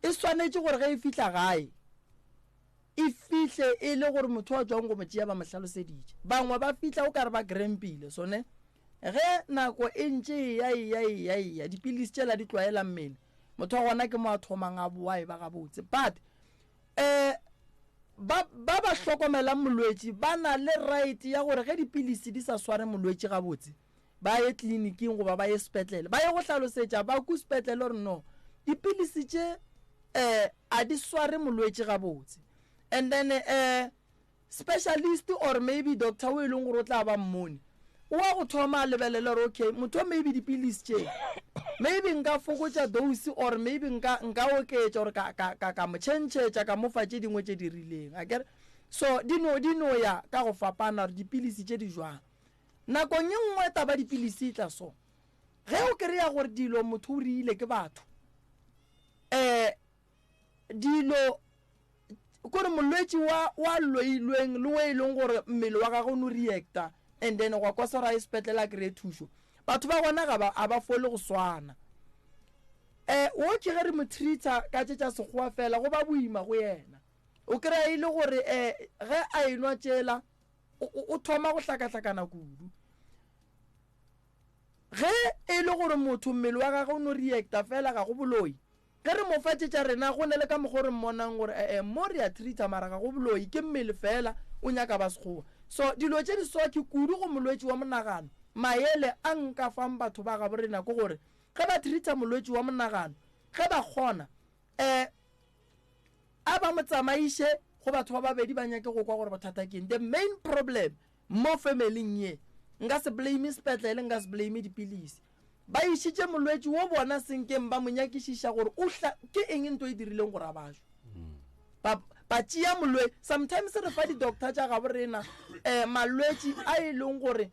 E swanetše gore ge e fihla gae, e fihle e le gore motho a tšwang go mo tšea ba mo hlaloseditše. Bangwe ba fihla o ka re ba crampile, so ne ge nako e ntše e ya e ya e ya e ya, dipilisi tšela di tlwaela mmele, motho wa gona ke mo a thomang a boa e ba gabotse. But um ba ba ba hlokomelang molwetši ba na le right ya gore ge dipilisi di sa sware molwetši gabotse, ba ye tleliniking goba ba ye sepetlele ba ye go hlalosetša ba ku sepetlele gore no dipilisi tše um a di sware molwetši gabotse and then um specialist or maybe doctor o e leng gore o tla ba mmone o wa go thoma a lebelele gore okay motho maybe dipilisi tše maybe nka fokotša dose or maybe nka nka oketša gore ka ka ka ka mo tšhentšhetša ka mo fa tše dingwe tše di rileng akere so di no di no ya ka go fapana gore dipilisi tše di jwang Nakong ye nngwe taba dipilisi e tla so. Ge o kry-a gore dilo motho o rile ke batho, um dilo kore molwetši wa wa loilweng le o e leng gore mmele wa gagwe o no reacta and then gwa kwa sora ye sepetlele a kry-e thušo, batho ba gona ga ba a ba fole go swana. Um wo ke ge re mo treat-a ka tše tša sekgowa fela go ba boima go yena. O kry-a e le gore um ge a enwa tšela o thoma go hlakahlakana kudu. Ge e le gore motho mmele wa gagwe o no reacta fela ga go boloi, ge re mo fa tše tša rena go ne le ka mokgwa o re mmonang gore ee mo re a treata mara ga go boloi ke mmele fela o nyaka ba sekgowa. So dilo tše di so ke kudu go molwetši wa monagano. Maele a nka fang batho ba gabo rena ke gore ge ba treata molwetši wa monagano ge ba kgona um A ba mo tsamaiše go batho ba babedi ba nyake go kwa gore bothata ke eng. The main problem mo family-ing ye, nka se blame sepetlele, nka se blame dipilisi. Ba išitše molwetši wo bona senkeng ba mo nyakišiša gore o hla ke eng nto e dirileng gore a bajwe. Ba ba tšea molwe sometimes re fa di-doctor tša gabo rena um malwetši a e leng gore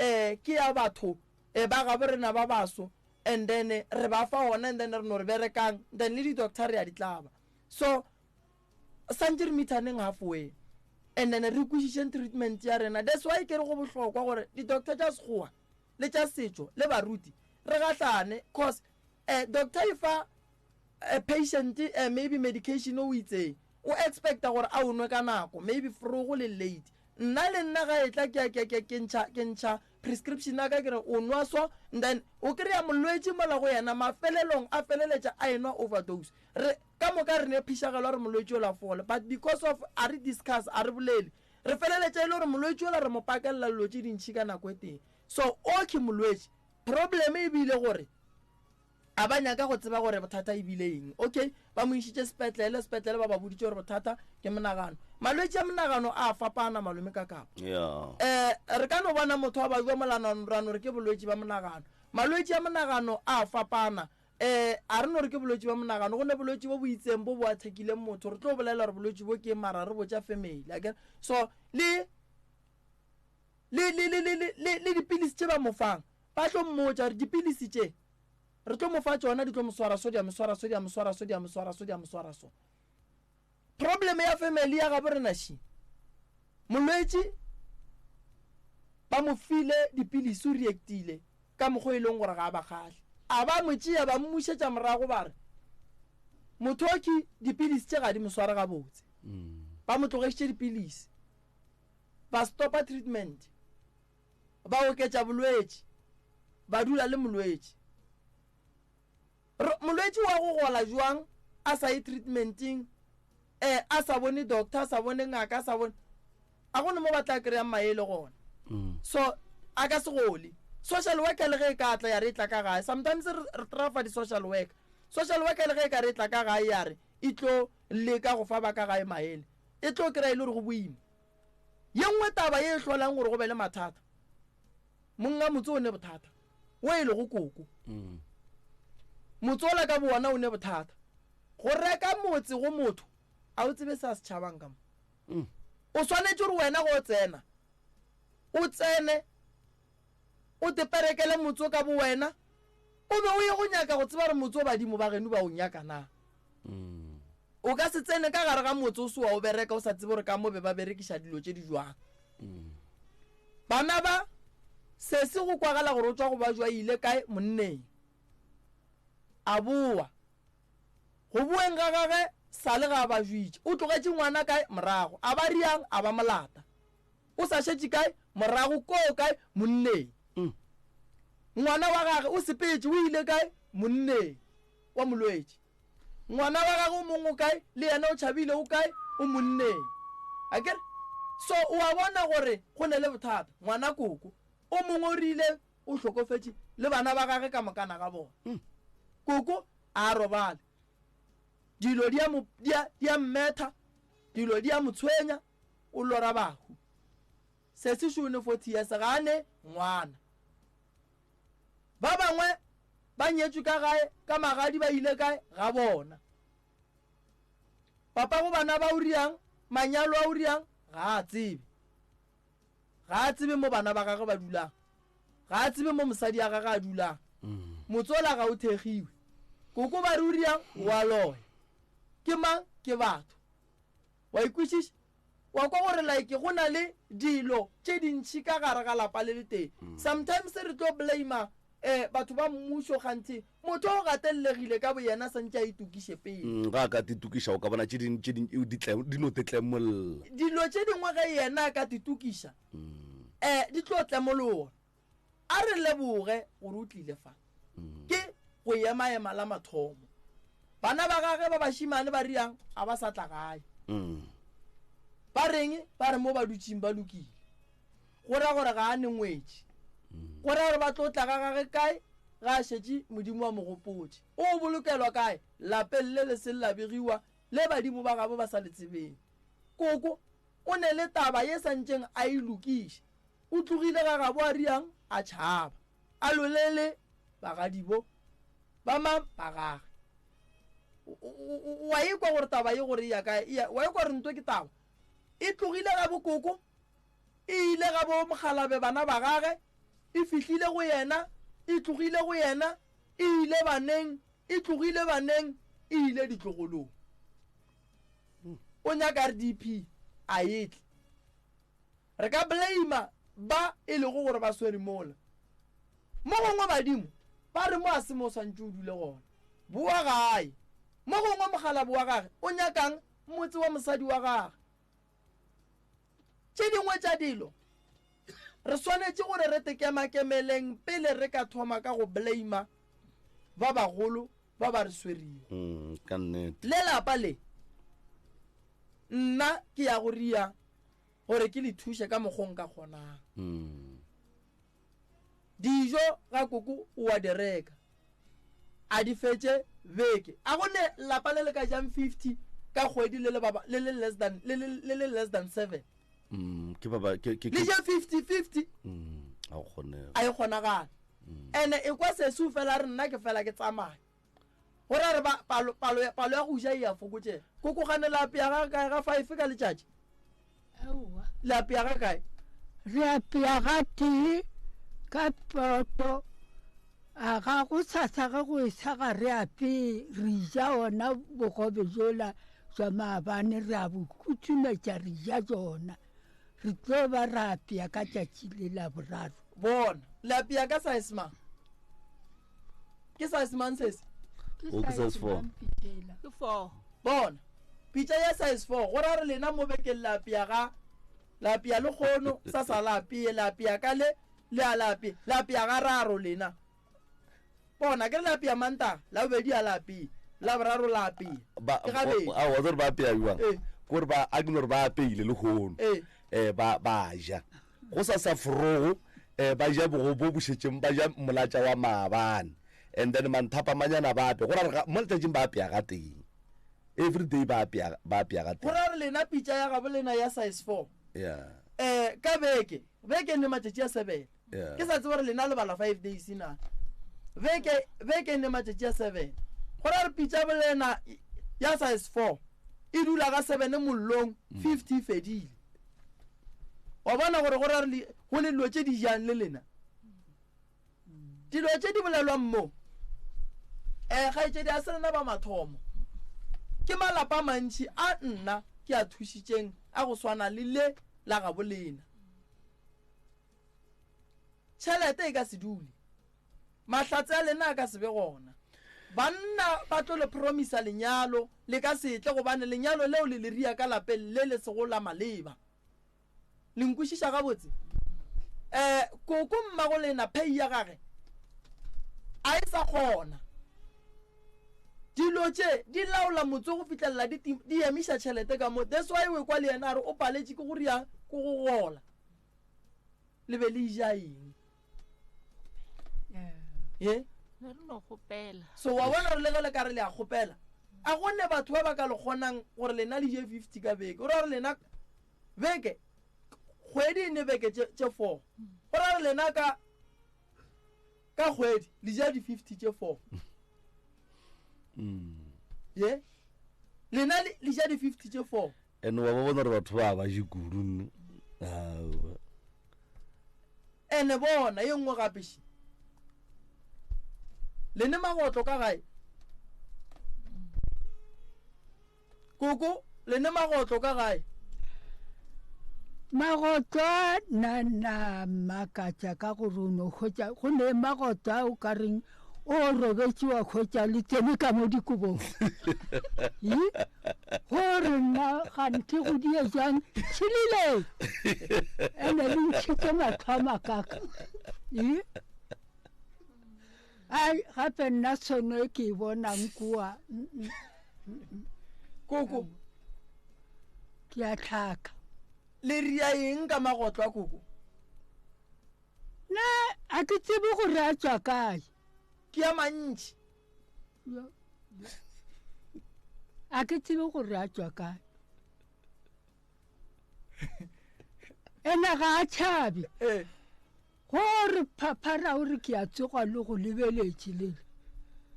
um ke ya batho um ba gabo rena ba baso and then re ba fa ona and then re no re berekang then le di-doctor re ya di tlaba. So santše re meetaneng halfway and then re kwešišeng treatment ya rena. That's why ke re go bohlokwa gore di-doctor tša sekgowa le tša setšo le baruti re gahlane cause eh, doctor e fa eh, patient eh, maybe medication o itseng o expecta gore a o nwe ka nako maybe frogo le late nna le nna ga e tla ke ke ke ke ntšha ke ntšha prescription ya ka ke re o nwa so and then o kry-a molwetši mola go yena mafelelong a feleletša a enwa overdose Re, ka moka re ne phišagelo ya gore molwetši yola a fole, but because of a re discuss, a re bolele, re feleletša e le gore molwetši yola re mo pakelela dilo tše dintši ka nako e tee. So, okay molwetši, problem e bile gore a ba nyaka go tseba gore bothata e bile eng. Okay, ba mo išitše sepetlele, sepetlele ba ba boditše gore bothata ke monagano. Malwetši a monagano a fapana malome ka kapa. Yeah. Eh, re ka no bona motho a babja molanano ra no re ke bolwetši ba monagano. Malwetši a monagano a fapana. Ee, a re no re ke bolwetši bja monagano, go ne bolwetši bo bo itseng bo bo athekileng motho, re tlo bolela gore bolwetši bo ke mara re botša family, akere? So, le, le, le, le, le, le, le, le dipilisi tše ba mo fang, ba tlo mmotša gore dipilisi tše re tlo mo fa tšona di tlo mo swara so, di a mo swara so, di a mo swara so, di a mo swara so, di a mo swara so. Problem ya family ya gabo rena še, molwetši ba mo file dipilisi o reactile ka mokgwa e leng gore ga a ba kgahle. A ba mo tšea ba mmušetša morago ba re mothoki dipilisi tše ga di mo sware gabotse. Ba mo tlogešitše dipilisi, ba stopa treatment, ba oketša bolwetši, ba dula le molwetši. Re, molwetši wa go gola jwang a sa ye treatmenteng, eh, a sa bone doctor, a sa bone ngaka, a sa bone, a go ne mo ba tla kry-ang maele gona. Mm. So, a ka se gole. Social worker le ge e ka tla ya re e tla ka gae, sometimes re, re trafa di-social worker. Social worker le ge e ka re e tla ka gae ya re e tlo leka go fa ba ka gae maele, e tlo kry-a e le gore go boima. Ye nngwe taba ye e hlolang gore go be le mathata, Monga motse o ne bothata, wo e lego koko. Mm. Motse ola ka bowona o ne bothata. Go reka motse go motho, a o tsebe se a se tšhabang ka mo. Mm. O swanetše gore wena go o tsena, o tsene, o teperekele motse o ka bowena, o be o ye go nyaka go tseba gore motse o badimo ba geno ba o nyaka na. Mm. O ka se tsene ka gare ga motse o se wa o bereka o sa tsebe gore ka mo be ba berekiša dilo tše di jwang. Bana ba, sesi go kwagala gore o tšwa go ba jwa ile kae monneng. A boa. Go boeng ga gage sa le ga a ba jwitše. O tlogetše ngwana kae? Morago. A ba riang? A ba molata. O sa šetše kae? Morago koo kae? Monneng. Ngwana wa gage o sepetše o ile kae? Monneng wa molwetši. Ngwana wa gage o mongwe o kae? Le yena o tšhabile o kae? O monneng. Akere? So o a bona gore go ne le bothata. Ngwana koko o mongwe o rile o hlokofetše le bana ba gage ka mokana ga bona. Koko a robale. Dilo di a mo, di a, di a mmetha, dilo di a mo tshwenya, o lora bahu. Sesi šo ne 40 years ga a ne ngwana. Ba bangwe ba nyetšwe ka gae ka magadi ba ile kae ga bona. Papa go bana ba o riang, manyalo a o riang ga a tsebe. Ga a tsebe mo bana ba gagwe ba dulang. Ga a tsebe mo mosadi ya gagwe a dulang. Motsola ga o thegiwe. Koko ba re o riang o a loya. Ke mang? Ke batho. Wa ikwešiša? Wa kwa gore like go na le dilo tše dintši ka gare ga lapa le letee. Sometimes re tlo blame eh batho ba mmušo kganthe motho o gatellegile ka boyena santše a itokiše pele. Mm, ga a ka titokiša o ka bona tše ding tše ding di tle di no tetlemolla. Dilo tše dingwe ge yena a ka titokiša eh di tlo tlemologa. A re leboge gore o tlile fa. Ke go emaema la mathomo. Bana ba gage ba bašemane ba riang a ba sa tla gae. Ba reng? Ba re mo ba dutšeng ba lokile. Go ra gore ga a ne ngwetši. Go ra gore ba tlo tla ga gage kae ga a šetše Modimo a mo gopotše. O bolokelwa kae? Lapeng le le seng la begiwa, le badimo ba gabo ba sa le tsebeng. Koko o ne le taba ye sa ntšeng a e lokiša. O tlogile ga gabo a riang a tšhaba. A lolele bagadibo ba mang ba gage. Wa ekwa gore taba ye gore e ya kae? Wa ekwa gore nto ke taba. E tlogile ga bokoko, e ile ga bo mokgalabe bana ba gage, e fihlile go yena, e tlogile go yena, e ile baneng, e tlogile baneng, e ile ditlogolong. O nyaka RDP, a e tle. Re ka blame ba e lego gore ba swere mola. Mo gongwe badimo ba re mo a se mo o swantše o dule gona. Bowa gae. Mo gongwe mokgalabo wa gage o nyakang motse wa mosadi wa gage. Tše dingwe tša dilo re swanetše gore re tekemakemeleng pele re ka thoma ka go blame ba bagolo ba ba re swerego. Mm, ka nnete. Le lapa le nna ke ya go ria gore ke le thuše ka mokgo nka kgonang. Mm. Dijo ga koko o a di reka a di fetše beke. A go ne lapa le le ka jang 50 ka kgwedi le le ba le le less than le le le less than 7. Mm, ke ba ba ke ke Le je 50 50. Mm, a go kgonega. A e kgonagala. Mm. Ene e kwa sesu fela re nna ke fela ke tsamaya. Go ra re ba palo palo ya palo ya go ja e a fokotšega. Koko gane la apea ga kae ga 5 ka letšatši? Aowa. Le apea ga kae? Re apea ga tee ka poto. A ga go sasa ge go esa ga re apee re ja ona bogobe jola jwa maabane re a bo kutsumetša re ja jona. Re tlo ba ra apea ka tšatši le la boraro. Bona, le apea ka size mang? Ke size mang sese? O ke size 4. Ke 4. Bona, pitša ya size 4 go ra re lena mo bekeng le apea ga le apea le kgono sa sa la apee le apea ka le le a la apee le apea ga raro lena. Bona ke re le apea Mantaga, Labobedi a la apee, Laboraro la apea. Ba Ke gabedi. a wa tsere ba apea jwang? Ee. Kore ba a ke no re ba apeile le hono. Ee. Eh ba ba ja. Go sa sa forogo eh ba ja bogo bo bo šetšeng ba ja molatša wa maabane. And then manthapamanyana ba apea. Go ra re mo letšatšing ba apea ga teng. Every day ba apea ba apea ga Go teng. ra re lena pitša ya gabo lena ya size 4. Yeah. Eh ka beke, beke ne matšatši a 7. Yeah. Ke sa tsebe gore lena le bala 5 days na. Beke beke ne matšatši a 7. Go ra re pitša bolena ya size 4 e dula ga 7 mollong 50 e fedile. Wa bona gore go ra re go le dilo tše di jang le lena. Dilo tše di bolelwang mo eh kgaetšedi a se rena ba mathomo. Ke malapa a mantši a nna ke a thušitšeng a go swana le le la gabo lena. Tšhelete e ka se dule. Mahlatse a lena a ka se be gona. Banna ba tlo le promisa lenyalo, le ka se tle gobane lenyalo leo le le ria ka lapeng le le sego la maleba. Le nkwešiša gabotse? Eh, koko mmago lena phei ya gage a e sa kgona. Dilo tše di laola motse go fihlelela di di emiša tšhelete ka mo. That's why we kwa le yena a re o paletše ke go riang ke go gola. Le be le ja eng? Ye? Ne re no kgopela. So wa bona gore le ge le ka re le a kgopela, a go ne batho ba ba ka le kgonang gore lena le je 50 ka beke. O ra gore lena beke kgwedi e ne beke tše 4. O ra gore lena ka ka kgwedi le ja di 50 tše 4. Ye? Lena le ja di 50 tše 4. And wa ba bona gore batho ba ba je kudu nne. Aowa. Ene bona ye nngwe gape še. Le ne magotlo ka gae? Koko, le ne magotlo ka gae? Magotlo a na na makatša ka gore o no hwetša go ne magotlo a o ka reng o robetše wa hwetša le tsene ka mo dikobong. Gore nna ganthe go die jang tšhilile ene le ntšhitše mahlo a makaka. Ai gape nna sono e ke e bonang kua. Koko. Ke a tlhaka. Le ria eng ka magotlo a koko? Na a ke tsebe gore a tswa kae. Ke a mantši. A ke tsebe gore a tswa kae. Ena ga a tšhabe. Eh. Gore phaphara o re ke a tsoga le go lebeletše le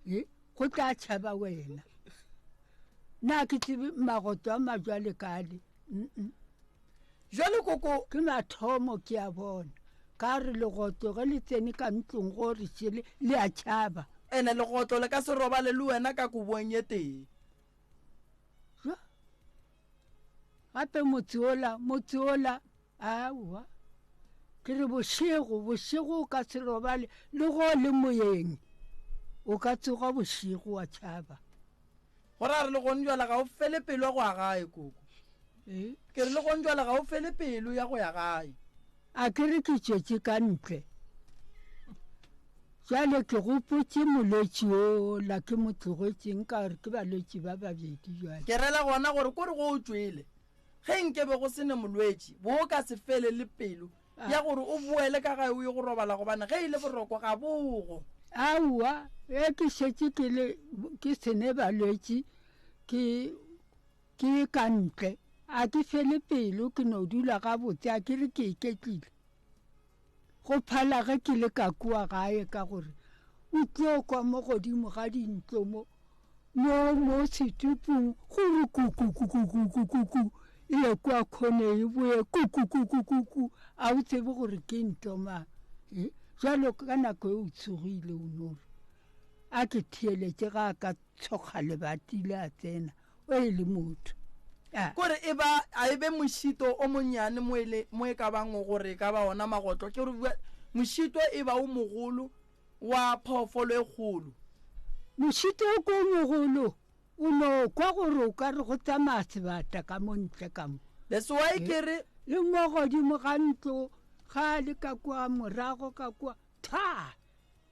e go tla tšhaba wena. Na ke tsebe magoto a majwale kale. Jwale koko. Ke mathomo ke a bona. Ka re legotlo ge le tsene ka ntlong go re šele le a tšhaba. Ene legotlo le ka se robale le wena ka kobong ye tee. Jo. Gape motse ola, motse ola, aowa. Ke re bošego, bošego o ka se robale le go le moyeng. O ka tsoga bošego wa tšhaba. Go ra re le gone jwale ga o fele pelo ya go ya gae, koko. Eh? Ke re le gone jwale ga o fele pelo ya go ya gae. A ke re ke tšwetše ka ntle. Jwale ke gopotše molwetši ola ke mo tlogetšeng ka gore ke balwetši ba babedi jwale. Ke rela gona gore ko re go o tšwele, ge nke be go se ne molwetši, bo o ka se fele le pelo ya gore o boele ka gae o ye go robala gobane ge e le boroko ga bogo. Aowa, ge ke šetše ke le ke se ne balwetši ke ke ye ka ntle, a ke fele pelo ke no dula gabotse a ke re ke iketlile. Go phala ge ke le ka kua gae ka gore o tlo kwa mo godimo ga dintlo mo, mo, mo setupung go re kuku-kuku-kuku-kuku, e ye kua khoneng e boye kuku-kuku-kuku, a o tsebe gore ke nto mang. E, jwalo ka nako e o tsogile o no re, a ke theeletše ga a ka tshokga lebati le a tsena. O e le motho. A. Kore e ba, a e be mošito o monnyane mo e le, mo e ka bang gore e ka ba ona magotlo. Ke gore mošito e ba o mogolo wa phoofolo e kgolo. Mošito o ko mogolo, o no kwa gore o ka re go tsamaya sebata ka mo ntle ka mo. That's why ke re. Le mo godimo ga ntlo, ga a le ka kua morago ka kua, thwa!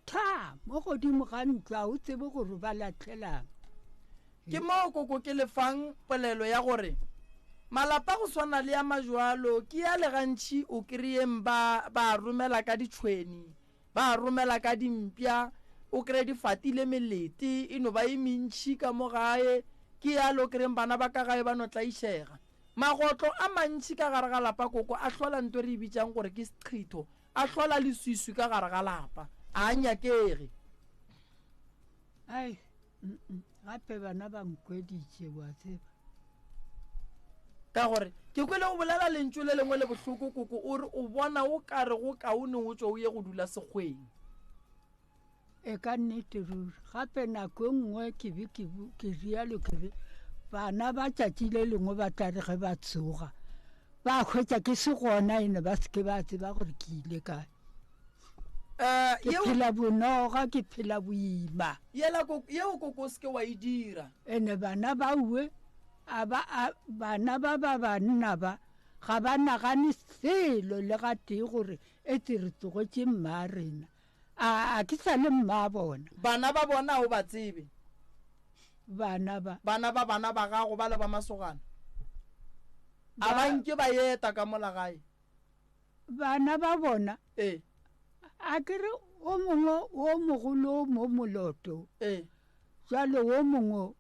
Tha! Mo godimo ga ntlo, a o tsebe gore ba lahlelang. Ke moo koko ke le fang polelo ya gore malapa go swana le a majwalo ke a le gantši o kreyeng ba ba a romela ka ditšhweni, ba a romela ka dimpša, o kreye di fatile melete e no ba e mentši ka mo gae, ke yalo o kreyeng bana ba ka gae ba no tlaišega. Magotlo a mantši ka gare ga lapa koko a hlola nto e re e bitšang gore ke seqhitho A hlola leswiswi ka gare ga lapa. A a nyakege. Ai, gape bana ba nkweditše, wa tseba. Ka gore ke kwele o bolela lentšu le lengwe le bohloko, koko, o re o bona o ka re go kaone o tšwe o ye go dula sekgweng. E ka nnete ruri. Gape nako e nngwe ke be ke, ke rialo ke re, bana ba tšatši le lengwe ba tla re ge ba tsoga, ba hwetša ke se gona ene ba se ke ba tseba gore ke ile kae. Eh, Ke phela bonoga, ke phela boima. Yela yeo koko o se ke wa e dira. Ene bana ba uwe, a ba, a, bana ba ba banna ba, ga ba nagane selo le gatee gore etse re tlogetše mma rena. A, a ke sa le mma bona. Bana ba bona a o ba tsebe? Bana ba. Bana ba bana ba gago ba le ba masogana, a ba nke ba eta ka mola gae? Bana ba bona? Ee. A ke re o mongwe o mogolo o mo Moloto. Ee. Jwale o mongwe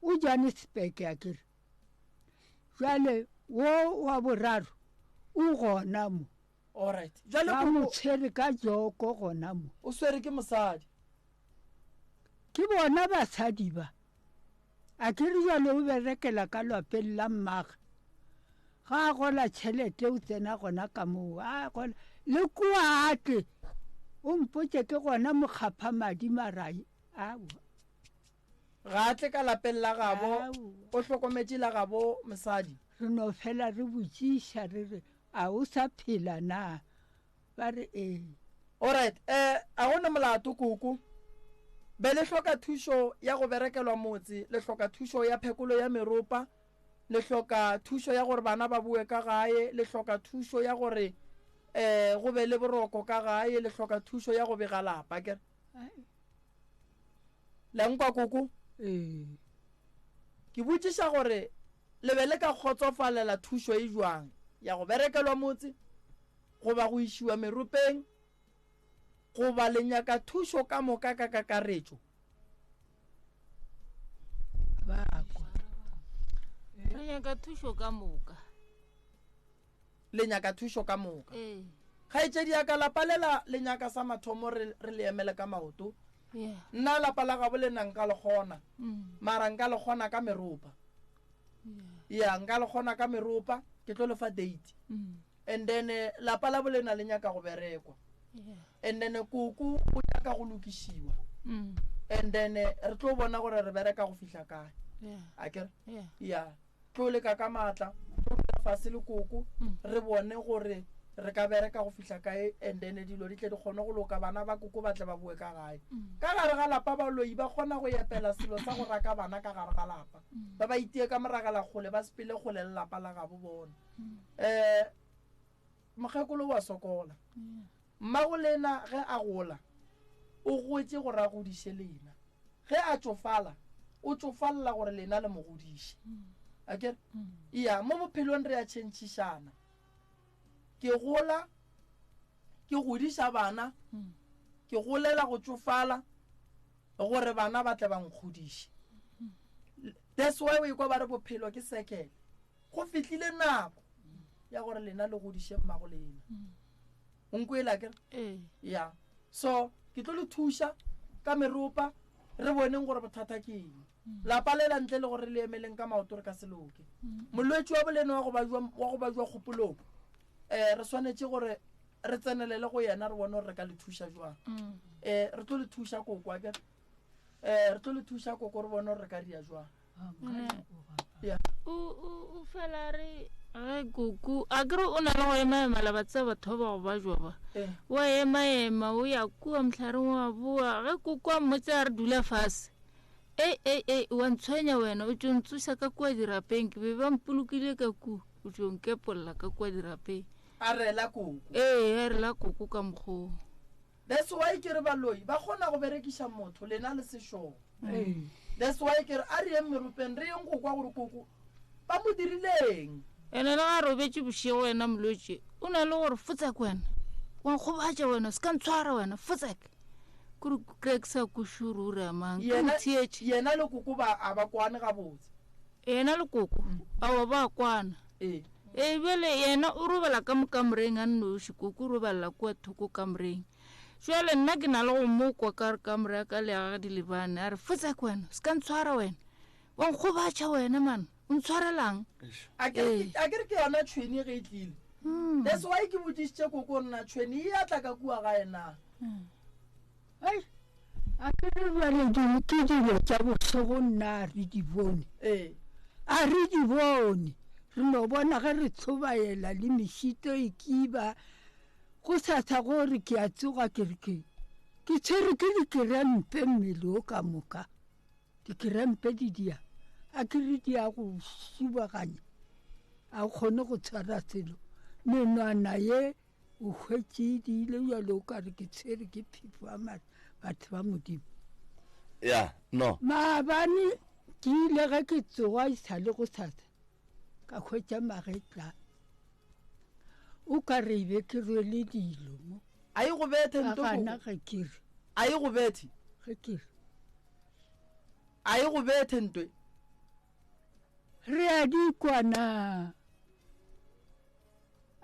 o Johannesburg a ke re. Jwale wo wa boraro o gona mo. Alright. Jwale Ba mo tshwere ka joko gona mo. O swere ke mosadi. Ke bona basadi ba. A ke re jwale o berekela ka lwapeng la mmage. Ga a gola tšhelete o tsena gona ka moo. A gola le kua a tle. O mpotše ke gona mokgapha madi marai. Aowa. Ga a tle ka lapeng la gabo. O hlokometše la gabo mosadi. Re no fela re botšiša re re A o sa phela na? Ba re, Ee. Alright, eh, a go ne molato koko. Be le hloka thušo ya go berekelwa motse, le hloka thušo ya phekolo ya meropa, le hloka thušo ya gore bana ba boe ka gae, le hloka thušo ya gore eh go be le boroko ka gae, le hloka thušo ya go bega lapa, akere? La nkwa koko? Ee. Ke botšiša gore Le be le ka kgotsofalela thušo e bjang, ya go berekelwa motse, goba go išiwa meropeng, goba le nyaka thušo ka moka ka kakaretšo? Ba kwa. Re nyaka thušo ka moka. Le nyaka thušo ka moka. Ee. Kgaetšedi ya ka, lapa lela le nyaka sa mathomo re, re le emele ka maoto. Yeah. Nna lapa la gabo lena nka le kgona, Mm. mara nka le kgona ka meropa. Yeah. Ya, nka le kgona ka meropa, ke tlo le fa date. Mm. And then eh, lapa la bolena le nyaka go berekwa. Yeah. And then eh, koko o nyaka go lokišiwa. Mm. And then eh, re tlo bona gore re bereka go fihla kae. Yeah. Akere? Yeah. Ya. Tlo leka ka maatla, tlo dula fase le koko, re bone gore re ka bereka go fihla kae and then dilo di tle di kgone go loka, bana ba koko ba tle ba boe ka gae. Ka gare ga lapa baloi ba kgona go epela selo sa go raka bana ka gare ga lapa, ba ba itie ka moragela kgole, ba sepele kgole le lapa la gabo bona. Um mokgekolo wa sokola. Mmago lena ge a gola, o gotše gore a godiše lena. Ge a tšofala, o tšofalela gore lena le mo godiše. Akere? Iya, mo bophelong re a tšhentšhišana. Ke gola, ke godiša bana, ke golela go tšofala gore bana ba tle ba nkgodiše. That's why o ekwa ba re bophelo ke circle. Go fihlile nako ya gore lena le godiše mmago lena. O nkwele akere? Ee. Ya. So, ke tlo le thuša ka meropa re boneng gore bothata ke eng. Lapa lela ntle le gore le emeleng ka maoto re ka se loke. Molwetši wa bolena wa go bajwa wa go bajwa kgopolong eh re swanetše gore re tsenelele go yena re bone gore re ka le thuša jwang. Eh re tlo le thuša koko akere? Eh re tlo le thuša koko re bone gore re ka ria jwang. Ya. O o o fela re ge koko a kere o na le go ema-ema la ba tseba batho ba ba go ba jwa ba. Eh. Wa ema-ema o ya kua mohlareng wa boa ge koko a mmotse a re dula fase. Ei ei ei wa ntshwenya wena o tšo ntsoša ka kua dirapeng ke be ba mpolokile ka kua o tšo nkepolla ka kua dirapeng. A rela koko. Ee a rela koko ka mokgoo. That's why ke re baloi ba kgona go berekiša motho lena le sešogo. That's why ke re a re yeng meropeng re yeng go kwa gore koko ba mo dirileng. Ene le ga robetše bošego wena molwetši o na le gore fotsek wena wa nkgobatša wena se ka ntshwara wena fotsek kore kry ke sa kweše gore o re amang ke Yena, motheetše yena le koko ba a ba kwane gabotse. Yena le koko aowa ba kwana. Ee. Ee, bjale yena o robala ka mo kamoreng a nnoši, koko o robalela kua thoko kamoreng. Jwale nna ke na le go mo kwa ka kamore ya ka le ya gage di lebane, a re, Fotsek wena, se ka ntshwara wena. Wa nkgobatša wena man, o ntshwarelang? A ke re ke- a ke re ke yona tšhwene ge e tlile. That's why ke botšišitše koko nna tšhwene e ya tla ka kua gae na. Ai, a ke re bjale di- ke dilo tša bošego nna a re di bone. Ee. A re di bone. Re no bona ge re tshobaela le mešito e kiba. Go sasa go re ke a tsoga ke re ke ke tshwere ke dikerempe mmele o ka moka. Dikerempe di dia a ke re di a go šubaganya a o kgone go tshwara selo. Menwana ye o hwetše e diile bjalo o ka re ke tshwere ke phefo ya batho ba Modimo. Ya no. Maabane ke ile ge ke tsoga e sa le go sasa ka hwetša magetla o ka re be ke rwele dilo mo. A e go bethe nto. Gana ge ke re. A e go bethe. Ge ke re. A e go bethe ntwe. Re a di kwana.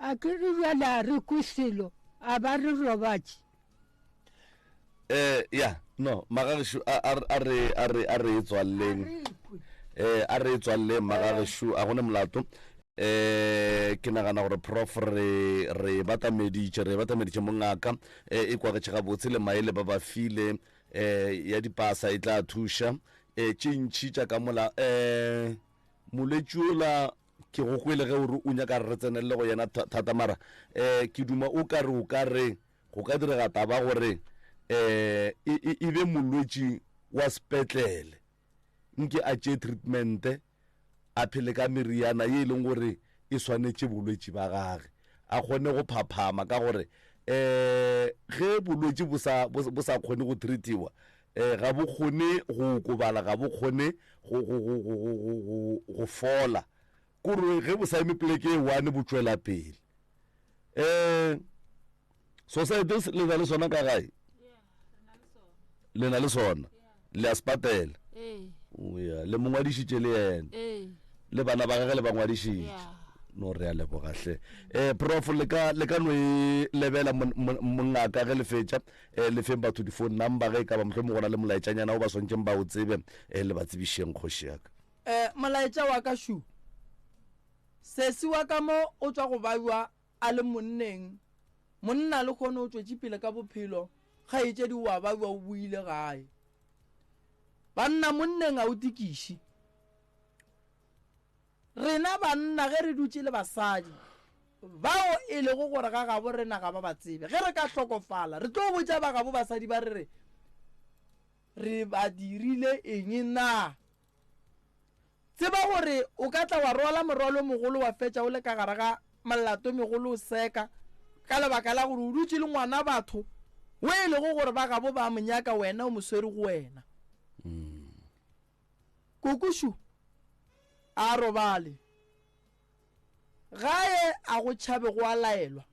A ke re bjale a re kwe selo, a ba re robatše. Eh, ya, no, magageshu, a, a, a re, a re, a re e tswalleng. Eh, a re e tswalleng, magageshu, a gone molato. Eh, ke nagana gore prof re, re batameditše, re batameditše mongaka, eh, e kwagetše gabotse le maele ba ba file, eh, ya dipasa e tla thuša, eh, tše ntši tša ka mola, eh, molwetši ola, Ke go kwele ge o re o nyaka re tsenelele go yena thata mara um ke duma o ka re o ka re go ka direga taba gore um e be molwetši wa sepetlele nke a tšee treatmente a phele ka meriana ye e leng gore e swanetše bolwetši ba gage a kgone go phaphama ka gore um ge bolwetši bo sa bo sa kgone go treatiwa um ga bo kgone go okobala ga bo kgone go, go, go, go, go, go, go, go fola kore ge bo sa eme poleke e one bo tšwela pele um society le na le sona ka gae le na le sona le a se patela ya le mo ngwadišitše le yena le bana ba gage le ba ngwadišitše no re a lebogahle um prof le ka le ka no e lebela mongaka ge le fetša um le feng batho di-phone number ge e ka ba mohlomong go na le molaetšanyana o ba swanetšeng ba o tsebe um le ba tsebišeng kgoši yaka um molaetša wa ka šu sesi wa ka mo o tswa go bajwa a le monneng monna le kgone o tšwetše pele ka bophelo kgaetšedi o a bajwa o boile gae banna monneng a o tikiše Rena banna ge re dutše le basadi bao e lego gore ga gabo rena ga ba ba tsebe, ge re ka hlokofala re tlo botša ba gabo basadi ba re re re ba dirile eng na? Tseba gore o ka tla wa rwala morwalo o mogolo wa fetša o le ka gare ga molato megolo o seka ka lebaka la gore o dutše le ngwana batho o e lego gore ba gabo ba mo nyaka wena o mo swere go wena. Kokošu a robale. Gae a go tšhabe go a laelwa.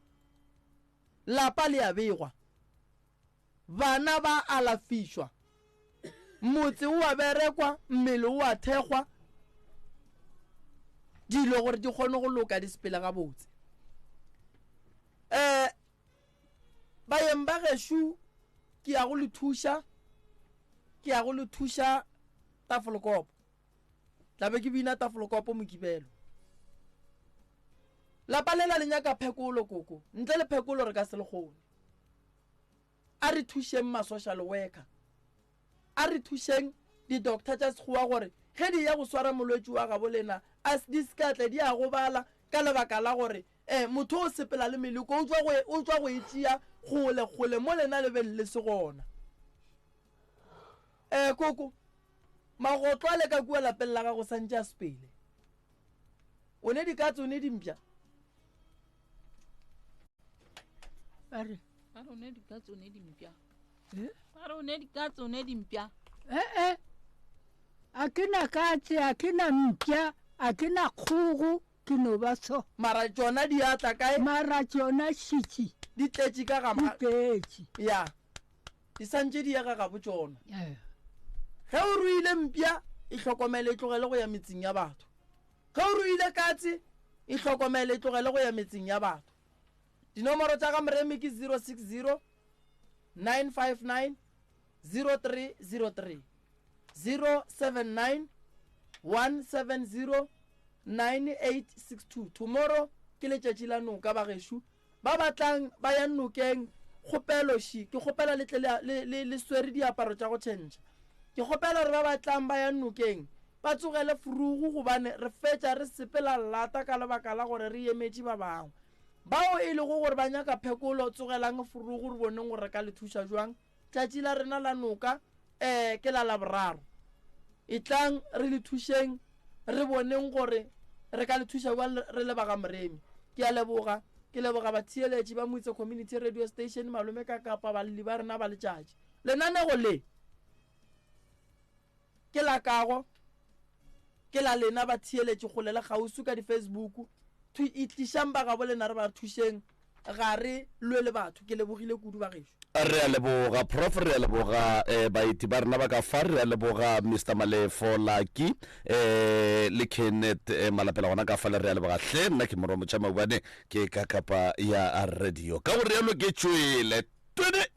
Lapa le a begwa. Bana ba alafišwa. Motse o a berekwa, mmele o a thekgwa. Dilo gore di kgone go loka di sepele gabotse. Um Baeng ba gešo, ke ya go le thuša, ke ya go le thuša Tafelkop. Tla be ke bina Tafelkop Mokibelo. Lapa lela le nyaka phekolo, koko. Ntle le phekolo re ka se le kgone. A re thušeng ma-social worker. A re thušeng di-doctor tša Sekgowa gore ge di ya go swara molwetši wa gabo lena a di se ka tle di a gobala ka lebaka la gore eh, motho o sepela le meleko o tšwa go e, o tšwa go e tšea kgole kgole mo lena le beng le se gona. Eh, koko, magotlo a le ka kua lapeng la gago santše a sepele. O ne dikatse o ne dimpša. Ba re. Ba re o ne dikatse o ne dimpša. Eh? Ba re o ne dikatse o ne dimpša. Eh eh. A ke na katse, a ke na mpša, a ke na kgogo, ke no ba so. Mara tšona di a tla kae? Mara tšona šitši. Di tletše ka ga Di tletše. Ya. Di santše di ya ga gabo tšona. Eh. Ge o ruile mpša, e hlokomele e tlogele go ya metseng ya batho. Ge o ruile katse, e hlokomele e tlogele go ya metseng ya batho. Dinomoro tša ga Moremi ke 060 959 0303, 079 170 9862. Tomorrow ke letšatši la noka bagešo ba ba tlang ba ya nokeng kgopelo ši ke kgopela le tle le, le, le, le swere diaparo tša go tšhentšha ke kgopela gore ba ba tlang ba ya nokeng ba tsogele furugu gobane re fetša re sepela llata ka lebaka la gore re emetše ba bangwe. Bao e lego gore ba nyaka phekolo, tsogelang forogo re boneng gore re ka le thuša jwang. Tšatši la rena la noka um ke la Laboraro. Etlang re le thušeng re boneng gore re ka le thuša bjang re le ba ga Moremi. Ke a leboga. Ke leboga batheeletši ba Moitse Community Radio Station, Malome Kakapa, balli ba rena ba letšatši. Lenanego le ke la kago, ke la lena batheeletši kgole le kgauswi ka di-Facebook. Thwi itlišang ba gabo lena re ba thušeng. Ga re lwe le batho. Ke lebogile kudu bagešo. Re a leboga Prof, re a leboga eh, baeti ba rena ba ka fa, re a leboga Mister Malefo Lucky eh, le Kenneth eh, Malapela gona ka fa le re a leboga hle. Nna ke Morwa Motšha Maubane ke ka kapa ya radio. Ka go rialo ke tšwele. Twene!